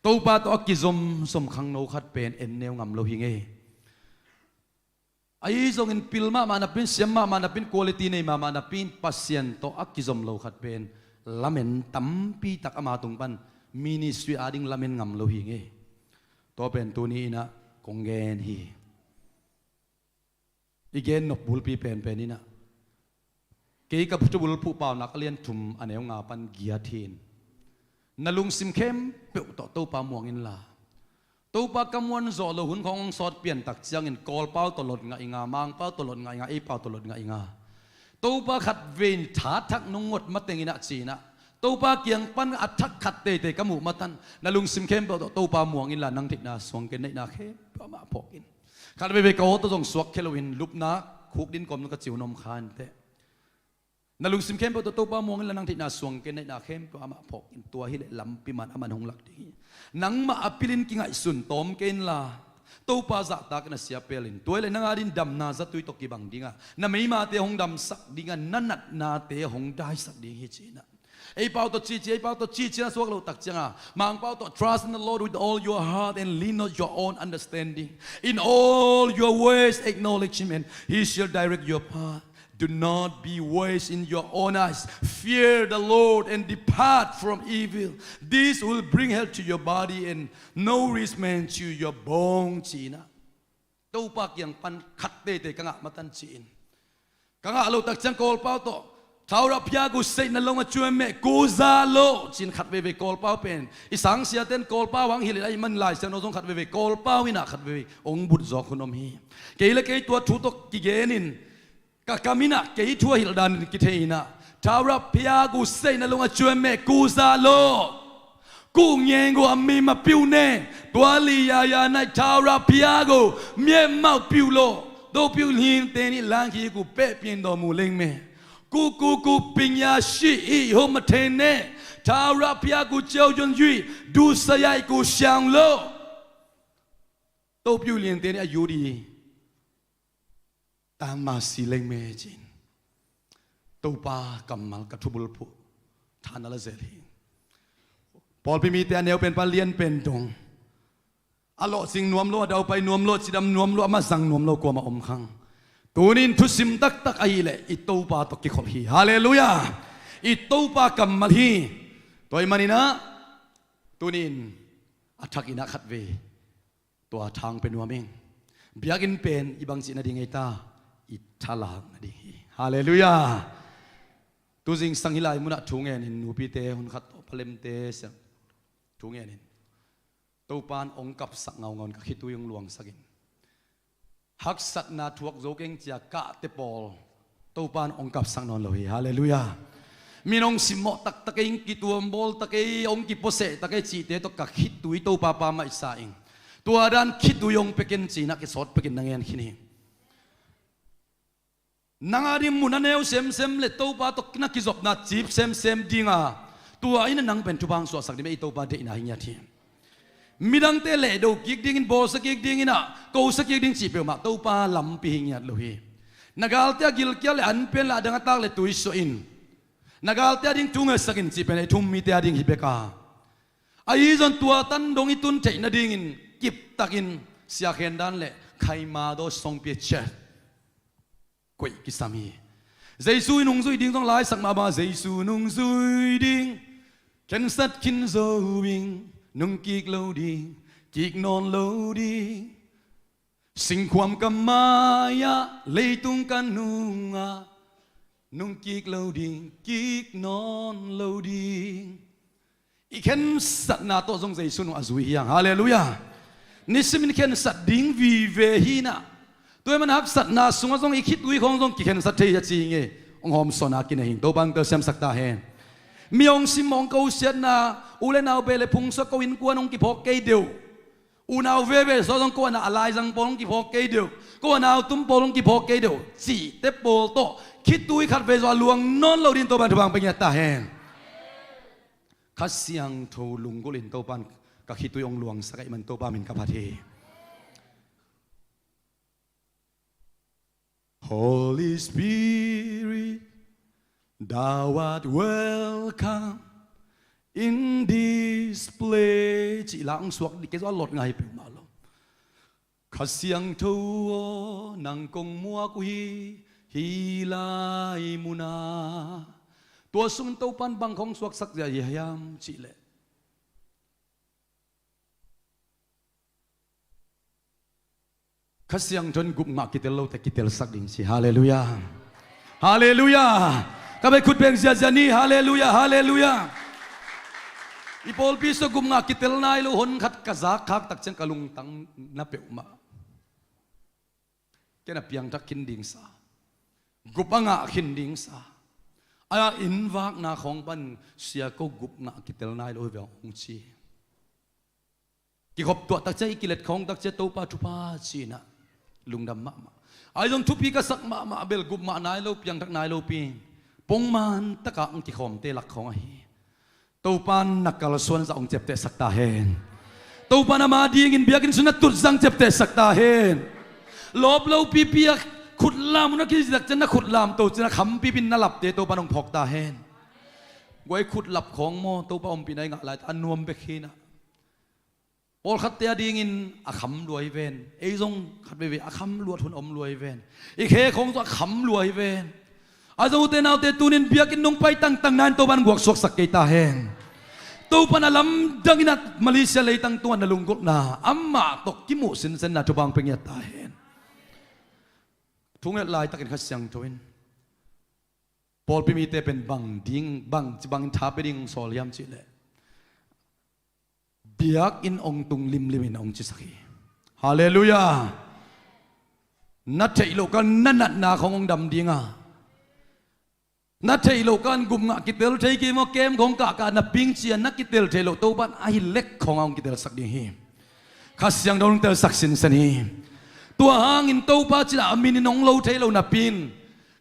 Topa tawh a kizomzom khangno khat pen en neu ngam lo hi ngei. Ahi zongin pil mahmah napin, siam mahmah napin, quality nei mahmah napin, Pasian tawh a kizom lo khat pen lamen tampi tak ama tung pan ministry ading lamen ngam lo hi ngei. Tua pen tuni inah kong gen hi. I gen nop bulpi penpen inah kei ka thubul phuh Paunak a lian thum a neu nga pan giat hi in, na lungsim khempeuh tawh Topa muang inla, Topa ka muan zawh lo hun khawng hong sawt piantak ciangin Kawlpau tawh lot ngah i nga, Mangpau tawh lot ngah i nga, eipau tawh lot ngah i nga. Topa khat vei tha thak nung ngot mateng inah ci inah, Topa kiang pan a thak khat teitei ka muh matan na lungsim khempeuh tawh Topa muang inla, nang theihna suang ken, neihna khempeuh amah phawk in. Khat veivei ka aw tawh zong suak khia loin lupna khuk din kawm ka ciu nom kha inteh. Na lungsim khempeuh tawh Topa muang inla, nang theihna suang ken, neihna khempeuh amah phawk in. Tua hileh lampi man a man hong lak ding hi. Nangmah a pilin kingaihsun tawm kei inla, Topa zahtak in a sia pelin, tua hileh nang adin damna zatui tawh kibang dingah, na meimate hong damsak dingah, na natnate hong daisak ding hi ci inah. Eipau tawh cici, eipau tawh cici na suak loh tak cianga, Mangpau tawh, "Trust in the Lord with all your heart and lean not your own understanding. In all your ways acknowledge him and he shall direct your path. Do not be wise in your own eyes. Fear the Lord and depart from evil. This will bring health to your body and nourishment to your bone," ci inah. Topa kiang pan khat teitei ka ngah matan ci in, ka ngah lo tak ciang Kawlpau tawh, "Thaurap phia gu seihna long a cuem meh kuza lo," ci in khat veivei Kawlpau pen, i sangsiaten Kawlpau hang hilh in ahih man Lai Siangtho zong khat veivei Kawlpau inah khat veivei ong butzawk hun om hi. Kei le kei tua thu tawh kigen in, ka kam inah kei thu a hilh dan in kithei inah, "Thaurap phia gu seihna long a cuem meh kuza lo. Ku ngeng gu a mim a piu ne, tua li ya ya naih thaurap phia gu miemmau piu lo. Do piu lin te nih langkhi gu peh pian daw mu leng meh. Ku ku ku ping ya shi i hom a thei ne, thaurap phia gu ciau yon yui du sa ya i ku siang lo. Do piu lin te nih a yu di tang masi leng meh," ci in. Topa kammal ka thubul phuh tha na la zel hi. Pawlpi mite a neu pen pan lian pen dong, a lawhcing nuam lo, a daupai nuam lo, cidam nuam lo, a mazang nuam lo kuamah om khang. Tunin thusim taktak ahileh i Topa tawh kikholh hi. Halleluiah. I Topa kammal hi. Tua ih maninah tunin a thak inah khat vei tua thang pe nuam ing. Biakinn pen i bangcih nading ei ta? I thalak nading hi. Halleluiah. Tuzingsang hih lai munah thu ngenin, nupite hun khat tawh palemte siang thu ngenin, Topan ong kapsak ngaungaun ka khitui ong luangsakin, haksatna thuak zo keng cia kahte pawl Topan ong kapsak nawn lo hi. Halleluiah. Min ong simmawh taktak ei, ong kituambawl tak ei, ong kipuaseh tak ei cihte tawh ka khitui Topa pa maihsa ing. Tua dan khitui ong pekin cinah kisawt pekin na ngen khin hi. Nang a ding mun a neu semsem le Topa tawh na kizopna cip semsem dinga, tua in a nang pen thupha ong suahsak ding meh, i Topa deihna hi ngiat hi. Midangte lehdo kik dingin, bawlsa kik dingin ah, kosa kik ding cih peuhmah Topa lampi hi ngiat lo hi. Na galte a gilkial le an pen le a dang a tak le tuisuah in, na galte a ding thu ngetsak in cih pen ei thu um mite a ding hi bek a, ahi zong tua tan dong i tun theih nadingin kiptakin Sia Khen Dan le Khaima Do Song Pia Chet koih kisam hi. Jesu i nungzui ding zong laisak mahmah, Jesu nungzui ding, khensat khin zo ing, nungkik lo ding, kik nawn lo ding. Singkhuam ka mai-ah, leitung ka nungah, Nung kik lo ding, kik nawn lo ding. I khensatna tawh zong Jesu nung a zui hi hang. Halleluiah. Nisimin khensat ding vive hi na. Tua ahih man haksatna sungah zong i khitui khawng zong kikhensat thei hi a ci hi ing e. Hong hawmsawnna kinei hi ing. Topa hong telsiamsak ta hen. Mi hong sim, hong kosiatna, u le nau beh le phungsuak, ko innkuan hong kiphawk kei deuh. Unau veve sawt zong ko a na a laizang pawl hong kiphawk kei deuh, ko a nau tum pawl hong kiphawk kei deuh cihte pawl tawh khitui khat vei zong a luang nawn lo dingin Topa in thupha hong pia ngiat ta hen. Kha Siangtho lunggulhin Topa in ka khitui hong luangsak ahih man Topa min ka phat hi. Holy Spirit, thou art welcome in this place. Cih la hong suak dih kei zong a lawt ngai peuhmah lo. Kha Siangtho aw, nang kong muak uh hi, hih lai munah. Tua sungin Topa in bang khawng suaksak zia hi hiam cih leh, Kha Siangtho in gupngah kitel lote kitelsak ding ci. Halleluiah. Halleluiah. Ka beh khut beng ziazia ni. Halleluiah. Halleluiah. I pawlpi sungah gupngah kitel nai lo hon khat ka zak khak tak ciang ka lungtang na peuhmah. Ken a piangthak khin ding sa, gup a ngah khin ding sa. A inn vakna khawng pan, sia ko gupngah kitel nai lo hi ve hong ci. Kikhop tuah tak ciang, i kilet khawng tak ciang Topa thupha ci-in ah lungdam mahmah. Ahi zong thupi ka sak mahmah bel gup mah nai lo, piangthak nai lo pi, pongman takah hong kikhawmte lak khawng ahi. Topa in na kalsuan zah hong ciaptehsak ta hen. Topa in ama dingin biakinn sung na tut zah hong ciaptehsak ta hen. Lawp lo pipi a khutlam uh na kizitak ciang na khutlam to cin a kham pipi in na lapte Topa in hong phawk ta hen. Guai khutlap khawng maw, Topa ompihna i ngah lai a nuam bek hi na. Pawlkhatte a dingin a kham lua hi ven. Ei zong khat veivei a kham luat hun om lua hi ven. I khe khawng zong a kham lua hi ven. A zong ute naute tunin biakinn nong pai tangtang nain Topa in guak suaksak kei ta hen. Topa in a lamdang in a Malaysia leitang tungah na lunggulhna amah tawh kimuh sinsenna thupha hong pia ngiat ta hen. Thu nget laitakin Kha Siangtho in pawlpi mite pen bang ding, bang ci bangin tha pia ding hong sawl hiam cih leh, biakinn hong tung limlim in hong cisak hi. Halleluiah. Na theih loh kan na natna khawng hong dam ding a, na theih loh kan gupngah kitel thei kei maw, kem khawng kahkah na ping cia na kitel theih loh Topa in a hi lek khawng a hong kitelsak ding hi. Kha Siangtho hong telsak sinsen hi. Tua hangin Topa cih a min in hong lo thei lo napi in,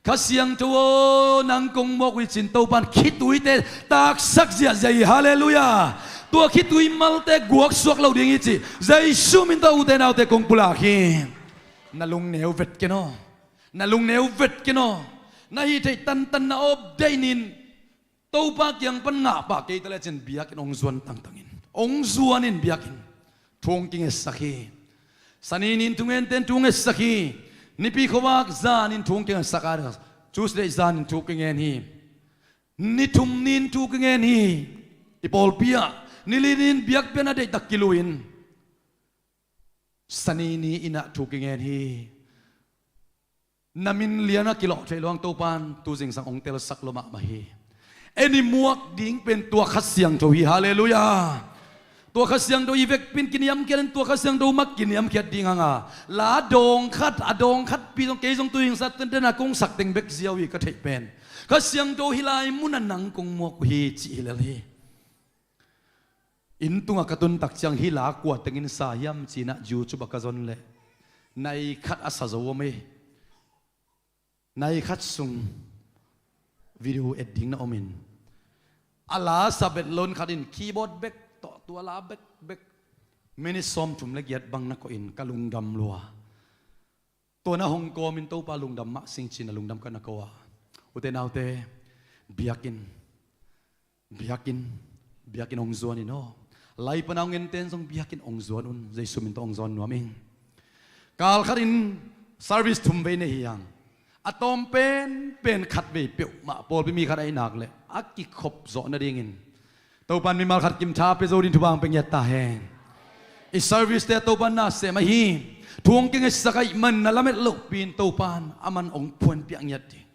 Kha Siangtho aw, nang kong muak uh hi ci-in Topa in khituite taksak ziahziah hi. Halleluiah. Tua khitui malte guaksuak lo ding hi cih Jesu min tawh ute naute kong pulak hi. Na lungneu vet ken aw. Na lungneu vet ken aw. Na hih theih tantan na awp deih ni in. Topa kiang pan ngah pah kei ta lecin biakinn hong zuan tangtang in. Hong zuan in biakinn. Thu hong kingetsak hi. Sani ni in thungente in thu hong ngetsak hi. Nipi khuavak zan in thu hong kingetsak a, Tuesday zan in thu kingen hi. Ni thum ni in thu kingen hi. I pawlpi ah ni li ni in biakpiakna deihtak kilui in Sani ni in ah thu kingen hi. Na min lian a kilawh theih lo hang Topa in tu zingsang hong telsak lua mahmah hi. En i muak ding pen tua Kha Siangtho hi. Halleluiah. Tua Kha Siangtho i vekpi in kiniamkhiat in tua Kha Siangtho mah kiniamkhiat ding hang a, la dawng khat, a dawng khatpi zong kei zong tu zingsang tenten a kong sak teng bek ziau hi ka theih pen. Kha Siangtho hih lai munah nang kong muak uh hi cih hi lel hi. Inn tungah ka tun tak ciang hih la kua tengin sa hiam ci-in ah YouTube ah ka zon leh nai khat a sa zo om hi. Nai khat sung video et ding na om in, a la sa bet lo in khat in keyboard bek tawh tua la bekbek minute sawmthum le giat bang na koih in ka lungdam lua. Tua na hong kawmin Topa lungdam mah sing ci-in a lungdam ka na ko a. Ute naute, biakinn, biakinn, biakinn hong zuan in aw. Lai pana hong enten zong biakinn hong zuan un. Jesu min tawh hong zawn nuam ing. Kal khatin service thum vei nei hi hang. A tawm penpen khat vei peuhmah pawlpi mi khat ahih nak leh a kikhop zawh nadingin Topa in mimal khat kim tha pia zo ding thupha hong pia ngiat ta hen. I service te Topa in na sem ahi. Thu hong kingetsak ahih man na lamet lohpi in Topa in aman hong phuanpiak ngiat ding.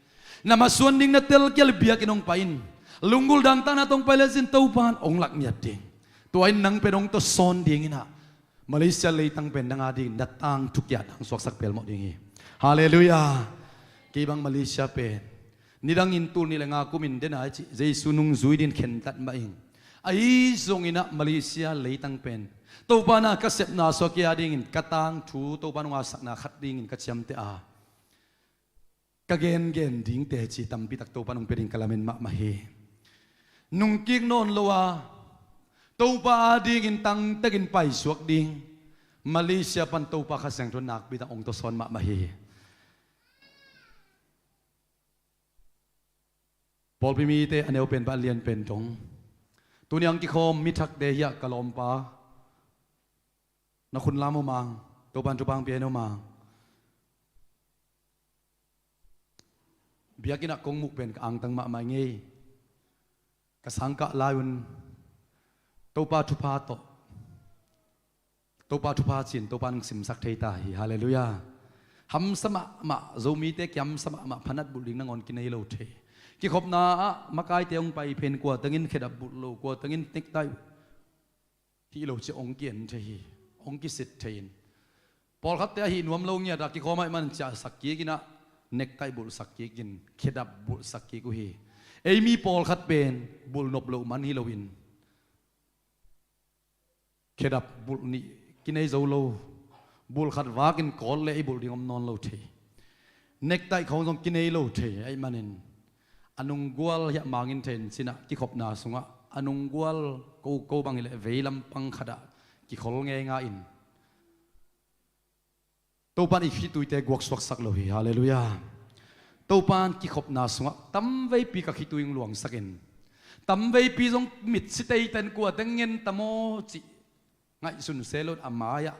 Na masuan ding na telkial biakinn hong pai in. Lunggulh dangtakna tawh hong pai lecin Topa in hong lak ngiat ding. Tua in nang pen hong tawsawn ding in ah, Malaysia leitang pen nang a dingin na tangthu kiat hong suaksak pelmawh ding hi. Halleluiah. Kei bang Malaysia pen nidangin tul nih le nga kumin den a i cih Jesu nungzui dingin khentat mah ing. Ahi zongin ah Malaysia leitang pen Topa in ah ka sepna suak kei a dingin ka tangthu Topa in hong a sakna khat dingin ka ciamteh a, ka gengen ding teci tampi tak Topa in hong pia ding ka lamen mahmah hi. Nungkik nawn lo a, Topa a dingin tangtekin paisuak ding Malaysia pan Topa Kha Siangtho in nakpi tak hong tawsawn mahmah hi. Pawlpi mite a neu pen pan a lian pen dong. Tuni hong kikhawm mi thakte hi a, ka lawmpa. Na khut lam uh mang, Topa in thupha hong pia hen uh mang. Biakinn ah kong muh pen ka angtang mahmah ing ei. Ka sangkah lai un Topa thupha tawh, Topa thupha cih in Topa in hong simsak thei ta hi. Halleluiah. Hamsa mahmah, Zomite kihamsa mahmah, phanat bulh ding nangawn kinei lo thei. Kikhopna ah makaite hong pai pen kua tengin khedap bulh lo, kua tengin necktie hih lo ci hong ki-en thei hi, hong kisit thei in. Pawlkhatte a hih nuam lo ngiat a kikhawm ahih manin ciahsak kik in ah, necktie bulhsak kik in, khedap bulhsak kik uh hi. Ei mi pawlkhat pen bulh nop loh man hi loin, khedap bulh nih kinei zo lo, bulh khat vakin kawt le i bulh ding om nawn lo thei. Necktie khawng zong kinei lo thei ahih manin, a nunggual hiah mangin thei in ci-in ah kikhopna sungah a nunggual ko ko bang hileh vei lampang khatah kikhol ngeingai in, Topa in i khituite guaksuaksak lo hi. Halleluiah. Topa in kikhopna sungah tamveipi ka khitui hong luangsak in, tamveipi zong mitsi teiten kua teng ngen ta maw cih ngaihsun se lo in a mai-ah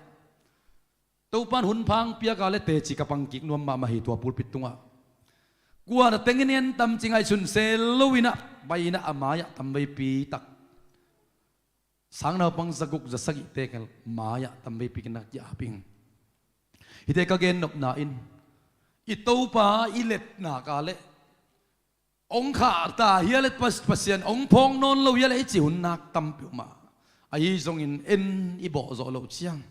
Topa in hun pha hong piak a le teci ka pang kik nuam mahmah hi tua pulpit tungah. Kua na tengin en tam ci ngaihsun se lo in ah pai in ah a mai-ah tamveipi tak, sang naupang zaguk zasagihte kei mai-ah tamveipi kei na ki-ap ing. Hihte ka gennopna in, i Topa i letnak a le hong khah ta hi a le, Pas- Pasian hong phawk nawn lo hi a le, i cih hun nak tampi om a. Ahi zongin en i bawh zawh loh ciang,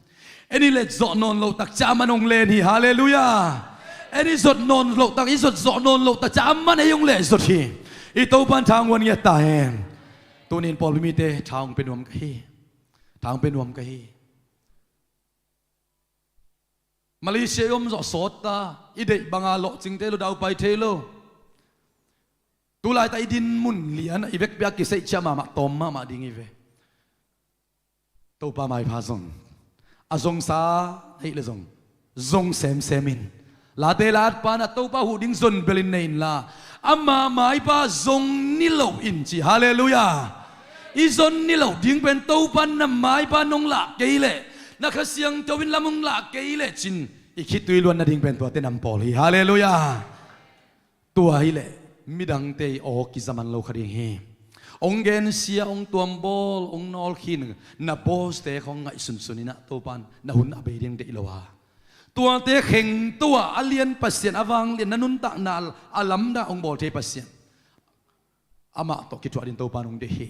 en i let zawh nawn loh tak ciang aman hong len hi. Halleluiah. En i zot nawn loh tak, i zot zawh nawn loh tak ciang aman ei hong leh zot hi. I Topa in tha hong guan ngiat ta hen. Tuni in pawlpi mite tha hong pia nuam ka hi. Tha hong pia nuam ka hi. Malaysia i om zawh sawt ta, i deih banga lawhcing thei lo, daupai thei lo. Tulaitak i dinmun lian i vekpi a kiseih ciah mahmah tawm mahmah ding hi ve. Topa maipha zong, a zongsa na hih leh zong, zong semsem in. Late la at pan a Topa huh ding zon belin nei inla, ama maipha zong ni loin ci. Halleluiah. I zon ni loh ding pen Topa in na maipha nong lah kei leh, na Kha Siangtho in lam hong lah kei leh cin, i khitui luan nading pen tuate nam pawl hi. Halleluiah. Tua hileh midangte i aw kizaman lo kha ding hi. Hong gensia, hong tuambawl, hong nawlkhin, na bawste khawng ngaihsunsun in ah Topa in na hun a bei ding deih lo a, tuate khengto a, a lian Pasian, a vanglian, na nuntakna a lamdang hong bawl thei Pasian, amah tawh kithuah ding Topa in hong deih hi.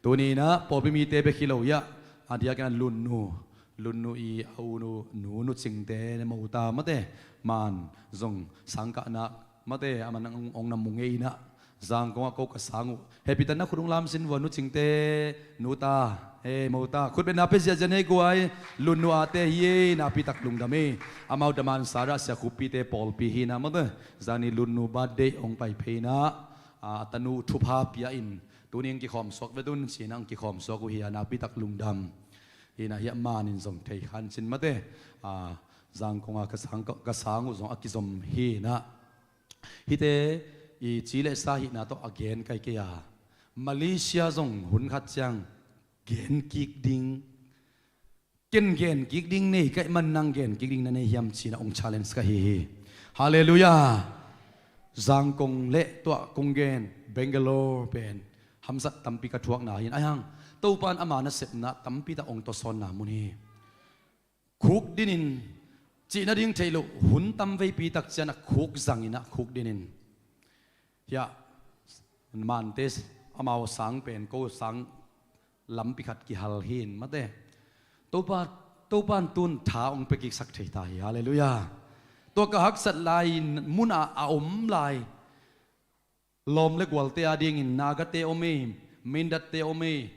Tuni in ah pawlpi mite bek hi lo hi a, a diakin a Lunnu, Lunnu i a unu, nu, Nu Cingte, Mota mate, man zong sangkahna mate, aman hong, hong na mu ngei in ah, Zangkong ah ko ka sang uh, hehpihtak in na khut hong lamsin vua, Nu Cingte, Nu ta, he, Mota, khut beng na pia ziahziah nei guai. Lunnu ate hi ei, nakpi tak lungdam hi. Amau Damansara Sia Khuppite pawlpi hi in ah mate, zani Lunnu birthday hong pai phei in ah, a, a tanu thupha pia in, tuni hong kikhawm suak vet un ci in ah hong kikhawm suak uh hi a, nakpi tak lungdam. Hi in ah hiah man in zong thei khan cin mate, a, Zangkong a ka sang, ka, ka sang uh zong a kizom hi in ah. Hihte i ci le sa hihna tawh a gen kai kei a, Malaysia zong hun khat ciang gen kik ding, ken gen kik ding nei ka hih man nang gen kik ding na nei hiam ci in ah hong challenge ka hi hi. Halleluiah. Zangkong le tuah kong gen Bangalore pen hamsat tampi ka thuakna hi in, ahi hang Topa in ama nasepna tampi tak hong tawsawnna mun hi. Khukdin in, cih nading theih loh hun tamveipi tak ciang a khuk zang in ah khukdin in, Hiah, mante amau sang pen ko sang lampi khat kihal hi in mate. Topa, Topa in tun tha hong pia kiksak thei ta hi. Halleluiah. Tua ka haksat lai in mun ah a om lai lawm le gualte a dingin Nagate om ei, Mindatte om ei,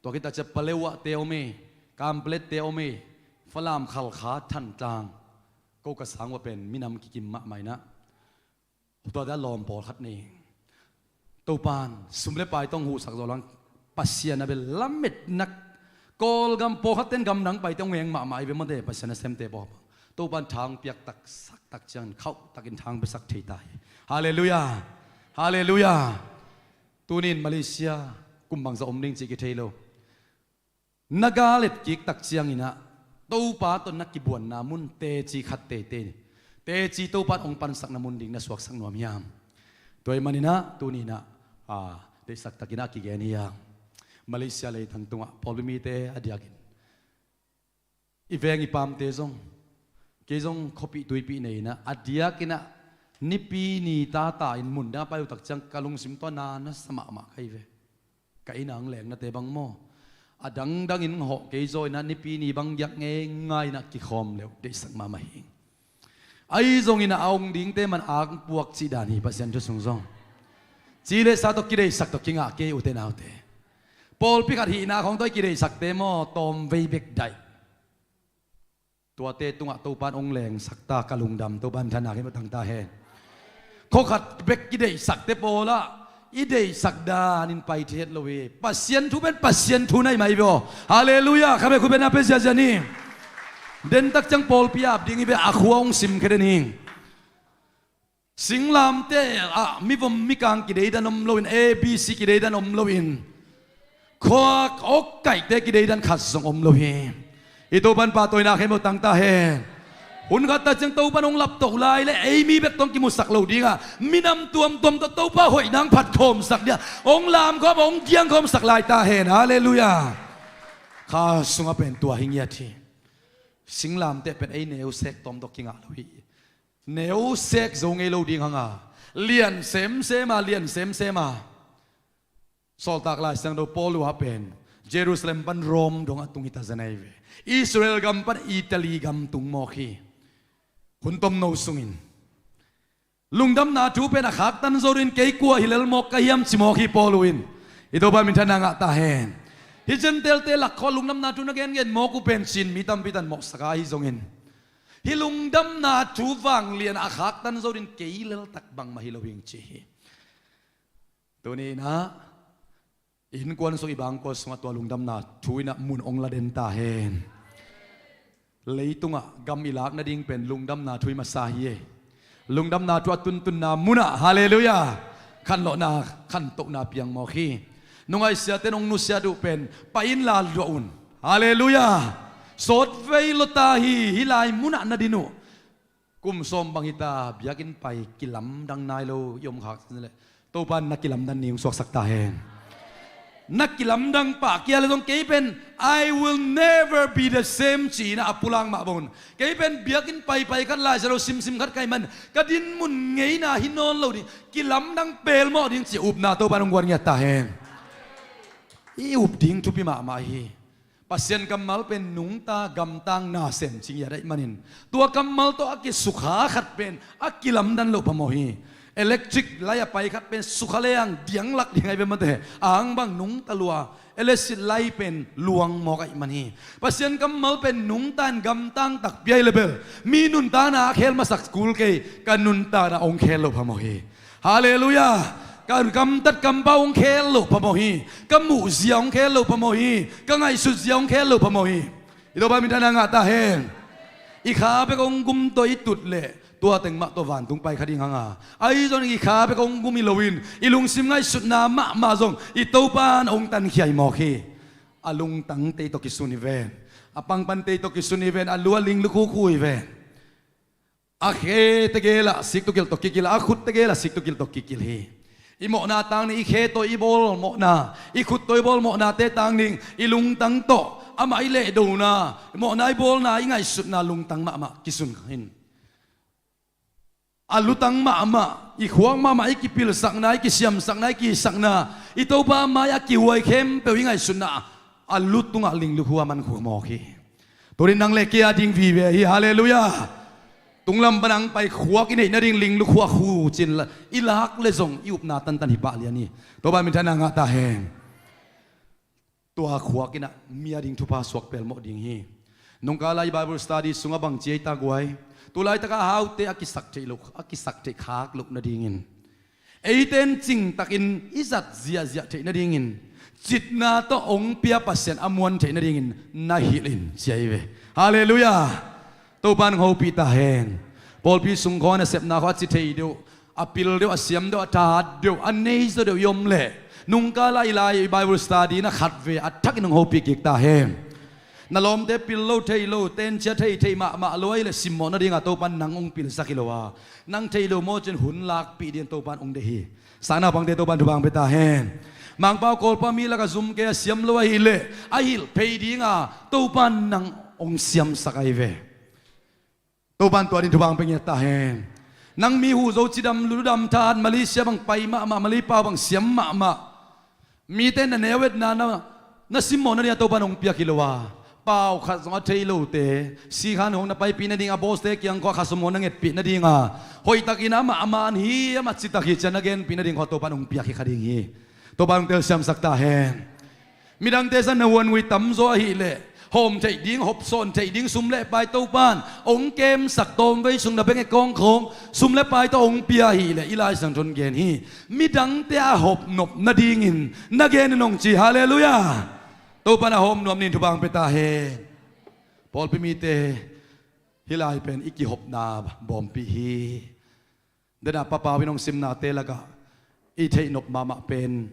tua khit a cia Paletwate om ei, Kanpetlet-te om ei, Falam, Khalkha, Thantlang, ko ka sang uah pen minam kikim mahmah inah. Tua dah lawm pawlkhat nei. Topa in sum le pai tawh hong huhsak zawh lang, Pasian a bel lametna, Kawlgam pawlkhatte in gamdang paite hong eng mahmah hi ve mate, Pasian nasemte pawlkhat. Topa in tha hong piak taksak tak ciangin khauh takin tha hong piasak thei ta hi. Halleluiah. Halleluiah. Tuni in Malaysia kum bangzah om ding cih kithei lo. Na gal et kik tak ciangin ah Topa tawh na kibuanna mun teci khat teitei ni. Teci Topa in hong pansakna mun ding na suaksak nuam hiam? Tua ahih manin ah tuni in ah, a, deihsak takin ah kigen hi hang. Malaysia leitang tungah pawlpi mite a diakin, i veng i pamte zong, kei zong khuapih tuipih nei inah, a diakin ah Nipi ni tata in mun dang a pai uh tak ciang ka lungsim tawh na na sa mahmah ka hi ve. Ka inn ah hong lengnate bang maw, a dangdang in hong hawh kei zaw inah Nipi ni bang giak ngeingai inah kikhawm le uh deihsak mahmah hi. Ahi zongin ah a hong dingte man a hong puak cih dan hi, Pasian thu sung zong. Ci le sa tawh kideihsak tawh kingah kei, ute naute. Pawlpi khat hihna khawng tawh i kideihsakte maw, tawmvei bek daih. Tuate tungah Topa in hong lengsak ta, ka lungdam, Topa in minthanna khempeuh tang ta hen. Khua khat bek kideihsakte pawlah i deihsak danin pai thei het lo hi. Pasian thu pen Pasian thu na hi mah hi ve aw. Halleluiah. Khabe khut beng na pia ziazia ni. Dentak ciang pawlpi ap ding hi ve, a khua hong simkhia den hi. Singlamteh ah mivom mikang kideidan om loin, A B C kideidan om loin, khua awk kaihte kideidan khat zong om lo hi. I Topa in pahtawina khempeuh tang ta hen. Hun khat ta ciang Topa in hong laptoh lai le ei mi bek tawh hong kimusak lo dingah, minam tuamtuam tawh Topa hoihna hong phatkhawmsak dingah hong lamkhawm, hong kiangkhawmsak lai ta hen. Halleluiah. Kha sungah pen tua hi ngiat hi. Singlamteh pen ei neusek tawm tawh kingah lo hi. Neusek zo ngei lo ding hanga, lian semsem a, lian semsem a. Sawltak Lai Siangtho Paul uh a pen Jerusalem pan Rome dongah tung hi ta zen ahi ve. Israel gam pan Italy gam tung mawk hi. Hun tomno sungin lungdamna thu pen a khaktan zo dingin kei kua hi lel mawk ka hiam ci mawk hi Paul uh in. I Topa in minthanna ngah ta hen. Hih Gentile-te lak khawng lungdamna thu na gengen mawk uh pen Chin mi tampi tan mawhsak a, ahi zongin hih lungdamna thu vanglian a khaktan zo dingin kei leltak bangmah hi lo hing ci hi. Tuni inah i innkuan sung, i bangkua sungah tua lungdamna thu inah mun hong la den ta hen. Leitungah gam i lak nading pen lungdamna thu i masa hi e. Lungdamna thu a tuntunna munah, halleluiah, khanlawhna, khantohna piang mawk hi. Nungaihsiate'n hong nusiat uh pen pai inla luah un. Halleluiah. Sawtvei lota hi, hih lai munah na din uh. Kum sawm bang hita, biakinn pai kilamdang nai lo i om khak cin leh, Topa in na kilamdan ni hong suaksak ta hen. Na kilamdang pah kei a leh zong kei pen I will never be the same ci-in a pulak mah bangin, kei pen biakinn paipai khat, Lai Siangtho simsim khat ka hih man ka dinmun ngeina hi nawn lo ding, kilamdang pelmawh ding ci-a upna Topa in hong guan ngiat ta hen. I up ding thupi mahmah hi. Pasian kammal pen nungta gamtang nasem ci ngiat ahih manin, tua kammal tawh a kisukha khat pen a kilamdan loh phamawh hi. Electric lai a pai khat pen sukha leng dianglak ding ahi ve mate, a hang bang nungta lua. Electric lai pen luang mawk ahih man hi. Pasian kammal pen nungta in gamtang takpi ahi leh bel, mi nuntakna a khel masak kul kei, ka nuntakna hong khel loh phamawh hi. Halleluiah. Ka gamtat kampau hong khel loh phamawh hi. Ka muhzia hong khel loh phamawh hi. Ka ngaihsutzia hong khel loh phamawh hi. I Topa minthanna ngah ta hen. I kha bek hong gum tawh i tut leh tua teng mah tawh vantung pai kha ding hang a, ahi zongin i kha bek hong gum hi loin i lungsim ngaihsutna mahmah zong i Topa in hong tankhia hi mawk hi. A lungtang tei tawh kisun hi ven. A pangpan tei tawh kisun hi ven. A lu a ling lukhukhu hi ven. A khe tegel ah siktukilh tawh kikilh, a khut tegel ah siktukilh tawh kikilh hi. I mawhna tang ding, i khe tawh i bawl mawhna, i khut tawh i bawl mawhnate tang ding, i lungtang tawh amah i lehdona, i mawhna i bawlna, i ngaihsutna lungtang mahmah kisun kha in. a lutang mahmah, i khuak mahmah, i kipilsakna, i kisiamsakna, i kihisakna, i Topa mai-ah kihuai khempeuh i ngaihsutna a lu tungah linglukhu a mankhua mawk hi. Tunin nang le kei a ding vive hi. Halleluiah. Tunglam pan ang pai khuak i neih nading linglukhu a khu cin la, i lak le zong i upna tantan hi pah lian hi. Topa minthanna ngah ta hen. Tua khuak in ah mi a ding thupha suak pelmawh ding hi. Nungkala i Bible study sungah bang ci ei ta guai? Tulaitaka a haute a kisak theih loh, a kisak theih khak loh nadingin, eiten cingtakin i zat ziahziah theih nadingin, citna tawh hong pia Pasian a muan theih nadingin na hilh in ci ahi ve. Halleluiah. Topa in hong hopih ta hen. Pawlpi sung khawng a nasepna khawng a ci thei deuh, a pil deuh, a siam deuh, a thahat deuh, a neizaw deuh i om leh, nungkala i lai i Bible study na khat ve a thakin hong hopih kik ta hen. Na lawmte pil lo thei lo, tencia thei thei mahmah lo ahih leh simmawh nadinga Topa in nang hong pilsak hi lo a, nang thei lo mawh cin hun lakpih dingin Topa in hong deih hi. Sang naupangte Topa in thupha hong pia ta hen. Mangpau Kawlpau mi lakah zum kei a siam lo ahih leh a hilh phei dinga Topa in nang hong siamsak ahi ve. Topa in tua ding thupha hong pia ngiat ta hen. Nang mi huh zo, cidam ludam, thahat, Malaysia bang pai mahmah, Malay pau bang siam mahmah, mite na neu etna na, na simmawh nadinga Topa in hong piak hi lo a, pau khat zong a thei lote sikhan hong na paipih nadinga, bawste kiang khawng a khasum hong na ngetpih nadinga, hoihtakin amah a man hi, amah citak hi ci-a na genpih nading khawng Topa in hong piak hi kha ding hi. Topa in hong telsiamsak ta hen. Midangte zong na huan ui tamzaw ahih leh hawm theih ding, hopsawn theih ding sum le pai Topa in hong kemsak, tawmvei sung na bengek kawng khawng sum le pai tawh hong pia ahih leh i Lai Siangtho in gen hi. Midangte a hopnop nadingin na gen in hong ci. Halleluiah. Topa in a hawm nuam ni-in thupha hong pia ta hen. Pawlpi mite, hih lai pen i kihopna bawmpi hi. Dena Pa Pau in hong simnate lakah i theihnop mahmah pen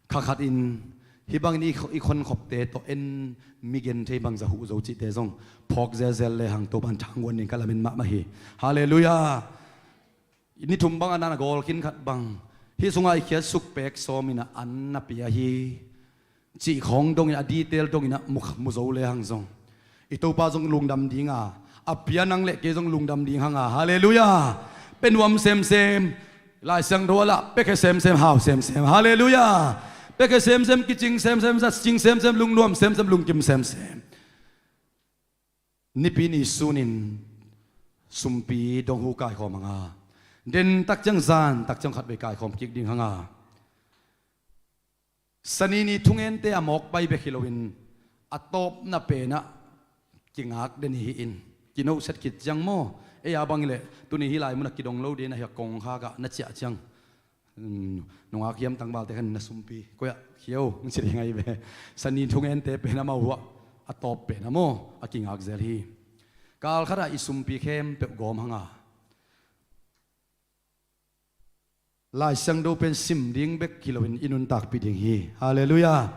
kha khatin hih bangin i, i khonkhopte tawh en, mi genthei bangzah huh zo cihte zong phawk zelzel lehang Topa in thangguan ding ka lamen mahmah hi. Halleluiah. Ni thum bang a na gawl khin khat bang hih sungah i khiatsuk pek sawmin ah an na pia hi. Cih khawng dongin, a detail dongin ah mu, mu zo lehang zong i Topa zong lungdam dinga, a pia nang le kei zong lungdam ding hanga. Halleluiah. Pe nuam semsem, Lai Siangtho a lah pe khe semsem, hau semsem. Halleluiah. Pe khe semsem, kicing semsem, zatcing semsem, lungnuam semsem, lungkim semsem. Nipi ni sunin sumpi dong hu kaikhawm hanga, den tak ciang zan tak ciang khatvei kaikhawm kik ding hanga. Sani ni thungente a mawk pai bek hi loin a tawpna penah kingak den hi in, kinohset khit ciang maw, ei a bang hileh tuni hih lai munah kidong lo ding na hi a, kongkhak ah na ciah ciang, um, nungak hiam tangvalte khan na sumpi koi-ah khia o, ci ding ahi ve. Sani thungente pen amau huah a tawp pen a maw, a kingak zel hi. Kal khatah i sumpi khempeuh gawm hanga, Lai Siangtho pen sim ding bek hi loin i nuntakpih ding hi. Halleluiah.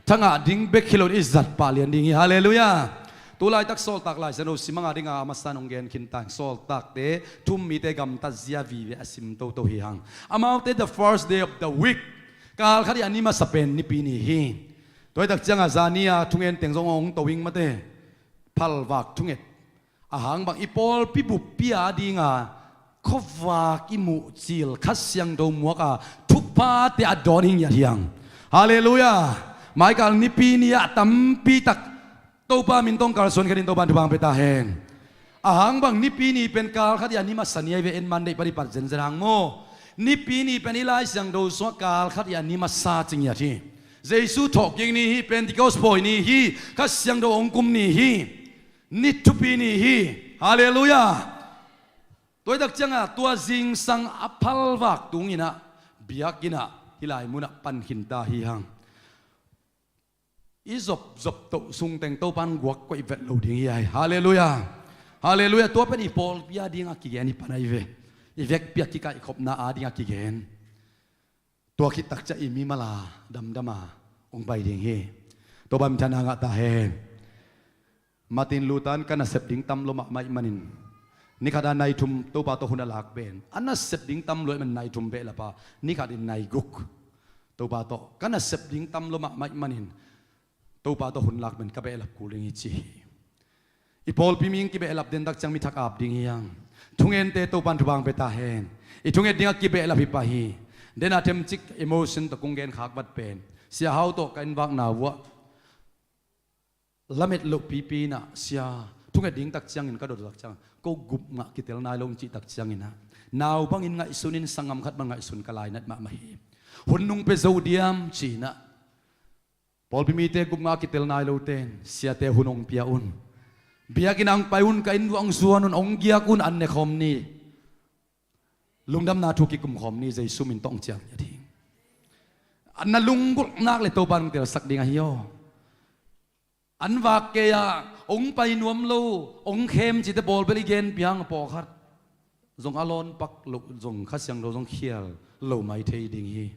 Thangah ding bek hi loin i zat pah lian ding hi. Halleluiah. Tulaitak Sawltak Lai Siangtho sim hanga dinga a masa in hong gen khin ta. Sawltakte thum mite gamtat zia vive a sim toto hi hang. Amaute the first day of the week, kal khat i a ni masa pen Nipi ni hi. Tuaitak cianga zani-a thungen teng zong hong to ing mate. Phalvak thunget. A hang bang i pawlpi buppi a dinga khuavak i muh cil Kha Siangtho muaka thuphate a dawn hi ngiat hiang. Halleluiah. Maikal Nipi ni-ah tampi tak Topa min tawh kalsuan khatin Topa in thupha hong pia ta hen. A hang bang Nipi ni pen kal khat i a ni masa ni ahi ve, en man deih pan i pat zenzen hang maw. Nipi ni pen i Lai Siangtho sungah kal khat i a ni masa ci ngiat hi. Jesu thawhkik ni hi, Pentecost pawi ni hi, Kha Siangtho hong kum ni hi. Ni thupi ni hi. Halleluiah. Tuaitak cianga tua zingsang a phalvak tunginah biakinnah hih lai munah pan khinta hi hang. I zopzop toh sungteng Topa in guak koih vet lo ding hi ai. Halleluiah. Halleluiah. Tua pen i pawlpi a dinga kigen hi pan ahi ve. I vekpi a kikaihkhopna a dinga kigen. Tua khit tak ciah i mimal a damdama hong pai ding hi. Topa min thanna ngah ta hen. Martin Luther in ka nasep ding tam lua mahmah ih manin, ni khat a nai thum Topa tawh hun a lak pen, a nasep ding tam lua ih manin nai thum behlap a, ni khat in nai guk Topa tawh, ka nasep ding tam lua mahmah ih manin Topa tawh hun lak pen ka behlap kul ding hi ci hi. I pawlpi mi in kibehlap den tak ciang mi thak ap ding hi hang. Thungente Topan thupha hong pia ta hen. I thunget dingah kibehlap hi pah hi. Dena themcik emotion tawh kong gen khak vat pen, Sia Hau tawh ka inn vakna vuah lamet loh pipi inah, Sia, thunget ding tak ciangin ka dot tak ciang, ko gup ngah kitel nai lo cih tak cianginah, nau bangin ngaihsun in sanggam khat bang ngaihsun ka lainat mahmah hi. Hun nung pia zo diam ci-inah, pawlpi mite gup ngah kitel nai lote in, Siate, hun hong pia un. Biakinn ah hong pai un, ka inn vuah hong zuan un, hong giak un, an ne khawm ni. Lungdamna thu kikum khawm ni, Jesu min tawh hong ciang hi a ding. Na lunggulh nak le Topan hong telsak ding ahi aw. An vak kei-ah hong pai nuam lo, hong khem cite pawl bel i gen piang, pawlkhat zong a lawn pak loh zong, Kha Siangtho zong khial lo mai thei ding hi.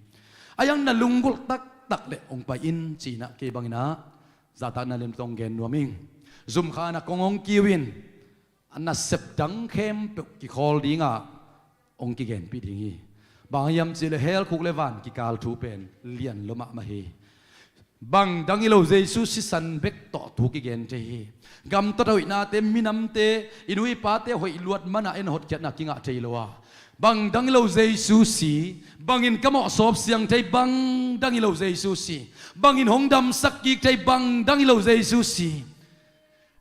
A iang na lunggulh taktak le hong pai in ci-inah kei banginah zahtakna lim tawh hong gen nuam ing. Zumkha na kong hong kiu in, a nasep dang khempeuh kikhawl dingah hong kigenpih ding hi. Bang hiam cihleh hell khuk le van kikal thu pen lian lua mahmah hi. Bang dang hi lo Jesu sisan bek tawh thu kigen thei hi. Gamtat hoihnate, minamte, i nu i pate hoih luat manah en hotkhiatna kingah thei lo a, bang dang hi lo Jesu si, bangin ka mawhsawp siang thei, bang dang hi lo Jesu si, bangin hong damsak kik thei, bang dang hi lo Jesu si.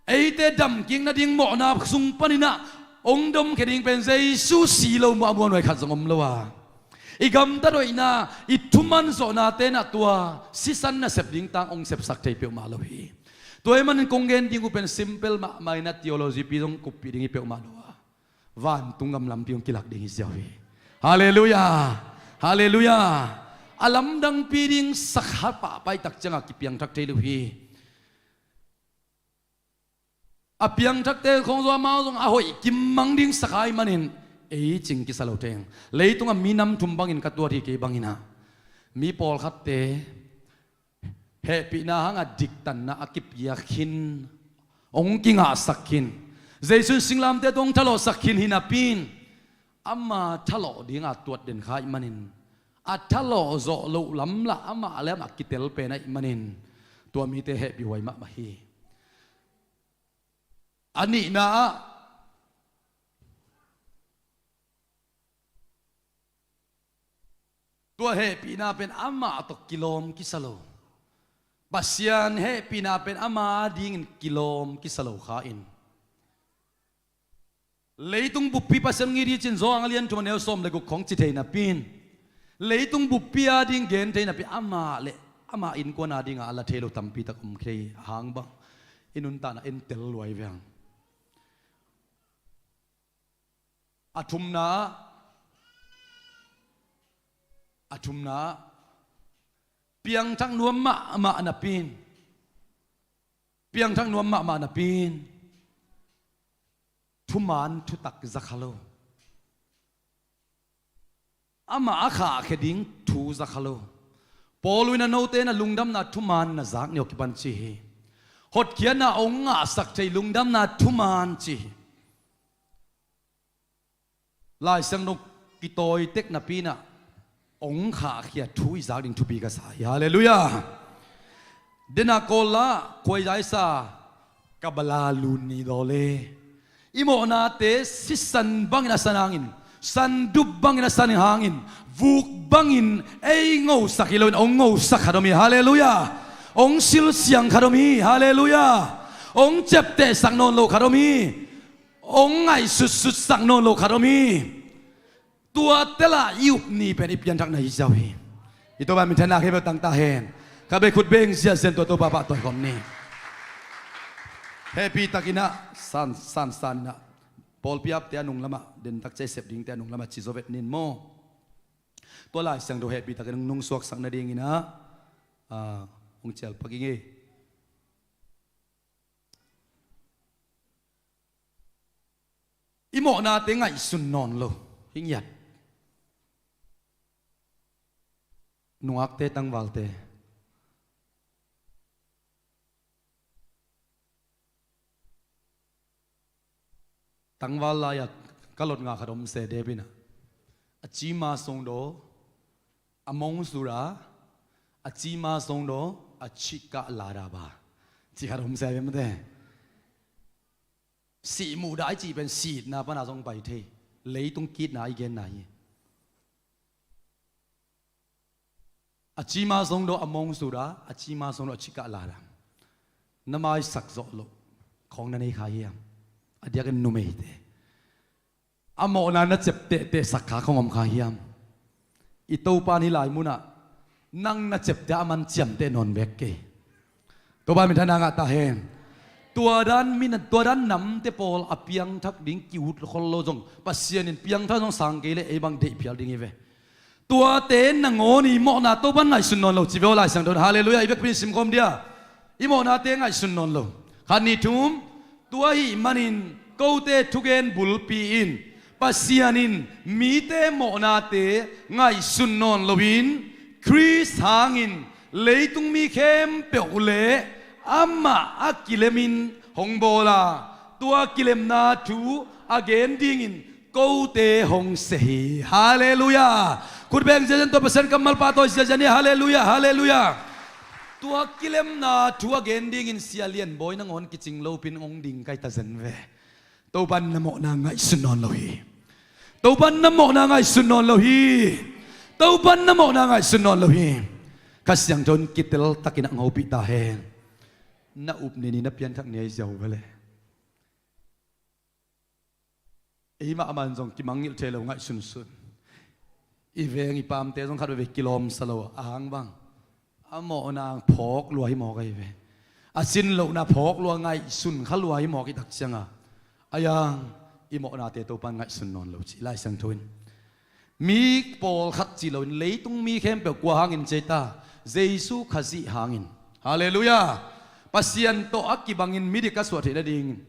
Eite damkik nading mawhna sung paninah hong domkhia ding pen Jesu si lo muahmuah nuai khat zong om lo a, i gamtat hoihna, i thuman zawhnate inah tua sisan nasep ding tang hong sepsak thei peuhmah lo hi. Tua ahih manin kong gen ding uh pen simple mahmah inah, theology pi zong kuppih ding hi peuhmah lo a, vantung gam lampi hong kilak ding hi ziau hi. Halleluiah. Halleluiah. A lamdangpi ding sakha pahpai tak ciangah kipiangthak thei lo hi. A piangthakte khong zong, amau zong a hoih kimang ding sakha ahih manin ei cing kisa lo theng. Leitungah minam thum bangin ka tuat hi kei banginah, mi pawlkhatte hehpihna hangah diktanna a kipiak khin, hong kingahsak khin, Jesu in singlamteh tawh hong thalawhsak khin hi napi-in, ama thalawh dinga tuat den kha ahih manin, a thalawh zawh loh lam lah amah le amah kitel pen ahih manin, tua mite hehpihhuai mahmah hi. A nihna ah, tua hehpihna pen amah tawh kilawm kisa lo. Pasian hehpihna pen ama adingin kilawm kisa lo kha in, leitung buppi Pasian ngi di cin Johan a lian thum a neu sawm le guk khong ci thei napi-in, leitung buppi ading gen thei napi, amah le amah innkuan adinga a la thei lo tampi tak om thei hang bang, i nuntakna en tel luai veng. A thumna ah, a thumna ah, piangthak nuam mahmah napi-in, piangthak nuam mahmah napi-in, thuman thutak za kha lo. Amah a khahkhia ding thu za kha lo. Paul in a note na lungdamna thuman na zak ni aw kipan ci hi. Hotkhiatna hong ngahsak thei lungdamna thuman ci hi. Lai Siangtho kitawi tek napi-in ah hong khahkhia thu i zak ding thupi ka sa hi. Halleluiah. Dena Kawl la, khuaizaisa, ka bala lun ni daw le. I mawhnate sisan bangin a san hangin, sandup bangin a san hangin, vuk bangin ei ngosak hi loin hong ngosak khat om hi. Halleluiah. Hong silsiang khat om hi. Halleluiah. Hong ciaptehsak nawn lo khat om hi. Hong ngaihsutsutsak nawn lo khat om hi. Tua tela i up ni pen i pianthakna hi ziau hi. I Topa minthanna khempeuh tang ta hen. Ka bei khut beng ziahziah in tua Topa pahtawi khawm ni. Hehpih takin ah san san san in ah, pawlpi apte a nung lamah, dentak cia i sep dingte a nung lamah ci zaw vet ning maw. Tua Lai Siangtho hehpih takin hong nungsuaksak nadingin ah, ah, hong cial pak ing ei. I mawhnate ngaihsun nawn lo hi ngiat. Nungakte, tangvalte, tangval lai-a ka lot ngah khat om se, David in ah, a cima songdaw, a mongsura, a cima songdaw, a cika ladaba, ci khat om se, mate. Sih muhdah i cih pen sitna pana zong pai thei. Leitung kitna i genna hi. A cima zong do a mong suda a cima zong do a cikah lada na maisak zawh loh khawng na nei kha hiam? A diakin numeite a mawhna na cep tehteh sak kha khawng om kha hiam? I Topa ni lai munah nang na cepte a man ciamteh nawn bek kei. Topa min thana ngah ta hen. Tua dan min tua dan namte pawl a piangthak ding ki-ut khol lo zong Pasian in piangthak zong sang kei le ei bang deih phial ding hi ve. Tuate nangawn i mawhna Topan ngaihsun nawn lo ci ve aw Lai Siangtho in. Halleluiah. I vekpi in simkhawm dia. I mawhnate ngaihsun nawn lo. Khat ni thum. Tua ahih manin kote thugen bulpi in Pasian in mite mawhnate ngaihsun nawn loin Khrist hangin leitung mi khempeuh le amah a kilemin hong bawl a, tua kilemna thu a gen dingin kote hong sia hi. Halleluiah. Khut beng ziazan tua Pasian kammal pahtawi ziazan hi. Halleluiah, halleluiah. Tua kilemna thu a gen dingin sia lianbawi nangawn kicing lopin hong ding kai ta zen ve. Topan na mawhna ngaihsun nawn lo hi. Topan na mawhna ngaihsun nawn lo hi. Topan na mawhna ngaihsun nawn lo hi. Kha Siangtho in kitel takin a hong hopih ta hen. Na up ni ni na pianthak ni ahi ziau vele. Eimah a man zong kimangngilh thei lo ngaihsunsun. I veng i pamte zong khat veve kilawmsa lo a hang bang a mawhna ang phawk lua hi mawk ahi ve. A sin lohna phawk lua ngaihsun kha lua hi mawk i tak cianga a yang i mawhnate Topan ngaihsun nawn lo ci Lai Siangtho in. Mi pawlkhat ci loin leitung mi khempeuh kua hangin ci ta? Jesu Khazih hangin. Halleluiah. Pasian tawh a kibangin midik a suah theih nadingin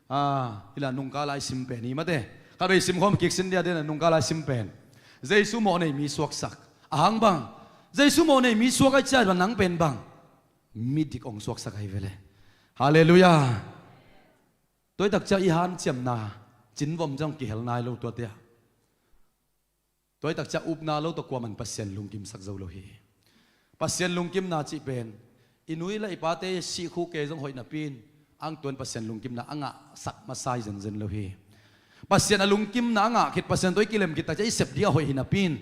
a, ila nungkala i sim pen hi mate. Khatvei simkhawm kik sin dia dena nungkala i sim pen. Jesu mawhnei mi suaksak a hang bang. Jesu mawhnei mi suak a i ciat bang nang pen bang midik hong suaksak ahi vele. Halleluiah. Tuaitak ciah i hanciamna cinvom ciang kihel nai lo tuatia. Tuaitak ciah upna lo tawh kuaman Pasian lungkimsak zo lo hi. Pasian lungkimna cih pen i nui le i pate sikhuk kei zong hoih napi in ang tuan Pasian lungkimna a ngahsak masa hi zenzen lo hi. Pasian a lungkimna a ngah khit Pasian tawh i kilem khit tak ciah i sep ding a hoih hi napi in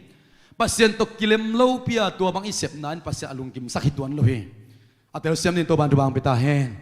Pasian tawh kilem lopi a tua bang i sepna in Pasian a lungkimsak hi tuan lo hi. A telsiam nin Topan thupha hong pia ta hen.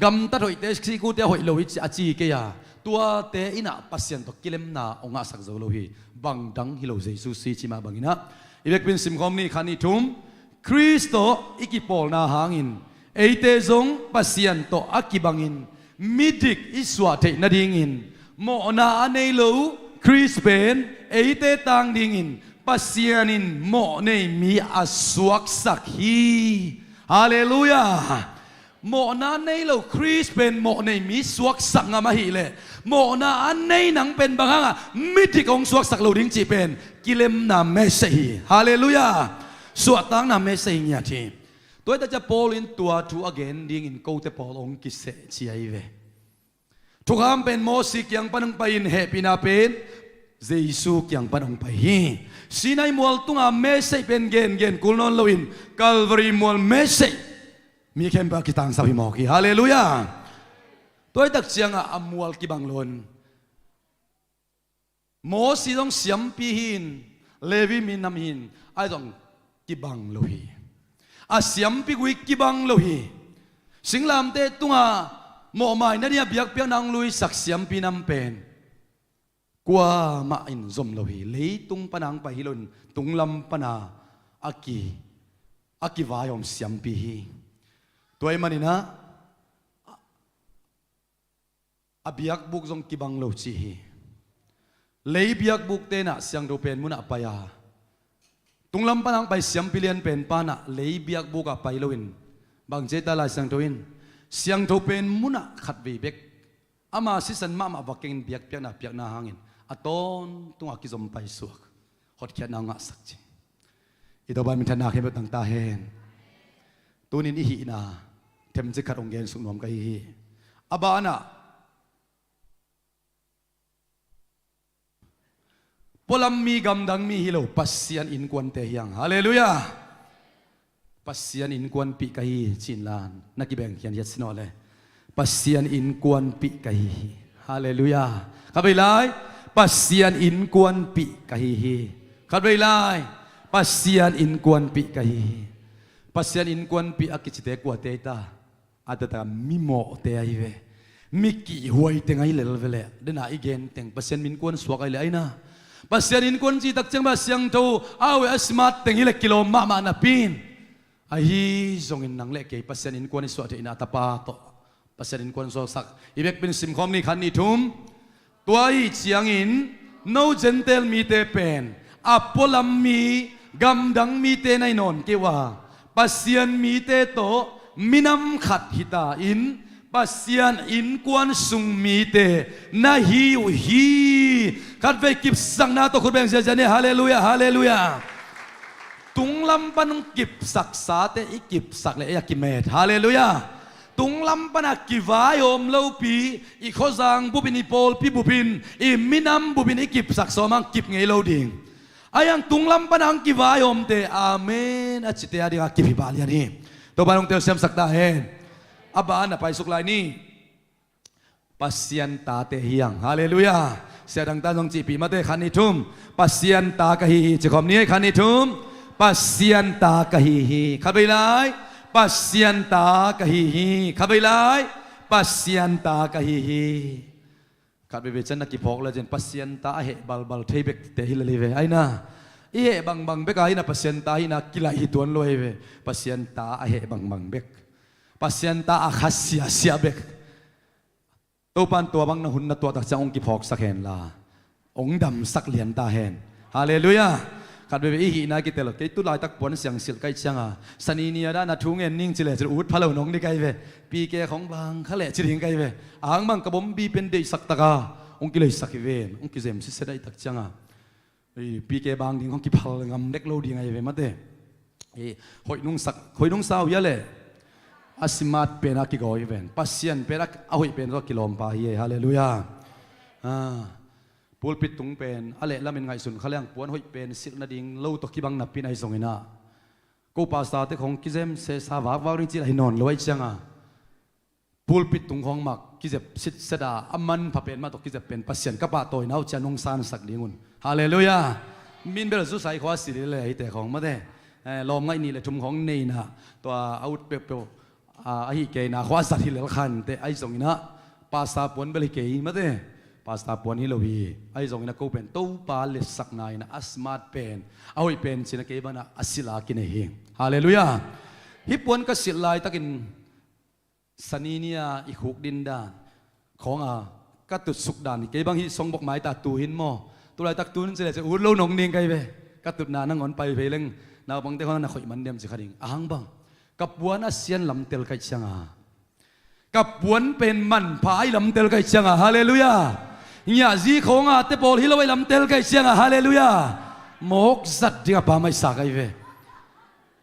Gamtat hoihte sikhukte a hoih lo hi a ci kei a tuate in ah Pasian tawh kilemna hong ngahsak zo lo hi. Bang dang hi lo Jesu si cimah bangin ah i vekpi in simkhawm ni kha ni thum. Khrist tawh i kipawlna hangin eite zong Pasian tawh a kibangin midik i suah theih nadingin mawhna a nei lo Khrist pen eite tang dingin Pasian in mawhnei mi a suaksak hi. Halleluiah. Mawhna nei lo Khrist pen mawhnei mi suaksak ngam ahileh mawhna a nei nang pen bang hanga midik hong suaksak lo ding cih pen kilemna message hi. Halleluiah. Suahtakna message hi ngiat hi. Tuaitak ciah Paul in tua thu a gen dingin kote pawl hong kiseh ci ahi ve. Thukham pen Mosi kiang pan hong pai in hehpihna pen Jesu kiang pan hong pai hi. Sinai mual tunga message pen gengen kul nawn loin Calvary mual message mi khempeuh a kitangsap hi mawk hi. Halleluiah. Tuaitak ciangah a mual kibang lon. Mosi zong siampi hi in Levi minam hi in ai zong kibang lo hi. A siampi gui kibang lo hi. Singlamteh tungah mawhmai nading a biakpiakna hong luisak siampi nam pen kuamah in zom lo hi. Leitung pana hong pai hi loin tunglam pana a ki a kivaihawm siampi hi. Tua ahih maninah a biakbuk zong kibang lo ci hi. Lei biakbuk tenah siangtho pen munah pai a tunglam panah hong pai siampi lian pen panah lei biakbuk ah pai loin bang ci ta Lai Siangtho in siangtho pen munah khatvei bek ama sisan mahmah va kengin biakpiakna piakna hangin a tawntungah kizom paisuak hotkhiatna hong ngahsak ci. I Topa minthanna khempeuh tang ta hen. Tunin i hihna themcik khat hong gensuk nuam ka hi hi. A banah pualam mi gamdang mi hi lo Pasian innkuante hiang. Halleluiah. Pasian innkuanpih ka hi cinlan na kibeng khian hiat sinawh le Pasian innkuanpih ka hi hi. Halleluiah. Khatvei lai, Pasian innkuanpih ka hi hi. Khatvei lai, Pasian innkuanpih ka hi hi. Pasian innkuanpih a kicite kuate hi ta? A taktak a mimawhte ahi ve. Mi kihhuai teng ahi lel ve leh, dena i gen teng Pasian innkuan suak ahi leh ahi na. Pasian innkuan cih tak ciang Pasian tho a, a smart teng hi leh kilawm mahmah napi in. Ahi zongin nang le kei Pasian innkuan i suah theihna tapa tawh Pasian innkuan suaksak. I vekpi in simkhawm ni, khat, nih, thum. Tua ahih ciangin no Gentile mite pen a pualam mi, gamdang mite na hi nawn kei uh a, Pasian mite tawh minam khat hi ta in, Pasian innkuan sung mite na hi uh hi. Khatvei kipsakna tawh khut beng ziahziah ni. Halleluiah, halleluiah. Tunglam pan hong kipsaksate i kipsak leh ei a kimet. Halleluiah. Tunglam pana kivaihawm lopi, i khuazang bupin, i pawlpi bupin, i minam bupin i kipsak sawm hang kip ngei lo ding. Ahi hang tunglam pana hong kivaihawmte, amen a cite a dinga kip hi pah lian hi. Topa in hong telsiamsak ta hen. A ban a paisuk lai ni. Pasian tate hi hang. Halleluiah. Siadang tan zong cihpih mate, khat, nih, thum. Pasian ta ka hi hi. Cikhawm ni ei, khat, nih, thum. Pasian ta ka hi hi. Khatvei lai, Pasian ta ka hi hi. Khatvei lai, Pasian ta ka hi hi. Khat veivei ciang na kiphawk le ciang Pasian ta a heh balbal thei bekte hi lel hi ve. Ahi na, i heh bangbang bek ahi na, Pasian ta ahihna kilaih hi tuan lo hi ve. Pasian ta a heh bangbang bek, Pasian ta a kha siasia bek. Topa in tua bang na hun na tuah tak ciang hong kiphawksak hen la, hong damsak lian ta hen. Halleluiah. Khat veivei i hihna kitel lo. Kei tu laitak puan siang silh ka hih cianga, sani ni a dah na thu ngen ning ci le ci ut pha lo nong ni ka hi ve. Pi ke khong bang kha leh ci ding ka hi ve. Ahang bang ka bombi pen deihsak taka hong kileisak hi ven, hong kizem sitset ahih tak cianga, pi ke bang ding hong kiphal ngam dek lo ding ahi ve mate. Hoih nungsak, hoih nungsa uh hia le, a smart pen a kigawi hi ven. Pasian pen a, a hoih pen tawh kilawmpa hi ei. Halleluiah. Pulpit tung pen a lehlamin ngaihsun kha leng puan hoih pen silh nading lo tawh kibang napi in ahi zongin ah, ko pastor te khong kizem sesa vakvak ding cih lah hi nawn lo ahih cianga, pulpit tung khawng mah kizep sitset a, a manpha pen mah tawh kizep pen Pasian ka pahtawina uh ci-a nong sansak ding un. Halleluiah. Min bel zusai khua silh le hite khawng mate, lawm ngaih nih le thum khawng nei in ah, tua a ut peuhpeuh ahi kei in ah, khua zat hi lel kha inteh. Ahi zongin ah, pastor puan bel hi kei mate, pastor puan hi lo hi. Ahi zongin ah ko pen Topa letsakna in ah, a smart pen, a hoih pen ci-in ah kei bang ah a silh a kinei hi. Halleluiah. Hih puan ka silh laitakin sani ni-a i khuk din dan khawng a, ka tutsuk dan hi. Kei bang hih song bok mai ta, tu hi-in maw, tu laitak tu hi-in ci le ci ut lo nong ning ka hi ve. Ka tutna nangawn pai vei leng, naupangte khawng na khoih man diam ci kha ding. Ahang bang, ka puan a sian lamtel ka hih cianga, ka puan pen manpha ahi lamtel ka hih cianga, halleluiah. Ngiahzi khawng a te pawl hi lo ahi lamtel ka hih cianga, halleluiah. Mawk zat ding a pammaih sa ka hi ve.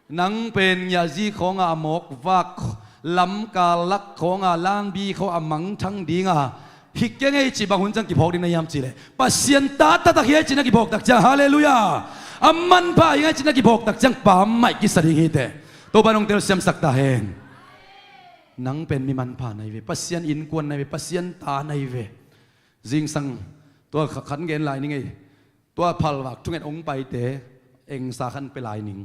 Nang pen ngiahzi khawng a mawk vak, lamkal lak khawng a langbi khawng a mangthang ding a hi keng ei cih bang hun ciang kiphawk ding na hiam cih leh, Pasian ta taktak hi ei cih na kiphawk tak ciang, halleluiah, a manpha hi ei cih na kiphawk tak ciang pammaih kisa ding hi teh. Topa in hong telsiamsak ta hen. Nang pen mi manpha na hi ve, Pasian innkuan na hi ve, Pasian ta na hi ve. Zingsang tua kha-, khat gen lai ning ei. Tua phalvak thunget hong paite engsa khat pia lai ning.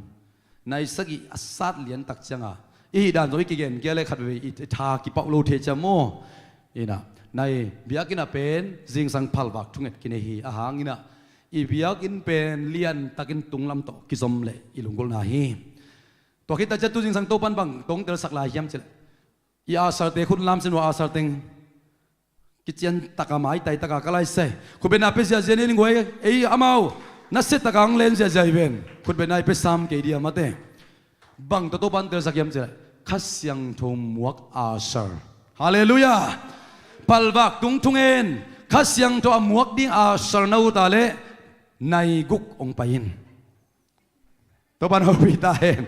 Nai sagih a sat lian tak cianga, i hih dan zong i kigen kia le khat vei i, i tha kipauh lo thei ciang maw. Ina, nai biakinn ah pen zingsang phalvak thunget kinei hi. Ahang in ah, i biakinn pen liantakin tunglam tawh kizom leh i lunggulhna hi. Tua khit tak ciang tu zingsang Topa in bang tawh hong telsak lai hiam cih leh, i usher te khut lam sin ua, usher teng kician taka maitai taka ka lai se. Khutbetna pia ziahziah ni ling guai, ei amau nasia taka hong len ziahziah hi ven. Khutbetna i pia sam kei dia mate. Bang tawh Topa in telsak hiam cih leh, Kha Siangtho muak usher. Halleluiah. Phalvak tung thungen Kha Siangtho a muak ding usher na ut a leh nai guk hong pai in. Topa in hopih ta hen.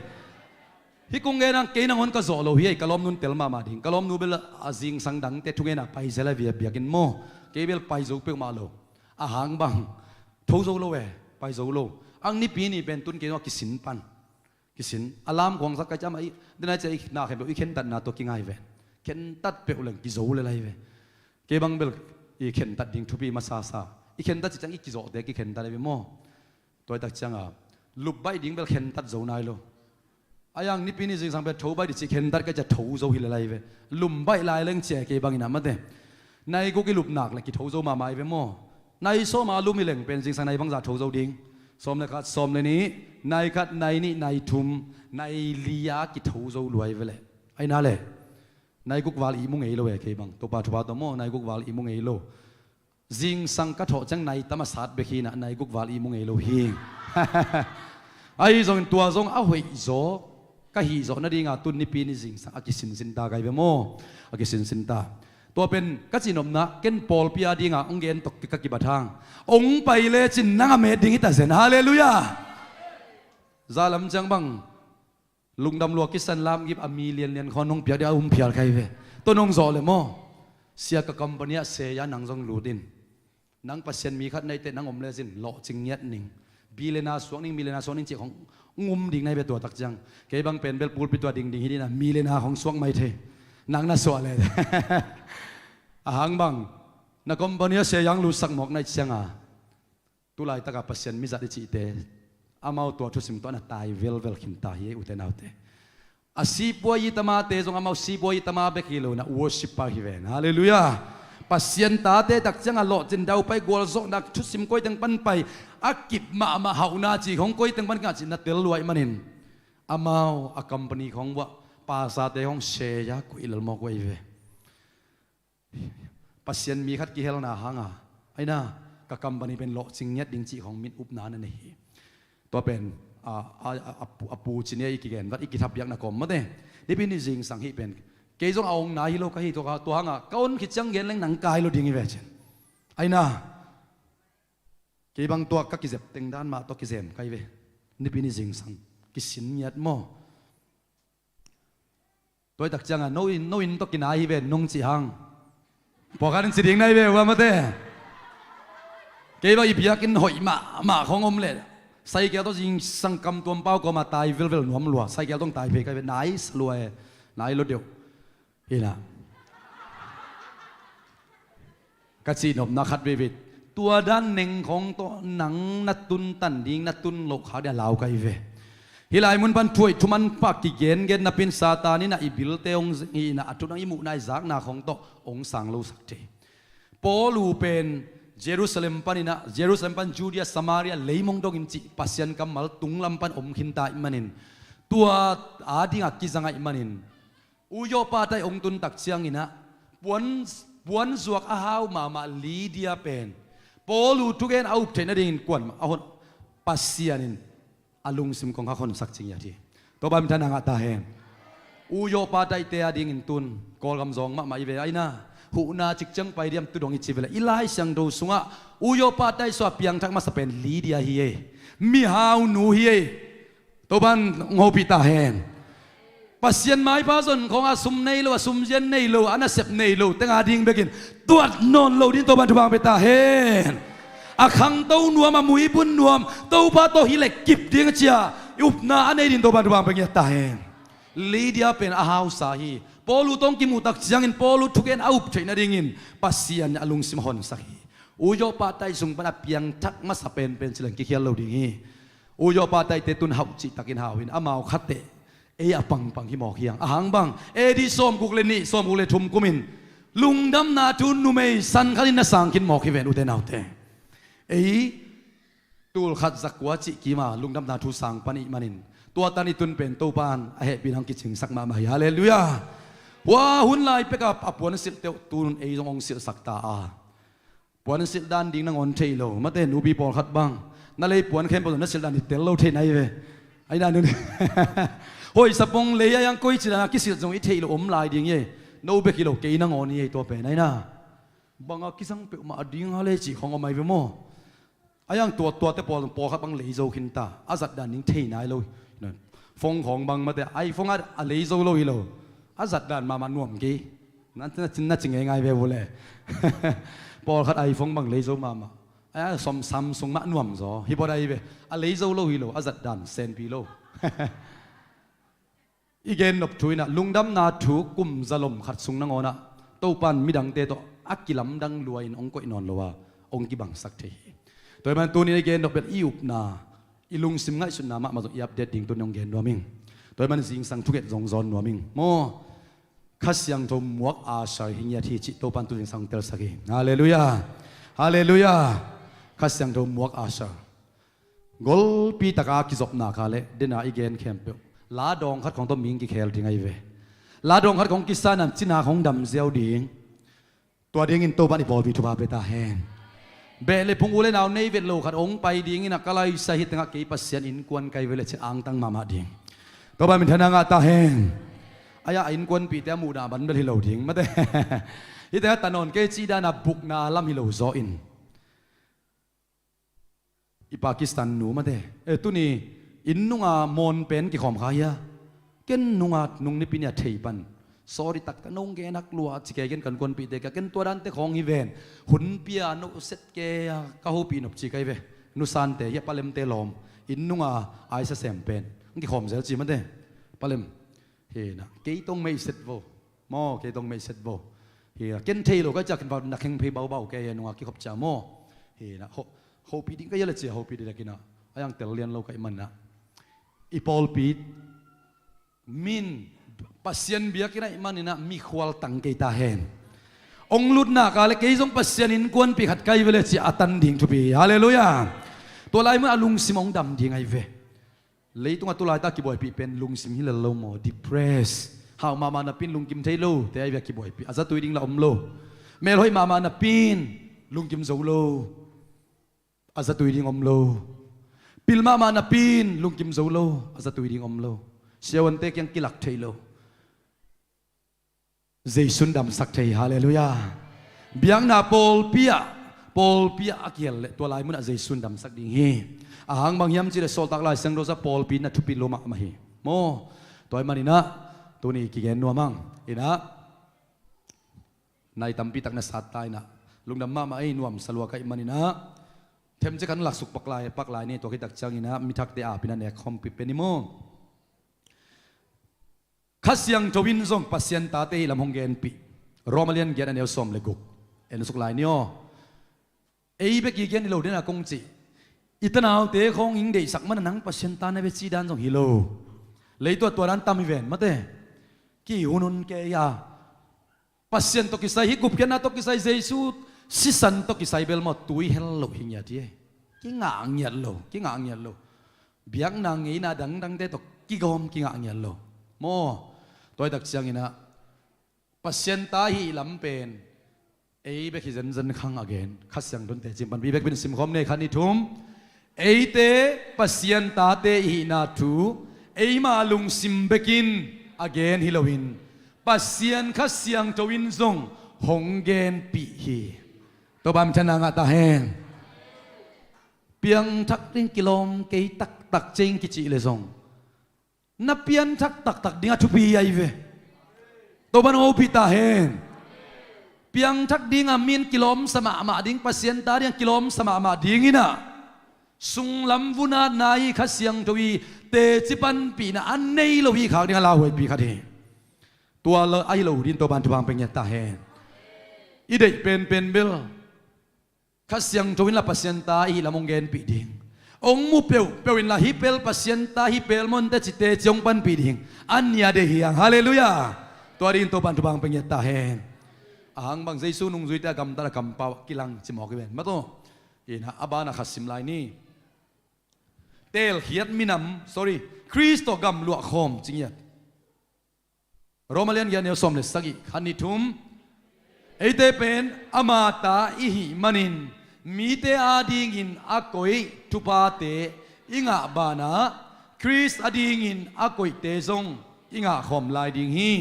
Hih kong gen ang, kei nangawn ka zawh lo hi ei, ka lawmnu'n tel mahmah ding. Ka lawmnu bel a zingsang dangte thungen a pai zel a, biakinn maw. Kei bel pai zo peuhmah lo. Ahang bang, tho zo lo e, pai zo lo. Ang nipi ni pen tun kei nua kisin pan. Kisin. A lam khuang zak ka ciam a i, dena cia i na khempeuh i khentatna tawh kingai ven. Khentat peuh leng kizo lel ahi ve. Kei bang bel i khentat ding thupi masasa. I khentat cih ciang i kizawhte kikhentat ahi ve maw? Tua ahih tak cianga lup baih ding bel khentat zo nai lo. A iang nipi ni zingsang bel tho baih dih cih khentat ka cia tho zo hi le lai ve. Lum baih lai leng cia kei bangin a mate. Nai guk i lup nak le kitho zo mahmah hi ve maw? Nai sawma lum hi leng pen zingsang nai bangza tho zo ding? Sawm le khat, sawm le nih, nai khat, nai nih, nai thum, nai li a kitho zo lua hi ve leh. Aina le nai guk val i mu ngei lo e kei bang. Topa thupha tawh maw, nai guk val i mu ngei lo. Zingsang ka thawh ciang nai tam a sat bek hi na, nai guk val i mu ngei lo hi. Ahi zongin tua zong a hoih zaw ka hih zawh nadinga tun nipi ni zingsang a kisinsin ta ka hi ve maw? A kisinsin ta. Tua pen ka cihnopna ken pawlpi a dinga hong gen tawh ka kibat hang, hong pai lecin nang a met ding hi ta zen. Halleluiah. Zalam ciang bang lungdam lua kisan lam gip a mi lianlian khawng nong piak ding a um phial ka hi ve. Tua nong zawh le maw? Sia ka company ah seya nang zong lut in. Nang Pasian mi khat na hi teh nang om lecin lawhcing ngiat ning. Billionaire suak ning, millionaire suak ning cih khawng um ding na hi ve tua tak ciang. Kei bang pen bel pulpit tua dingding hi ding a, millionaire khawng suak mai thei. Nang na suah le. A hang bang na company ah seya hong lutsak mawk na hih cianga tulaitaka Pasian mizat i cihte amau tua thusim tawh na tai velvel khinta hi, ute naute. A sipuai i tamate zong amau sipuai i tama bek hi lo na, worshipper hi ven. Halleluiah. Pasian tate tak cianga lawhcin daupai gualzawhna thusim koiteng pan pai a kip mahmah hauhna cih khawng koiteng pan kingah cih na tel luai manin amau a company khawng uah pasate khawng seya kuih lel mawk uh ahi ve. Pasian mi khat kihelna hanga aina ka company pen lawhcing ngiat ding cih khawng min upna na nei hi. Tua pen a, a, a, a pu, a pu ci nia i kigen vat i kithapiakna kawm mate. Nipi ni zingsang hih pen kei zong a ong nai hi lo ka hi tua, tua hanga ka on khit ciang gen leng nang kai lo ding hi ve cin. Aina kei bang tua ka kizep teng dan mah tawh kizem ka hi ve. Nipi ni zingsang kisin ngiat maw? Tua hi tak cianga no in, no in tawh kinai hi ve nong cih hang pawlkhat in ci ding na hi ve ua mate. Kei bang i biakinn hoih mahmah khawng om leh saikel tawh zingsang kam tuam pau kawma tai velvel nuam lua, saikel tawh tai phei ka hi ve, nai sa lua e, nai lo deuh. Hi na. Ka cihnopna khat veivei tua dan neng khawng tawh nang na tuntan ding, na tun loh khak ding a lau ka hi ve. Hih lai mun pan thuaih thuman pah kigengen napin Satan inah i bilte hong zeng hi inah a thunang i muhna i zakna khawng tawh hong sang losak thei. Paul uh pen Jerusalem paninah, Jerusalem pan Judea, Samaria leimong dongin cih Pasian kammal tunglam pan om khinta ih manin tua adingah kizang ahih manin Uyawhpa taih hong tun tak cianginah puan, puan zuak a hau mahmah Lydia pen Paul uh thugen a up theih nadingin kuan a hon Pasian in a lungsim kong khak honsak cing hi a thi. Tua bang minthanna ngah ta hen. Uyawhpa taihte a dingin tun Kawlgam zawng mahmah i ve aina huhna cikciang pai diam tu dong i ci vele i Lai Siangtho sungah uyawhpa taih sua piangthak masa pen Lydia hi ei. Mihau nu hi ei. Topan hopih ta hen. Pasian maipha zon khawng a sum nei lo, a sumzian nei lo, a nasep nei lo tenga ding bekin tuat nawn lo din Topan thupha pia ta hen. A khangto nuam, a muibun nuam, Topa tawh hi le kip ding a cia i upna a nei din Topan thupha pia ngiat ta hen. Lydia pen a hausa hi. Paul uh tawh kimuh tak ciangin Paul uh thugen a up theih nadingin Pasian a lungsim a honsak hi. Uyawhpa taih sung pan a piangthak masa penpen cileng kikhial lo ding hi. Uyawhpa taihte tun hauh cihtakin hau in amau khatteh ei a pangpang hi mawk hiang. A hang bang A D sawmguk le nih, sawmguk le thum kumin lungdamna thu numei san khatin na sang khin mawk hi ven ute naute. Ei tul khat zakua cih kima lungdamna thu sang pan ih manin tua tan i tun pen Topan a hehpih nang kicingsak mahmah hi. Halleluiah. Hua hun lai peka a puan silh teuh tunun ei zong hong silhsak ta a puan silh dan ding nangawn thei lo. Mate nupi pawlkhat bang na lei puan khempeuh na silh dan i tel lo thei nai ve. Aina nun hoih sapong lei a yang koi ci dana kisilh zong i theih lo om lai ding i ei. No bek hi lo kei nangawn i ei tua pen aina. Banga kisang peuhmah a ding a lei cih khawng om ai ve maw? A yang tua tuate pawl pawlkhat bang lei zo khinta a zat dan ding thei nai lo. Fong khawng bang mate iPhone a lei zo lo hi lo. A zat dan mahmah nuam kei. Na, na, na ci ngeingai ve vule. Pawlkhat iPhone bang lei zo mahmah. A som Samsung mah nuam zaw hi bawt ahi ve. A lei zo lo hi lo, a zat dan senpi lo. I gen nop thu inah lungdamna thu kum zalom khat sung nangawnah Topan midangte tawh a kilamdang lua-in hong koih nawn lo a, hong kibangsak thei hi. Tua ahih manin tuni-in i gen nop bel i upna, i lungsim ngaihsutna mahmah zong i update ding tuni hong gen nuam ing. Tua ahih manin zingsang thunget zong zawn nuam ing. Maw, Kha Siangtho muak asar hi ngiat hi cih Topa'n tu zingsang telsak hi. Halleluiah. Halleluiah. Kha Siangtho muak asar. Golpi taka kizopna kha le dena i gen khempeuh, la dawng khat khong tawh mihing kikhel ding ahi ve. La dawng khat khong kisa-in cina khong dam ziau ding. Tua dingin Topa'n i pawlpi thupha pia ta hen. Beh le phung, u le nau nei vet lo khat hong pai dingin a, ka laisa hi tengah kei Pasian innkuan ka hi ve leh ci-a angtang mahmah ding. Topa minthanna ngah ta hen. Ahi a, a innkuanpihte a muhna bang bel hi lo ding, mate. Hih tengah ta nawn kei cih dan a bukna lam hi lo zaw in, i Pakistan nu, mate, eh, tuni inn nunga mawn pen kikhawm kha hi a, ken nunga nung nipi ni-a thei pan, sorry taktak, nong gen hak lua ci kei, ken ka innkuanpihte kiangah, ken tua dante khawng hi ven, hun pia, no set kei a, ka hopih nop ci ka hi ve. Nu Sante hi a, Pa Lemte lawm, inn nunga aisa sem pen hong kikhawm zel ci, mate. Pa Lem, hi na, kei tawh meiset vo. Maw, kei tawh meiset vo. Hi a, ken thei lo ka hi ciang, ken va na kheng phei baubau kei a, nunga kikhop ciang maw. Hi na, ho, hopih ding ka hi a leh ci-a hopih ding a, ken a, a yang tel lian lo ka hih manin a, i pawlpi min Pasian biakinn ahih manin a, mikhual tang kei ta hen. Hong lutna kha le kei zong Pasian innkuanpih khat ka hi ve leh ci-a a tan ding thupi. Halleluiah. Tua lai mun a lungsim hong dam ding ahi ve. Leitungah tulaitak kibuaipih pen lungsim hi lel lo maw, depress. Hau mahmah napi-in lungkim thei lote ahi ve a kibuaipih. A zatui ding lah om lo. Mel hoih mahmah napi-in lungkim zo lo. A zatui ding om lo. Pil mahmah napi-in lungkim zo lo. A zatui ding om lo. Siavuante kiang kilak thei lo. Jesu'n damsak thei, halleluiah. Biakna pawlpi ah, pawlpi ah a kihel leh tua lai mun ah Jesu'n damsak ding hi. A hang bang hiam cih leh Sawltak Lai Siangtho sung ah pawlpi na thupi lua mahmah hi. Maw, tua ahih manin ah, tuni kigen nuam hang. In ah, nai tampi tak na sat ta in ah, lungdam mahmah ei, nuamsa lua ka hih manin ah, themcik khat laksuk pak lai, pak lai ni, tua khit tak ciangin ah, mi thakte aap in ah nek khawm pih pen ni maw. Kha Siangtho in zong Pasian tate hih lam hong genpih. Rom a lian giat a neu sawm le guk. En suk lai ni aw. Ei bek i gen hi lo den a kong cih. I tanaute khawng hong deihsak man a nang Pasian ta na ve cih dan zong hi lo. Leitung ah tua dan tam hi ven, mate. Kihunhun kei a. Pasian tawh kisai, hih gupkhiatna tawh kisai, Jesu sisan tawh kisai bel maw, tui hel loh hi ngiat hi. Kingah ngiat lo, kingah ngiat lo. Biakna ngeina dangdangte tawh kigawm kingah ngiat lo. Maw, tua hi tak ciangin ah, Pasian ta hih lam pen ei bek hi zenzen khang a gen. Kha Siangtho in teci in panpih, bek bek in simkhawm ni, khat, nih, thum. Eite Pasian tate i hihna thu eima lungsim bekin a gen hi loin, Pasian Kha Siangtho in zong hong genpih hi. Topa minthanna ngah ta hen. Piangthak ding kilawm kei taktak cing kicih leh zong, na pianthak taktak ding a thupi ahi ve. Topa hong hopih ta hen. Piangthak ding a min kilawmsa mahmah ding, Pasian ta ding a kilawmsa mahmah ding in ah, sunglam vunatna i Kha Siangtho i teci panpihna a nei lo i khak ding a lauhuaipih khat hi. Tua lo ahi lo ding Topa in thupha hong pia ngiat ta hen. I deih penpen bel Kha Siangtho in lah Pasian ta i hih lam hong genpih ding. Hong mu peuhpeuh in lah hih pen Pasian ta hi pen maw teci teci hong panpih ding. A nia deih hi hang. Halleluiah. Tua dingin Topa in thupha hong pia ngiat ta hen. A hang bang Jesu nungzuite a gamtat a kampau ah kilang ci mawk hi ven. Mataw. In ah, a ban ah khat sim lai ni. Teelkhiat minam, sorry, Khrist tawh gamluah khawm ci ngiat. Rom a lian giat a neu sawm le sagih, khat, nih, thum. Eite pen ama ta i hih manin mite adingin a koih thuphate i ngah banah Khrist adingin a koihte zong i ngah khawm lai ding hi.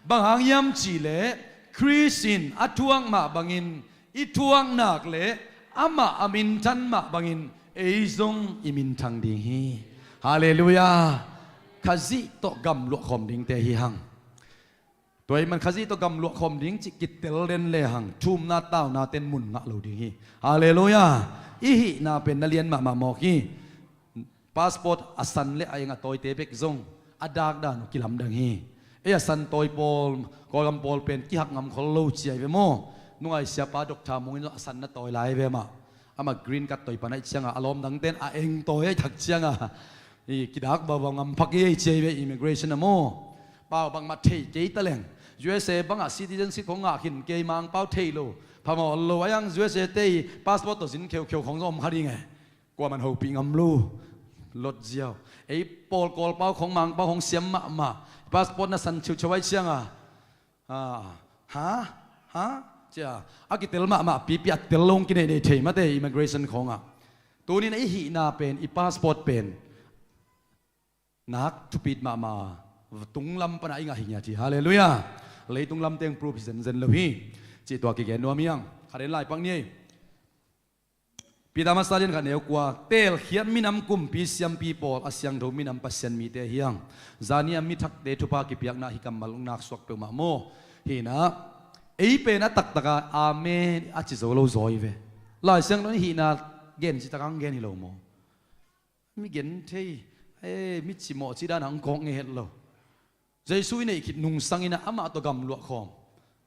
Bang hang hiam cih leh Khrist in a thuak mah bangin i thuak nak leh amah a minthan mah bangin ei zong i minthang ding hi. Halleluiah. Khazih tawh gamluah khawm dingte hi hang. Tua ahih man Khazih tawh gamluah khawm ding cih kitel den le hang, thumna taunate in mun ngah lo ding hi. Halleluiah. I hihna pen na lian mahmah mawk hi. Passport a san le a eng a tawite bek zong a dak dan uh kilamdang hi. Ei a san tawi pawl, Kawlgam pawl pen kihak ngam khol lo ci ahi ve maw. Nungai siapa Doctor Mung in a san na tawi lai ve mah. Amah green card tawi pan ahih ciangah a lawm dangte'n a eng tawi ahih tak ciangah i kidak baubau ngam phak ei ci ei ve immigration ah maw. Pau bangmah thei kei ta leng. U S A bangah citizenship khong ngah khin kei, Mangpau thei lo, phamawh lo, a yang U S A te i passport tawh zin kheukheu khong zong om kha ding e. Kuaman hopih ngam lo. Lot ziau. Ei pawl Kawlpau khong Mangpau khong siam mahmah. Passport na san cheucheu ahih ciangah, ah, ha? Ha? Cia a kitel mahmah pipi a tel lo hong kineih nei thei mate immigration khawngah. Tunin ei hihna pen, i passport pen nak thupit mahmah a, tunglam pana i ngah hi ngiat hi. Halleluiah. Leitung lam teng proof hi zenzen lo hi. Cih tua kigen nuam hiang. Khat en lai pak ni ei. Peter masa lian khat neu kua, teelkhiat minam kumpi siampi pawl, a siangtho minam Pasian mite hiang. Zani a mi thakte thupha kipiakna hi kammal ong nak suak peuhmah maw. Hinah, ei pen a taktaka amen a ci zo lo zaw hi ve. Lai Siangtho in hihna gen citak ang gen hi lo maw. Mi gen thei, eh, mi cimawh ci dana ang kawk ngei het lo. Jesu i neih khit nungsang inah amah tawh gamluah khawm.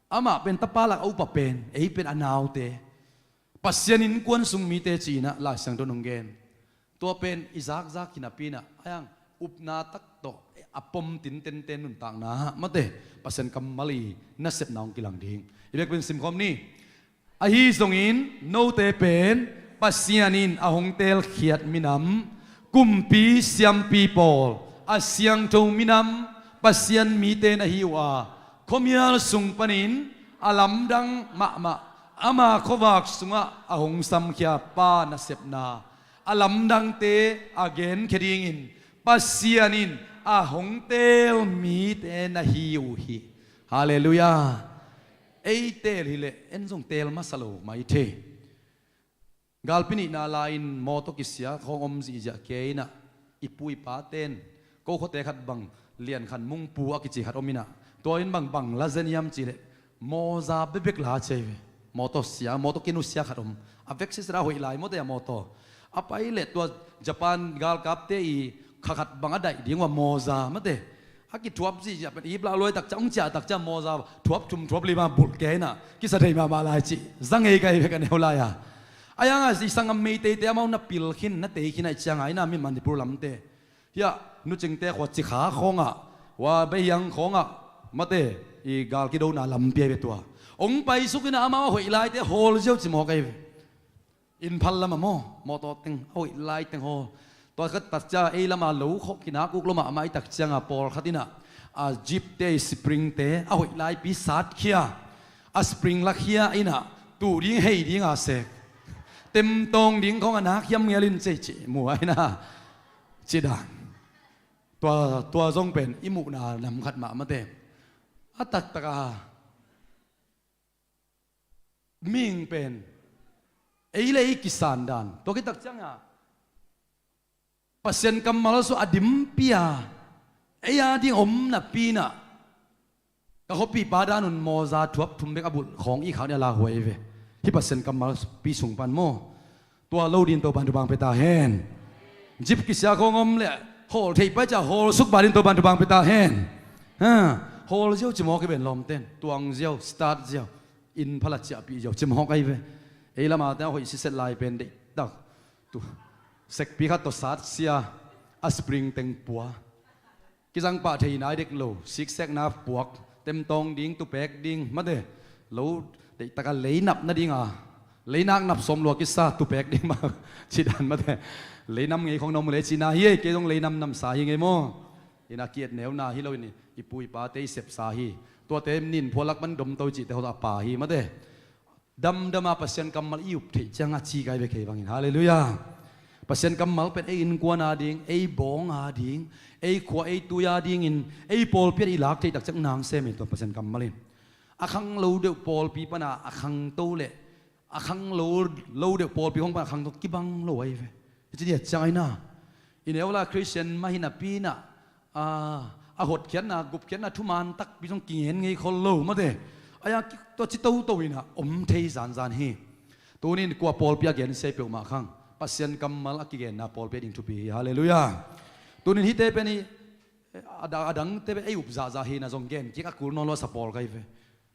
Amah pen tapa lak a upa pen, ei pen a naute. Pasian innkuan sung mite ci inah Lai Siangtho nong gen. Tua pen i zakzak kinapi inah, a yang upna tak tawh a pom tintenten nuntakna mate Pasian kammal i nasepna hong kilang ding. I bek pen simkhawm ni. Ahi zongin note pen Pasian in a hong teelkhiat minam, kumpi siampi pawl, a siangtho minam, Pasian mite na hi uh a, khuamial sung panin a lamdang mahmah, ama khuavak sungah a hong samkhia Pa nasepna a lamdangte a genkhia dingin Pasian in a hong teel mite na hi uh hi. Halleluiah. Ei teel hileh en zong teel masa lo mai thei. Galpi nihna lai-in mawtaw kisia khawng om zihziah kei inah i pu i pate'n ko khuate khat bang lian khat Mungpu a kici khat om inah, tua in bang bang la zen hiam cihleh mawza bekbek la ci ei ve. Mawtaw sia, mawtaw kinusia khat om. A vek sisera hoih lai mawte a mawtaw. A pai leh tua Japan galkapte i kha khat bang a daih ding uh a mawza mate. A kithuap zihziah pen iplah luai takcia, ong ciah takcia mawza thuap thum thuap lima bulh kei inah kisa thei mahmah lai cih za ngei ka hi ve ka neu lai-a. A yanga i sanggam Meiteite amau na pil khin, na tei khin ahih cianga inah mi Manipur lamte hiah nucingte khua Cikha khawngah, wa Beihiang khawngah mate i gal kidona lampi ahi ve tua. Ong paisuk inah amau a hoih laite hawl ziau ci mawk ahi ve. Imphal lamah maw, mawtaw teng a hoih lai teng haw. Tua khat takcia ei lama lo khawh kinak uk lo mahmah i takcianga pawlkhat inah a jeepte i springte a hoih laipi satkhia, a spring lakhia inah tuh ding hei dinga sek. Temtawng ding khawng a nak hiam ngial in cei ci mu a inah ci dan. Tua, tua zong pen i muhna nam khat mah mate. A taktaka mihing pen ei le ei kisan dan tua kitak cianga Pasian kammal su a dimpi a ei a ding om napi inah ka khuapipa dan un mawza thuap thum bek a bulh khawng i khau ni a lakhuai ve. Hih Pasian kammal pi sung pan maw. Tua lo din Topan thupha pia ta hen. Jeep kisia khawng om le hawl theih pai cia hawl suk ba din Topan thupha pia ta hen. Ha, hawl ziau ci mawk i ben lawmten, tuang ziau, start ziau, Imphal a ciahpih ziau ci mawk ahi ve. Ei lama te a hoih siset lai pen deihtak tu. Sekpi khat tawh satsia a spring teng pua. Kizang pah thei nai dek lo, siksekna puak, temtawng ding, tupek ding mate. Lo deihtaka lei nap nadinga lei nak nap sawm lua kisa tupek ding mah ci dan mate. Lei nam ngei khong na om le cina hi ei, kei zong lei nam namsa hi ngei maw. Ina ki-et neuna hi lo in i pu i pate i sepsa hi. Tuate nin phualak pan domto i cihte hawh a pa hi mate. Damdama Pasian kammal i up theih cianga ci kai ve kei bangin. Halleluiah. Pasian kammal pen ei innkuan a ding, ei bawng a ding, ei khua ei tui a dingin ei pawlpi ah i lak theih takciang nang sem hi tua Pasian kammal in. A khang lo deuh pawlpi pana a khangto le a khang lo, lo deuh pawlpi hong pana a khangto kibang lo ahi ve. Hi ci ni a ciang aina i neu lai Khristian mah hi napi inah a, a hotkhiatna, gupkhiatna thuman takpi zong kingen ngei khol lo mate. Aia tua ci toto inah om thei zanzan hi. Tunin kua pawlpi a gensia i peuhmah khang Pasian kammal a kigenna pawlpi a ding thupi hi. Halleluiah. Tunin hihte pen hi a dang, a dangte pen ei up zahzah hina zong gen kik a kul nawn lo a sa pawl kai ve.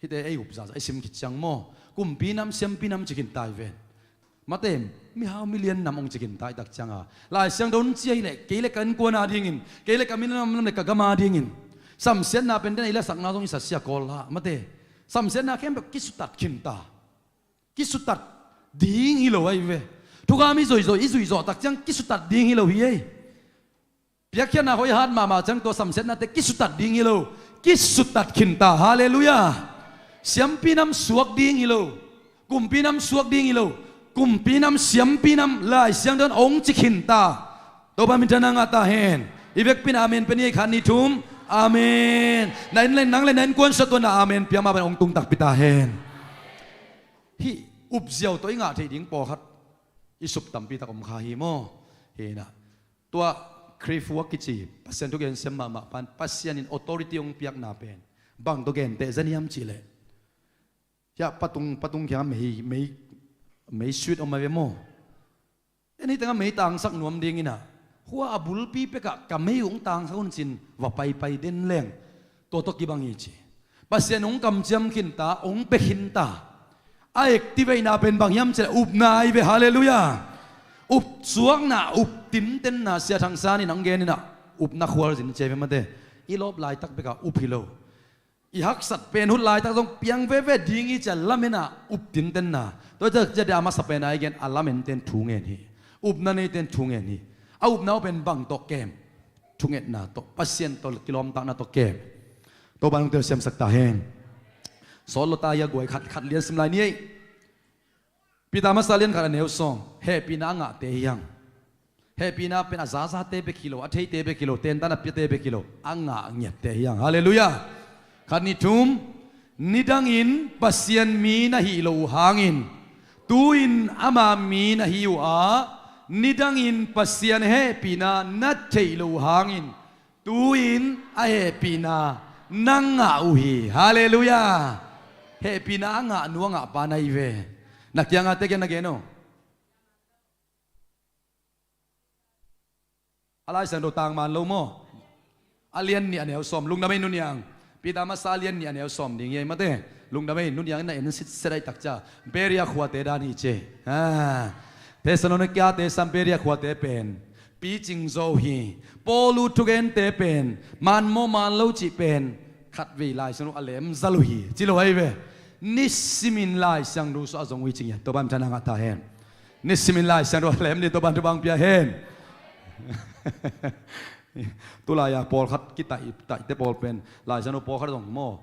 Hihte ei upzazah i sim khit ciang maw, kumpi nam, siampi nam ci khinta hi ven. Mate, mihau milian nam hong ci khinta i tak cianga, Lai Siangtho in ci ahih leh kei le ka innkuan adingin, kei le ka minam lam le ka gam adingin samsiatna pen den a i lasakna zong i sasia kawl la. Mate, samsiatna khempeuh kisutat khinta. Kisutat ding hi lo ahi ve. Thukham i zoizoi, i zuizawh tak ciang kisutat ding hi lo hi ei. Piakkhiatna hoih hat mahmah ciang tua samsiatnate kisutat ding hi lo, kisutat khinta. Halleluiah. Siampi nam suak ding hi lo, kumpi nam suak ding hi lo, kumpi nam, siampi nam Lai Siangtho in hong ci khinta. Topa minthanna ngah ta hen. I vekpi in amen pia ni, khat, nih, thum. Amen. Na inn le, nang le na innkuan sawt tuan a amen pia mah pen hong tung takpi ta hen. Hih upziau tawh i ngah theih ding pawlkhat i sup tampi tak om kha hi maw? Hi inah, tua Khrihfa kici Pasian thugen siam mahmah pan Pasian in authority hong piakna pen bang tawh genteh zen hiam cihleh, hiah patung, patung kiangah mei, mei, mei suit om a ve maw? En hih tengah mei tangsak nuam ding inah, hua a bulpi pekah ka mei hong tangsak un cin va paipai den leng, tua tawh kibang hi ci. Pasian hong kamciam khinta, hong pia khinta. A activate na pen bang hiam cihleh upna ahi ve. Halleluiah. Upsuakna, uptintenna, Sia Thang San in hong gen inah, upna khualzin ci a ve mate. I lawp laitak bekah up hi lo. I haksat pen hut laitak zong piang veve ding hi ci a lamen ah uptintenna. Tua ciah a masa pen a i gen a lamente'n thu ngen hi. Upna neite'n thu ngen hi. A upna uh pen bang tawh kem? Thungetna tawh, Pasian tawh kilawmtatna tawh kem. Topa in hong telsiamsak ta hen. Sawt lo ta hi a guai, khat, khat lian sim lai ni ei. Peter masa lian khat a neu sawm, hehpihna a ngahte hi hang. Hehpihna pen a zazate bek hi lo, a theite bek hi lo, tentan a piate bek hi lo, a ngah a ngiatte hi hang. Halleluiah. Khat, nih, thum. Nidangin Pasian mi na hih loh uh hangin tu-in ama mi na hi uh a, nidangin Pasian hehpihna na theih loh uh hangin tu-in a hehpihna na ngah uh hi. Halleluiah. Hehpihna a ngah nu a ngah pa na hi ve. Na kiangah te kiang na gen uh. A Lai Siangtho tangman lo maw? A lian nih a neu sawm, lungdam ei nuniang. Peter masa a lian nih a neu sawm ding hi ei mate. Lungdam ei nuniang, na en sitset ahih tak ciah Beria khuate dan hi ci. Ah. Thessalonika te sam Beria khuate pen picing zo hi. Paul uh thugente pen man maw man lo cih pen khatvei Lai Siangtho a lemzal uh hi ci lo ahi ve. Nisimin Lai Siangtho sua a zong uh hi ci ngiat. Topa minthanna ngah ta hen. Nisimin Lai Siangtho a lem ni, Topa in thupha pia hen. Tulai-a pawlkhat kitaih, taihte pawl pen Lai Siangtho pawlkhat zong maw,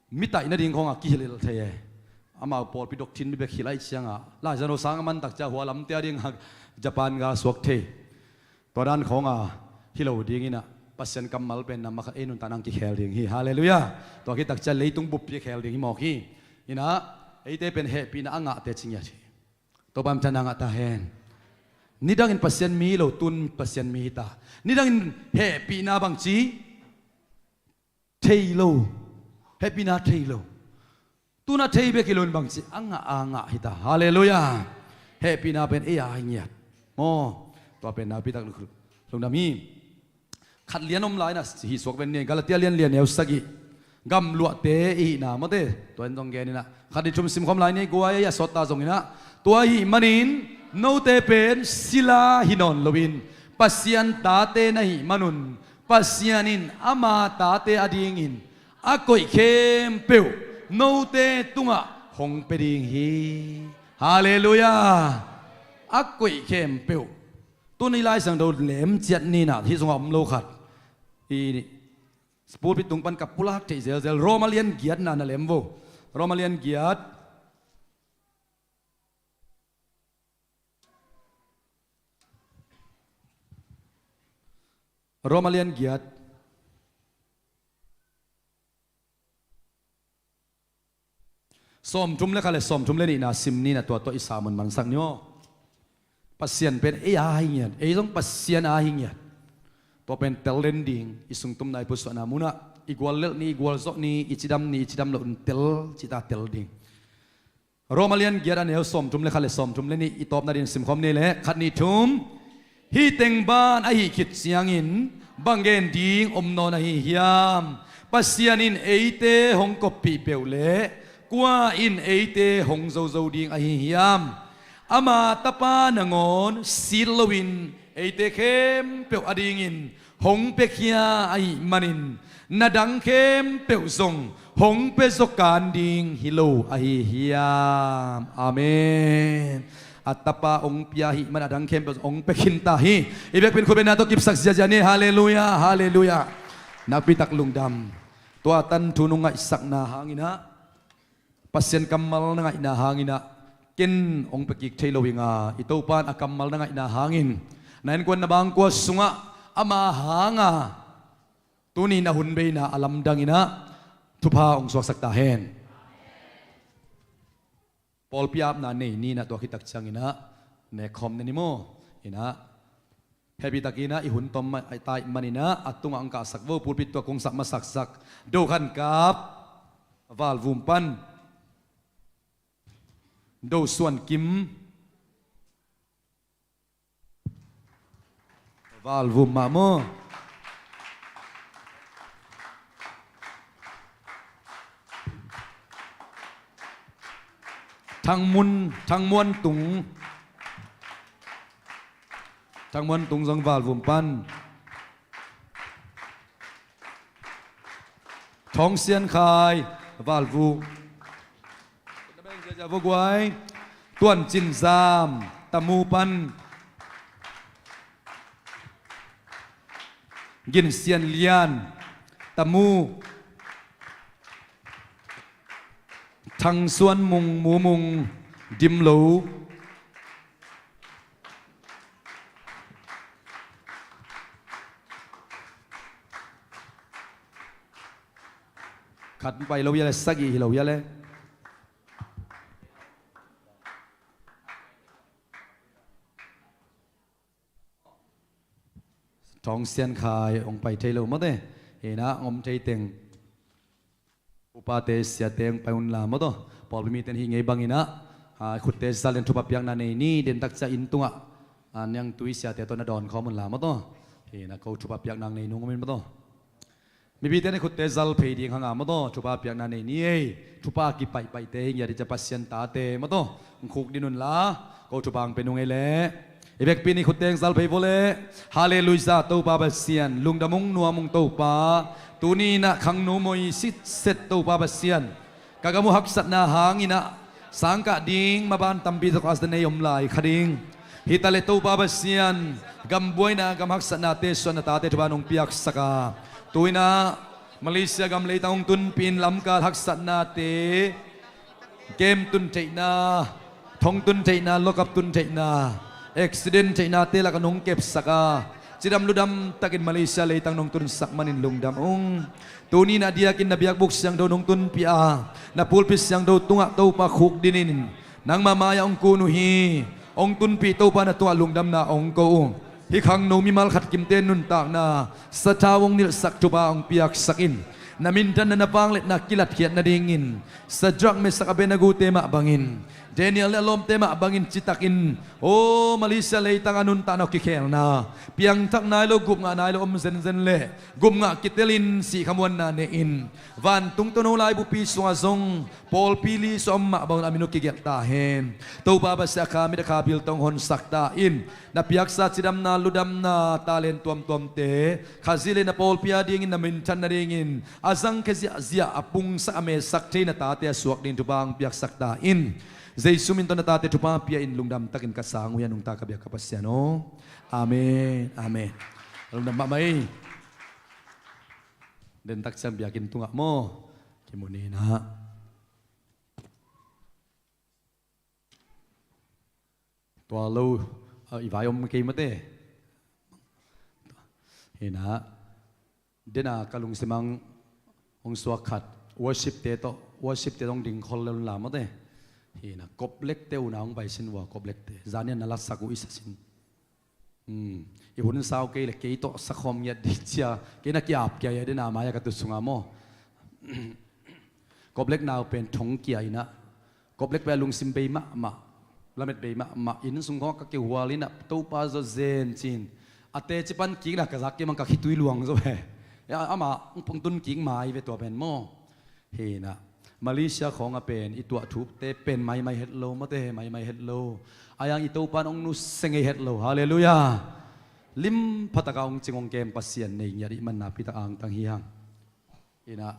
mi taih nading khawngah kihilh thei e. Amau pawlpi doctrine mi bek hilh ahih ciangah Lai Siangtho sang a man tak ciah hua lamte a dingah Japan gal suak thei. Tua dan khawnga hi lo ding inah Pasian kammal pen namma khat ei nuntakna ah kikhel ding hi. Halleluiah. Tua khit tak ciah leitung buppi a khel ding hi mawk hi. Inah eite pen hehpihna a ngahte ci ngiat hi. Topa minthanna ngah ta hen. Nidangin Pasian mi hi lo, tun Pasian mi hi ta. Nidangin hehpihna bangci thei lo. Hehpihna thei lo. Tun a thei bek hi lo in bangci a ngah a ngah hi ta. Halleluiah. Hehpihna pen ei a hi ngiat. Maw, tua pen nakpi tak lungdam hi. Khat lian om lai inah hih suak ven ni, Galatia lian lian neu sagih. Gamluahte i hihna mate, tua in zong gen inah khat, nih, thum simkhawm lai ni, guai a sawt ta zong inah, tua ahih manin note pen sila hi nawn loin Pasian tate na hih manun Pasian in ama tate adingin a koih khempeuh note tungah hong pia ding hi. Halleluiah. A koih khempeuh. Tuni Lai Siangtho lem ciat ni inah hih sungah om lo khat. I pulpit tung pan ka pulak theih zelzel Roma lian giatna na lem vo. Roma lian giat. Roma lian giat. Sawmthum le khat le sawmthum le nihna sim ni inah tua tawh i sermon mansak ni aw. Pasian pen ei a hi ngiat, ei zong Pasian a hi ngiat. Tua pen tel den ding, i sungtumna i pusuahna munah i guallelh ni, i gualzawh ni, i cidam ni, i cidam loh in tel cita tel ding. Roma lian giat a neu sawmthum le khat le sawmthum le nih i tawpna dingin simkhawm ni leh, khat, nih, thum. Hih teng ban ahih khit ciangin bang gen ding om nawn ahi hiam? Pasian in eite hong koppih peuh leh kua in eite hong zozo ding ahi hiam? Ama Tapa nangawn sit loin eite khempeuh adingin hong piakhia ahih manin na dang khempeuh zong hong pia zaw kan ding hi lo ahi hiam? Amen. A Tapa hong pia ahih man a dang khempeuh hong pia khin ta hi. I biakpiin khutbetna tawh kipsak ziahziah ni. Halleluiah, halleluiah. Nakpitak lungdam. Tua tan thu nong ngaihsakna hanginah, Pasian kammal na ngaihna hanginah ken hong pia kik thei lo hi nga, i Topa in a kammal na ngaihna hangin na innkuan na bangkua sungah ama hanga tuni na hun beina a lamdanginah thupha hong suaksak ta hen. Pawlpi apna nei ni inah tua khit tak cianginah nekkhawm na ni maw? Inah happy takinah i hun tom mah a tai maninah a tungah ang kahsak vo, pulpit tua kong sak masaksak Do Khan Kap, Valvum pan Do Suan Kim, Valvum mah maw? Thang Mun, Thang Muan Tung, Thang Muan Tung zong Valvum pan. Thawng Sian Khai, Valvum. Tuan Cin Zam, Tamu pan. Gin Sian Lian, Tamu. Thang Suan Mung, Mu Mung, Dim Lo. Khat pai lo ia le, sagih hi lo ia le. Thawng Sian Khai hong pai thei lo mawte. Hinah hong om thei teng upate siate hong pai unla mawtaw. Pawlpi mite in hih ngei banginah, ah, khutte zal in thupha piakna nei ni. Dentak ciah inn tungah, ah, niangtui siate tawh na dawn khawm unla mawtaw. Hinah ko thupha piakna nei nung om in mawtaw. Mipite in khutte zal phei ding hanga mawtaw, thupha piakna nei ni ei. Thupha kipaihpaihte hi ngiat i ca Pasian tate mawtaw. Hong khuk din unla ko thupha hong pe nung ei leh. I bekpi in khutte hong zal phei vawleh. Halleluiah, Topa Pasian lungdam ung, nuam ung Topa. Tuni inah khangno mawi sitset Topa Pasian, ka gam uh haksatna hanginah sangkah ding maban tampi tawh a za nei om lai kha ding. Hi taleh Topa Pasian, gam buaina gam haksatnate suan na tate thupha nong piaksak a, tu inah Malaysia gam leitang hong tunpih in lamkal haksatnate, game tun theihna, thong tun theihna, lockup tun theihna, accident theihnate lakah nong kepsak a, cidam ludam takin Malaysia leitang nong tunsak manin lungdam ung. Tuni inah diakin na biakbuk siangtho nong tunpih a, na pulpit siangtho tungah Topa khuk dinin nangmah mai-ah hong kun uh hi. Hong tunpih Topa na tungah lungdamna hong ko uh. Hih khangno mimal khat kimte nuntakna sathau hong nilhsak thupha hong piaksak in. Na minthanna na vangliatna kilatkhiat nadingin Sadrak, Mesak, Abednego-te mah bangin, Daniel le a lawmte mah bangin citakin, aw Malaysia leitang a nuntakna uh kikhelna, piangthak nai lo, gupngah nai lo om zenzen leh gupngah kitelin sihkhamuanna nehin, vantung tawh no laibupi sungah zong pawlpi li sawm mah bang a min uh kigelh ta hen. Topa Pasian, a kha mit a kha bil tawh hong honsak ta in. Na piaksa cidamna, ludamna, talent tuamtuamte Khazih le na pawlpi adingin na minthan nadingin a zangkhia ziahziah, a pungsak a mesak thei na tate a suak dingin thupha hong piaksak ta in. Jesu min tawh na tate thupha pia in, lungdam takin ka sang uh hi a, nungta ka biak ka Pasian aw. Amen, amen. Lungdam mahmah ei. Dentak ciang biakinn tungah maw kimu ni inah. Tua lo, ah, i vai om kei mate. Hinah, dena ka lungsim ang hong suak khat, worship-te tawh, worship-te tawh hong ding khol lel unla mate. Hinah, koplekte una hong pai sin ua, koplekte. Zanian na lasak uh i sa sin. Hmm. I hun sau kei le kei tawh sakhawm ngiat ding cia, kei na kiap kia ia dena mai-ah ka tu sunga maw. Koplek nau pen thong kia inah, koplek pen a lungsim bei mahmah, lamet bei mahmah, inn sung khawng ka kihual inah Topa zaw zen cin. A teci pan kikna ka zak kei mang ka khitui luang zaw he. Ama hong tun kik mai ve tua pen maw. Hi inah Malaysia khawng a pen i tuah thute pen maimai het lo, mawte maimai het lo. A yang i Topa in hong nusia ngei het lo. Halleluiah. Lim phatak a hong cing hong kem Pasian nei ngiat i hih man napi tak angtang hi hang. Inah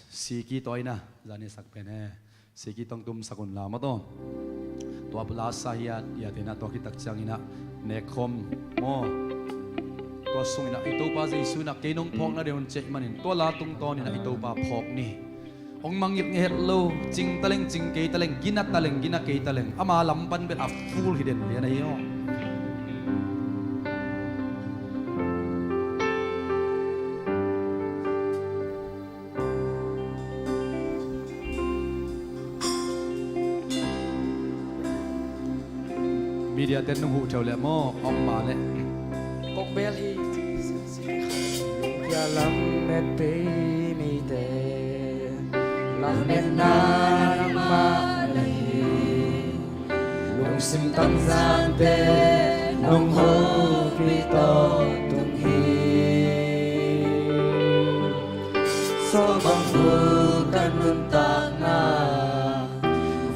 Siki tawh inah zani sak pen he. Siki tawh tumsak un la maw taw. Tua lasa hiat hiat inah tua khit tak ciang inah nekkhawm maw. Tua sung inah i Topa Jesu inah kei nong phawk nading un ci ahih manin tua la tungtawn inah i Topa phawk ni. Hong mangngilh ngei het lo, cing taleng cing kei taleng, gina taleng gina kei taleng, ama lam pan bel a full hi den lian ahi aw. Media ten nong huh theu leh maw, om mah leh. Kong bel hi. Lungkia lamet pei mite, lametna nangmah na hi. Lungsim tangzante nong hopih tawh tung hi. Sawlbang thu ka nuntakna,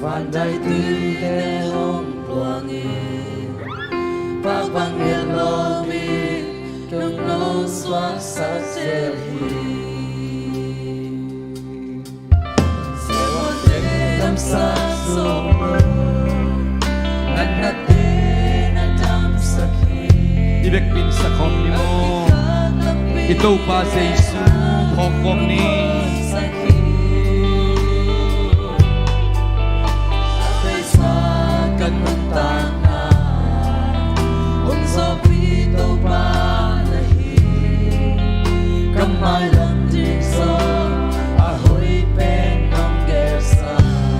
van daituite hong puang hi. Pak bang het lo mi, kei nong suaksak zel hi. I vekpi in sa khawm ni maw. I Topa Jesu phawk khawm ni.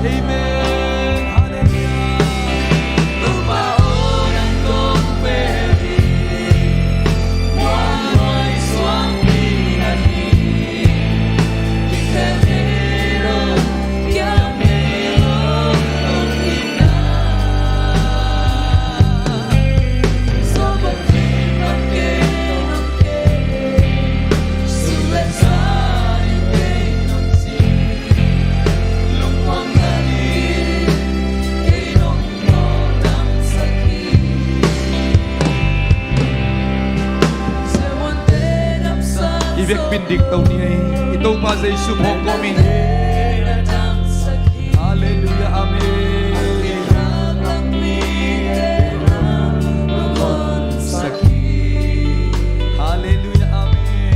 Amen. Hallelujah. I vekpi in dikto ni ei. I Topa Jesu phawk khawm in. Halleluiah, amen. Halleluiah, amen.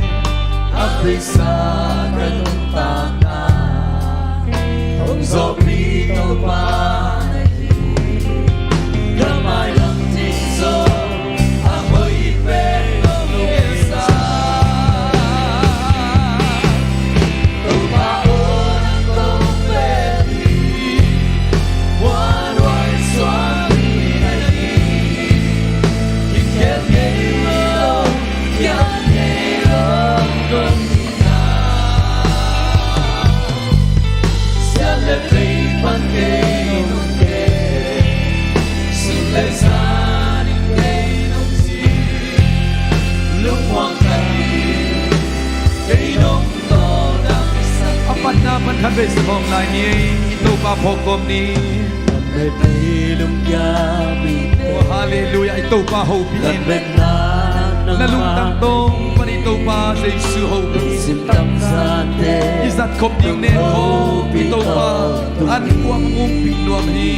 A patna pan khat vei sa khawm lai ni ei. I Topa phawk khawm ni. Oh, halleluiah. I Topa hopih in. Na lungtang tawng pan i Topa Jesu hopih in. I zat khop ding nen khop i Topa an kuang mumpih nuam hi.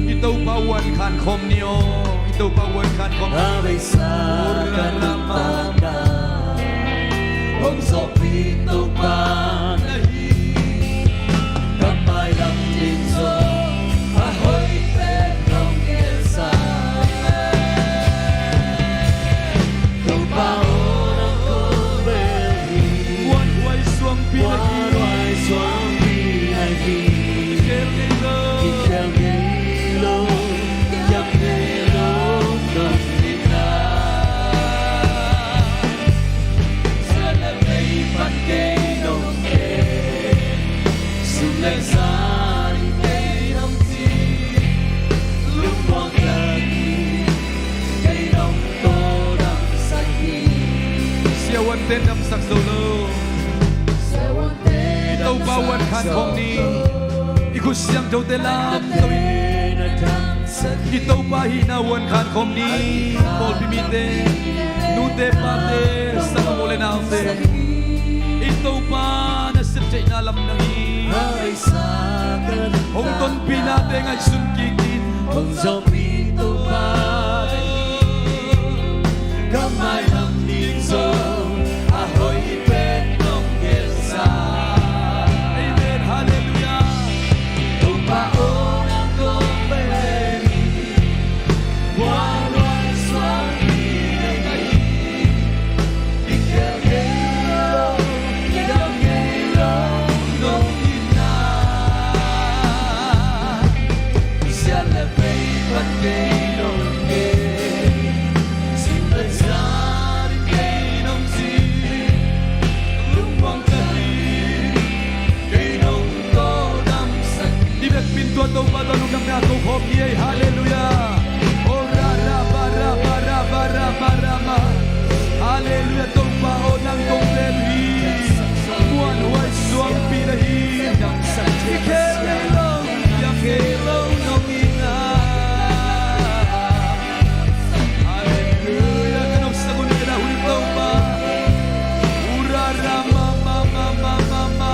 I Topa uan khan khawm ni aw. I Topa uan khan khawm. Siangthote lamto in i Topa hihna vuan khan khawm ni. Pawlpi mite, nute pate, sanggam u le naute, i Topa na septheihna lam nang hi. Hong tonpihnate ngaihsun kik in. Hong zawhpih Topa ka mailam ding zong a hoih pen nong gelsa. Amen. Halleluiah. Topa aw, nang kong pen hi. Muanhuai suangpi na hi. Kikhel ngei lo, kikhel ngei lo nong itna. Sial le vei pan kei nong gen, sim le za ding kei nong ci, lungmuang ka hi, kei nong tawldamsak hi. I biakinn tua Topa tawh lungdamna ko khawm ni ei. Halleluiah. Oh, ra, ra, ba, ra, ba, ra, ba, ra, ba, ra, ma. Halleluiah. Topa aw, nang kong pen hi. Muanhuai suangpi na hi. Kikhel ngei lo, kikhel ngei lo nong itna. Halleluiah. Ka nopsak un, ka na hun Topa. Ura, ra, ma, ma, ma.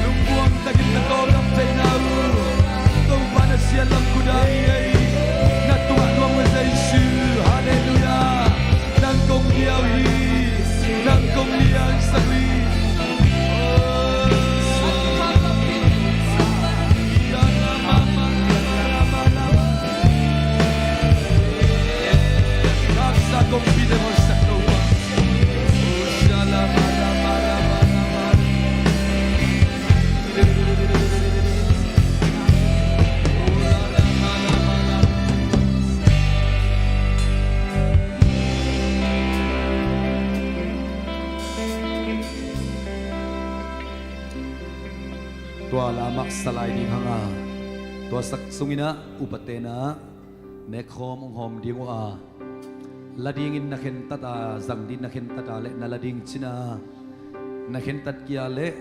Lungmuang takin na tawldam theihna uh Topa na sial lam kudang hi ei. Na tuah nuam uh Jesu. Halleluiah. Nang kong niau hi. Nang kong niausak hi. Haksa kong pia ding sak Topa. Tua la mah sa lai ding hang a, tua sak sungin ah upate na nek khawm hong hawm ding uh a, la dingin na khentat a, zang ding na khentat a leh na la ding cina, na khentat kia leh,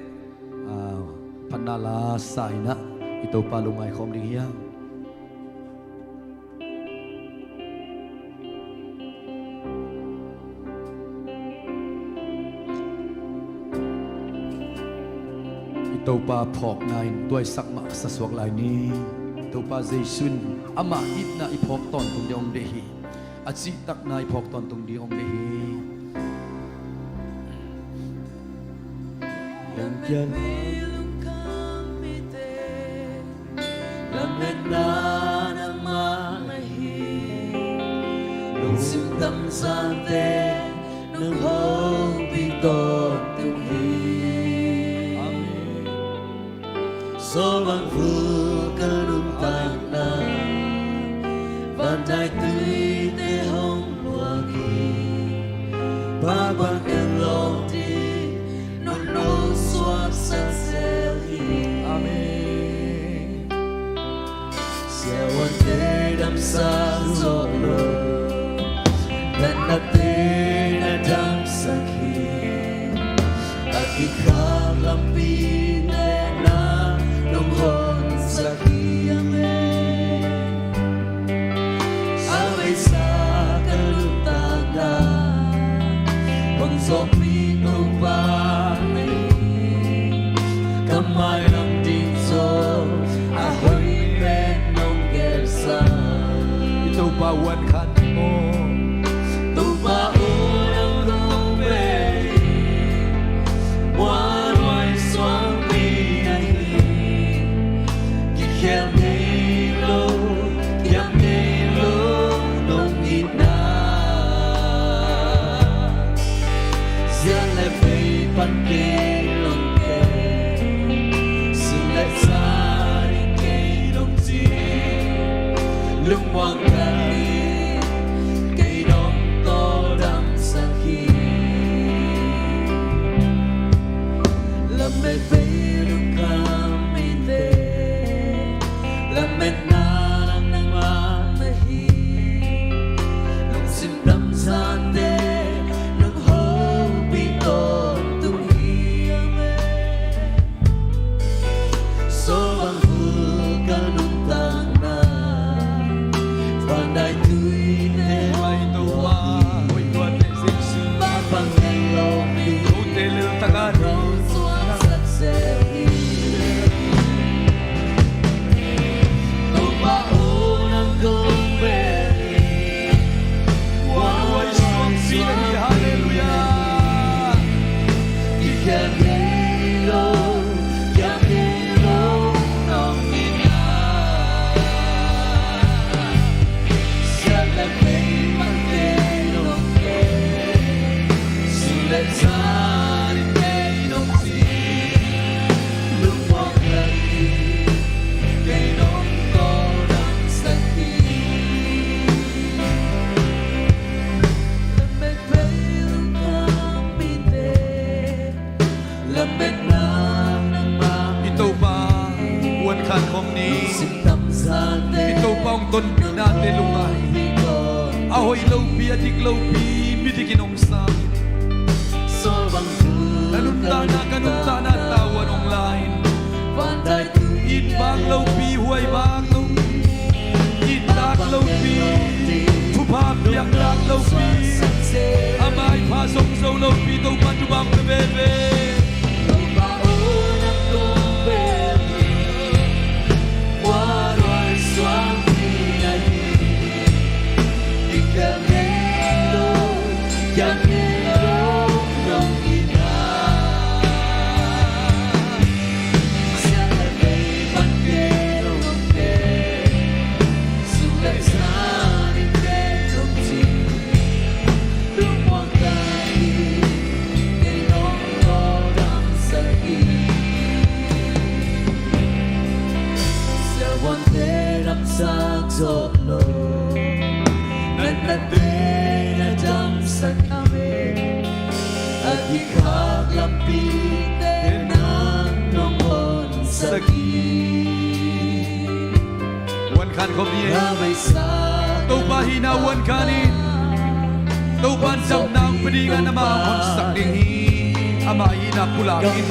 ah, phatna la sa in ah i Topa lungngai khawm ding hi hang. I Topa phawkna in tuaisak mah sa suak lai ni. I Topa Jesu in amah itna i phawk tawntung ding hong deih hi. A cihtakna i phawk tawntung ding hong deih hi. Lamkia lametna nangmah na hi. Lungsim damsate nang hopih tawntung hi. Amen. Sawlbang vul ka nuntakna, vantaitui te hong luang hi. Pakbang en lawng ding nong suaksak zel hi. Amen. Siavuante damsak zawh lo, natnate na damsak hi. A kikhak lampi te na nong honsak hi. Amen. A veisa ka nuntakna hong zawhpih Topa na hi. Ka mailam ding zong a hoih pen nong gelsa. I Topa vuan khan maw. Topa aw, nang kong pen hi. Muanhuai suangpi na hi. Kikhel ngei lo, kiam ngei lo nong itna. Sial le vei pan kei nong gen, sim le za ding kei nong ci. Lungmuang ka hi, kei nong tawldamsak hi. Lamet vei lungkham mite, lametna nangmah na hi. Lungsim damsate nong hopih tawntung hi. Amen. Khawm ni. I Topa hong tonpihnate lungngai. A hoih lopi, a dik lopi midikin hong sang. Na nuntakna, ka nuntakna tavuan hong la in. It vak lopi, huai vak lopi. It tak lopi, thupha piak tak lopi. A maipha zong zo lopi, Topa thupha hong pia veve. Huan khan khawm ni. Topa hihna huan khan ni. Topa in damna hong pia ding a, amah hong honsak ding hi. Amah hihna pulak in.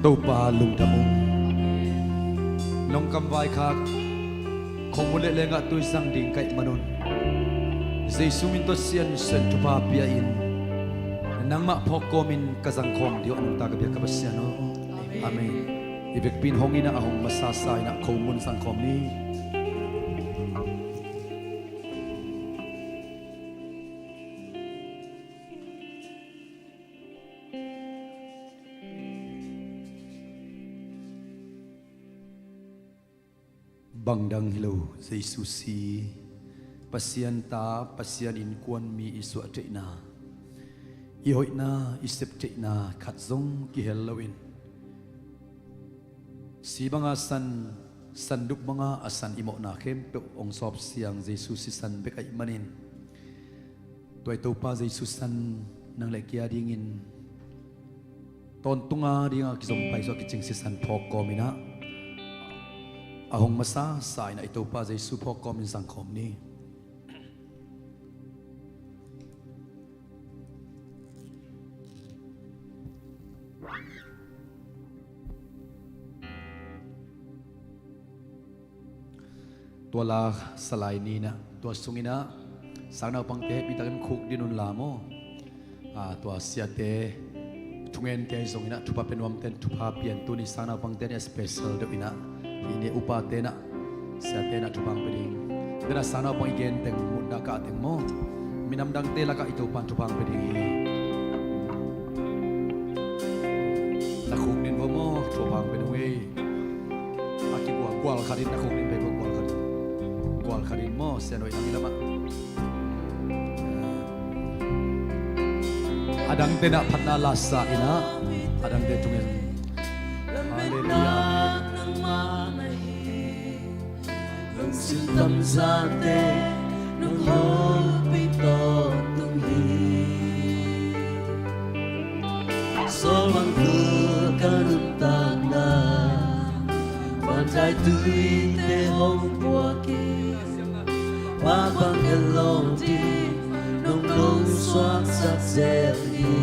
Topa lungdam ung. Nong kam vaikhak khawng mun le lengah tuisang ding ka hih manun, Jesu min tawh siansuah in thupha pia in. Nangmah phawk kawmin ka zang khawm ding uh, a nungta ka biak ka Pasian aw. Amen. I vekpi in hong in ah, a hong masasa in ah, kho mun zang khawm ni. Bang dang hi lo, Jesu si, Pasian ta, Pasian innkuan mi i suah theihna, i hoihna, i sep theihna khat zong kihel loin, si banga san, san dup banga a san i mawhna khempeuh hong sawp siang Jesu sisan bek ahih manin, tua i Topa Jesu san nang le kei a dingin tawntunga dinga kizom paisuah kicing sisan phawk kawmin ah, a hong masasa in ah i Topa Jesu phawk kawmin zang khawm ni. Tua la Salai ni in ah, tua sungin ah sangnaupangte hehpihtakin khukdin unla maw. Ah, tua siate, thungente zongin ah thupha pia nuamte in thupha pia in, tuni sangnaupangte in ah special deuh in ah, hih ni upate in ah, siate in ah thupha hong pia ding. Tua in ah sangnaupang i gen teng, mutna kah teng maw, minam dangte lakah i Topa in thupha hong pia ding hi. Na khukdin vo maw, thupha hong pia ding hi. A kigual, gual khat in na khukdin pei vo, gual khat in. Gual khat in maw, sian hoih nang i lamah. A dangte in ah phatna lasa in ah, a dangte tungin. Halleluiah. Lungsim tamzate nong hopih tawntung hi. Sawlbang tul ka nuntakna, vantai tuite hong puak hi. Pakbang en lo ding nong lungsuaksak zel hi.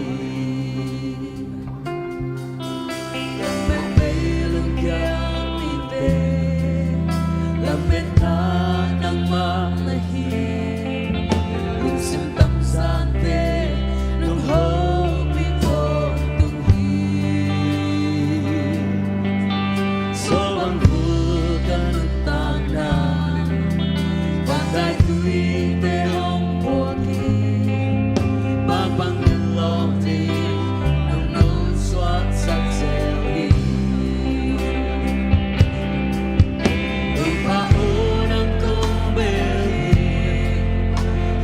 Lametna nangmah na hi. Lungsim tamzate nong hopih tawntung hi. Bang hul ka nuntakna, vantaituite hong puak hi. Bang bang na lawm ding nong nunsuak sak zel hi. Topa aw, nang kong bel hi.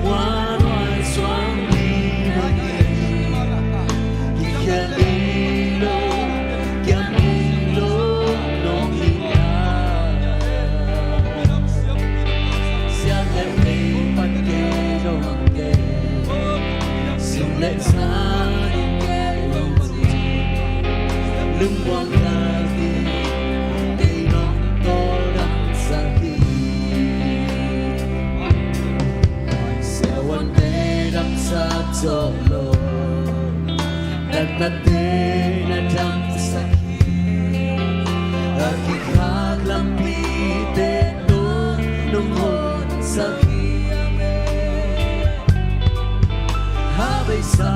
Muanhuai suangpi na hi. Kikhel ngei lo, kiam ngei lo nong hi na. Siang le mei pan kei nong kei, sum le za in kei nong ci. Lungmuang tak in kei nong tawldamsak hi. Siavuante damsak zawh lo, natnate na damsak hi. A kikhak lampite nong, nong honsak hi. Amen. A beisa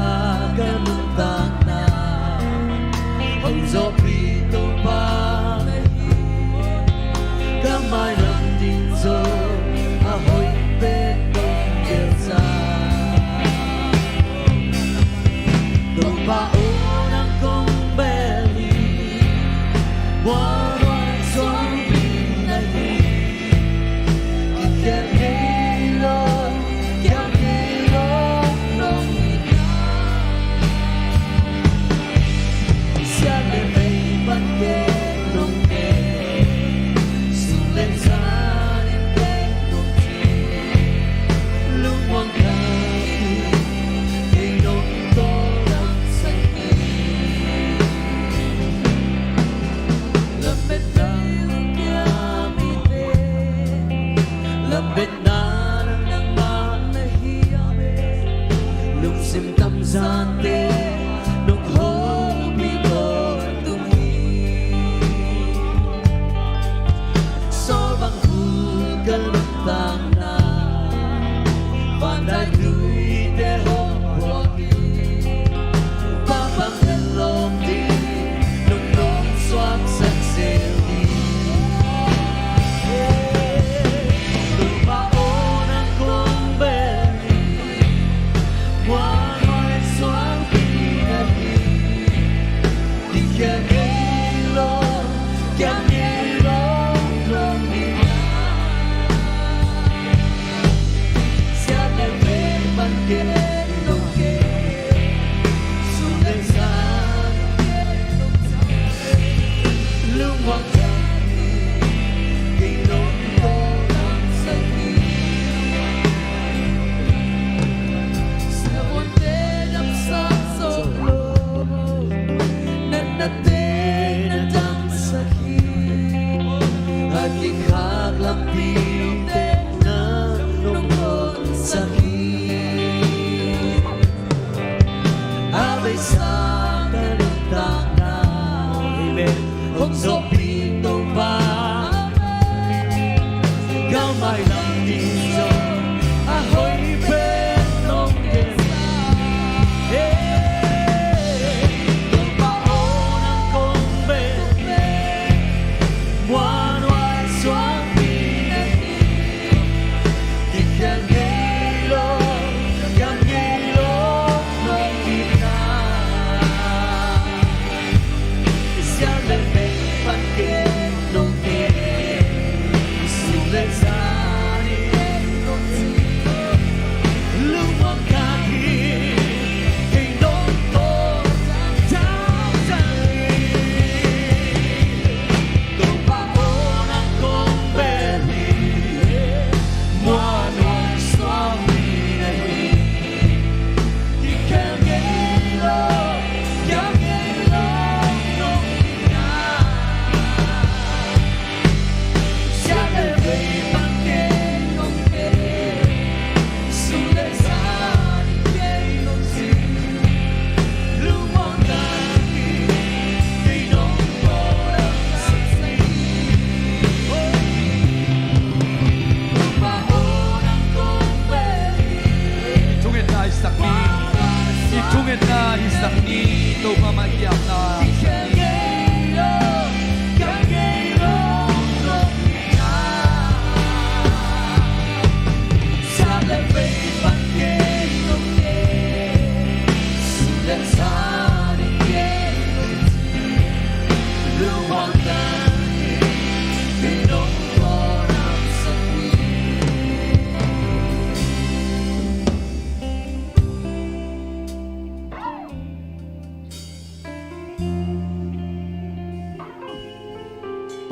ka nuntakna hong zawhpih Topa na hi. Ka mailam ding zong a hoih pen nong gelsa. Topa aw, nang kong bel hi. Muanhuai suangpi na hi. Kikhel ngei lo, kiam ngei lo nong hi na. Siang le mei pan kei nong kei, sum le za in kei nong ci. Lungmuang tak in kei nong tawldamsak hi. Lametna nang kiam hi teh, lametna nang, nangmah na hi. Amen. Lungsim tamzante nong hopih tawntung hi. Sawl bang hul ka nuntakna, vantaituite hong puak hi. Bang bang na lawm ding nong nunsuak sak zel hi. Topa aw, nang kong bel hi. Muanhuai suangpi na hi. Kikhel ngei lo, kiam ngei lo nong hi na. Siang le mei pan kei nong kei, sum le za in kei nong ci. Lungmuang tak in kei nong tawldamsak hi. Siavuante damsak zawh lo, natnate na damsak hi. A kikhak lampite nang nong honsak hi. A beisa ka nuntakna, amen, hong zawhpih Topa. Ka mailam ding zong a hoih pen nong gelsa. Topa aw, nang kong bel hi. Muanhuai suangpi na hi.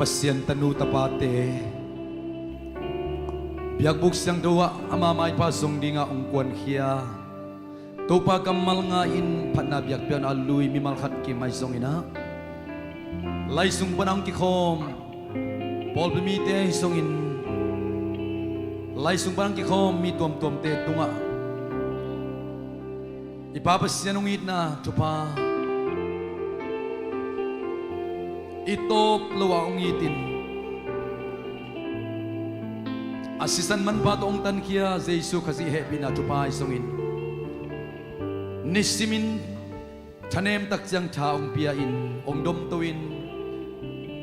Pasian tanu tapate, biakbuk siangtho ah ama maipha zong dinga hong kuankhia, Topa kammal nga-in phatna biakpiakna lui mimal khat kim ahi zongin ah, lai sung pana hong kikhawm pawlpi mite ahi zongin, lai sung pana hong kikhawm mi tuamtuamte tungah i Pa Pasian hong itna thupha, i tawp lo-a hong itin, a sisan manpha tawh hong tankhia Jesu Khazih hehpihna thupha ahi zongin, nisimin thanem tak ciang tha hong pia-in, hong domto-in,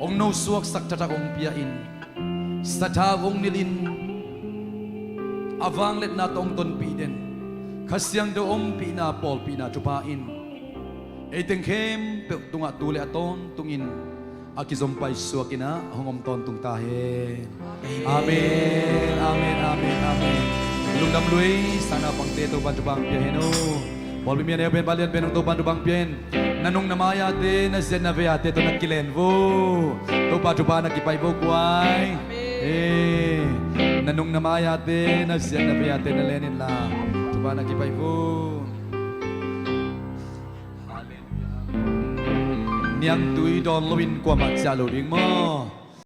hong nosuaksak thathak hong pia-in, sathau hong nilhin, a vangliatna tawh hong tonpih den Kha Siangtho ompihna pawlpihna thupha in, ei teng khempeuh tungah tu le a tawntungin a kizom paisuakin ah hong om tawntung ta hen. Amen, amen, amen, amen. Lungdam lui, sang naupangte Topa'n thupha hong pia hen aw. Pawlpi mi a neu pen, pa lian pen hong Topa'n thupha hong pia hen. Na nung na mai-ate, na ziat na vei-ate tawh na kilen vo. Topa thupha na kipaih vo kuai. Eh, na nung na mai-ate, na ziat na vei-ate na len inla, thupha na kipaih vo. Niangtui dawn loin kuamah ciah lo ding maw?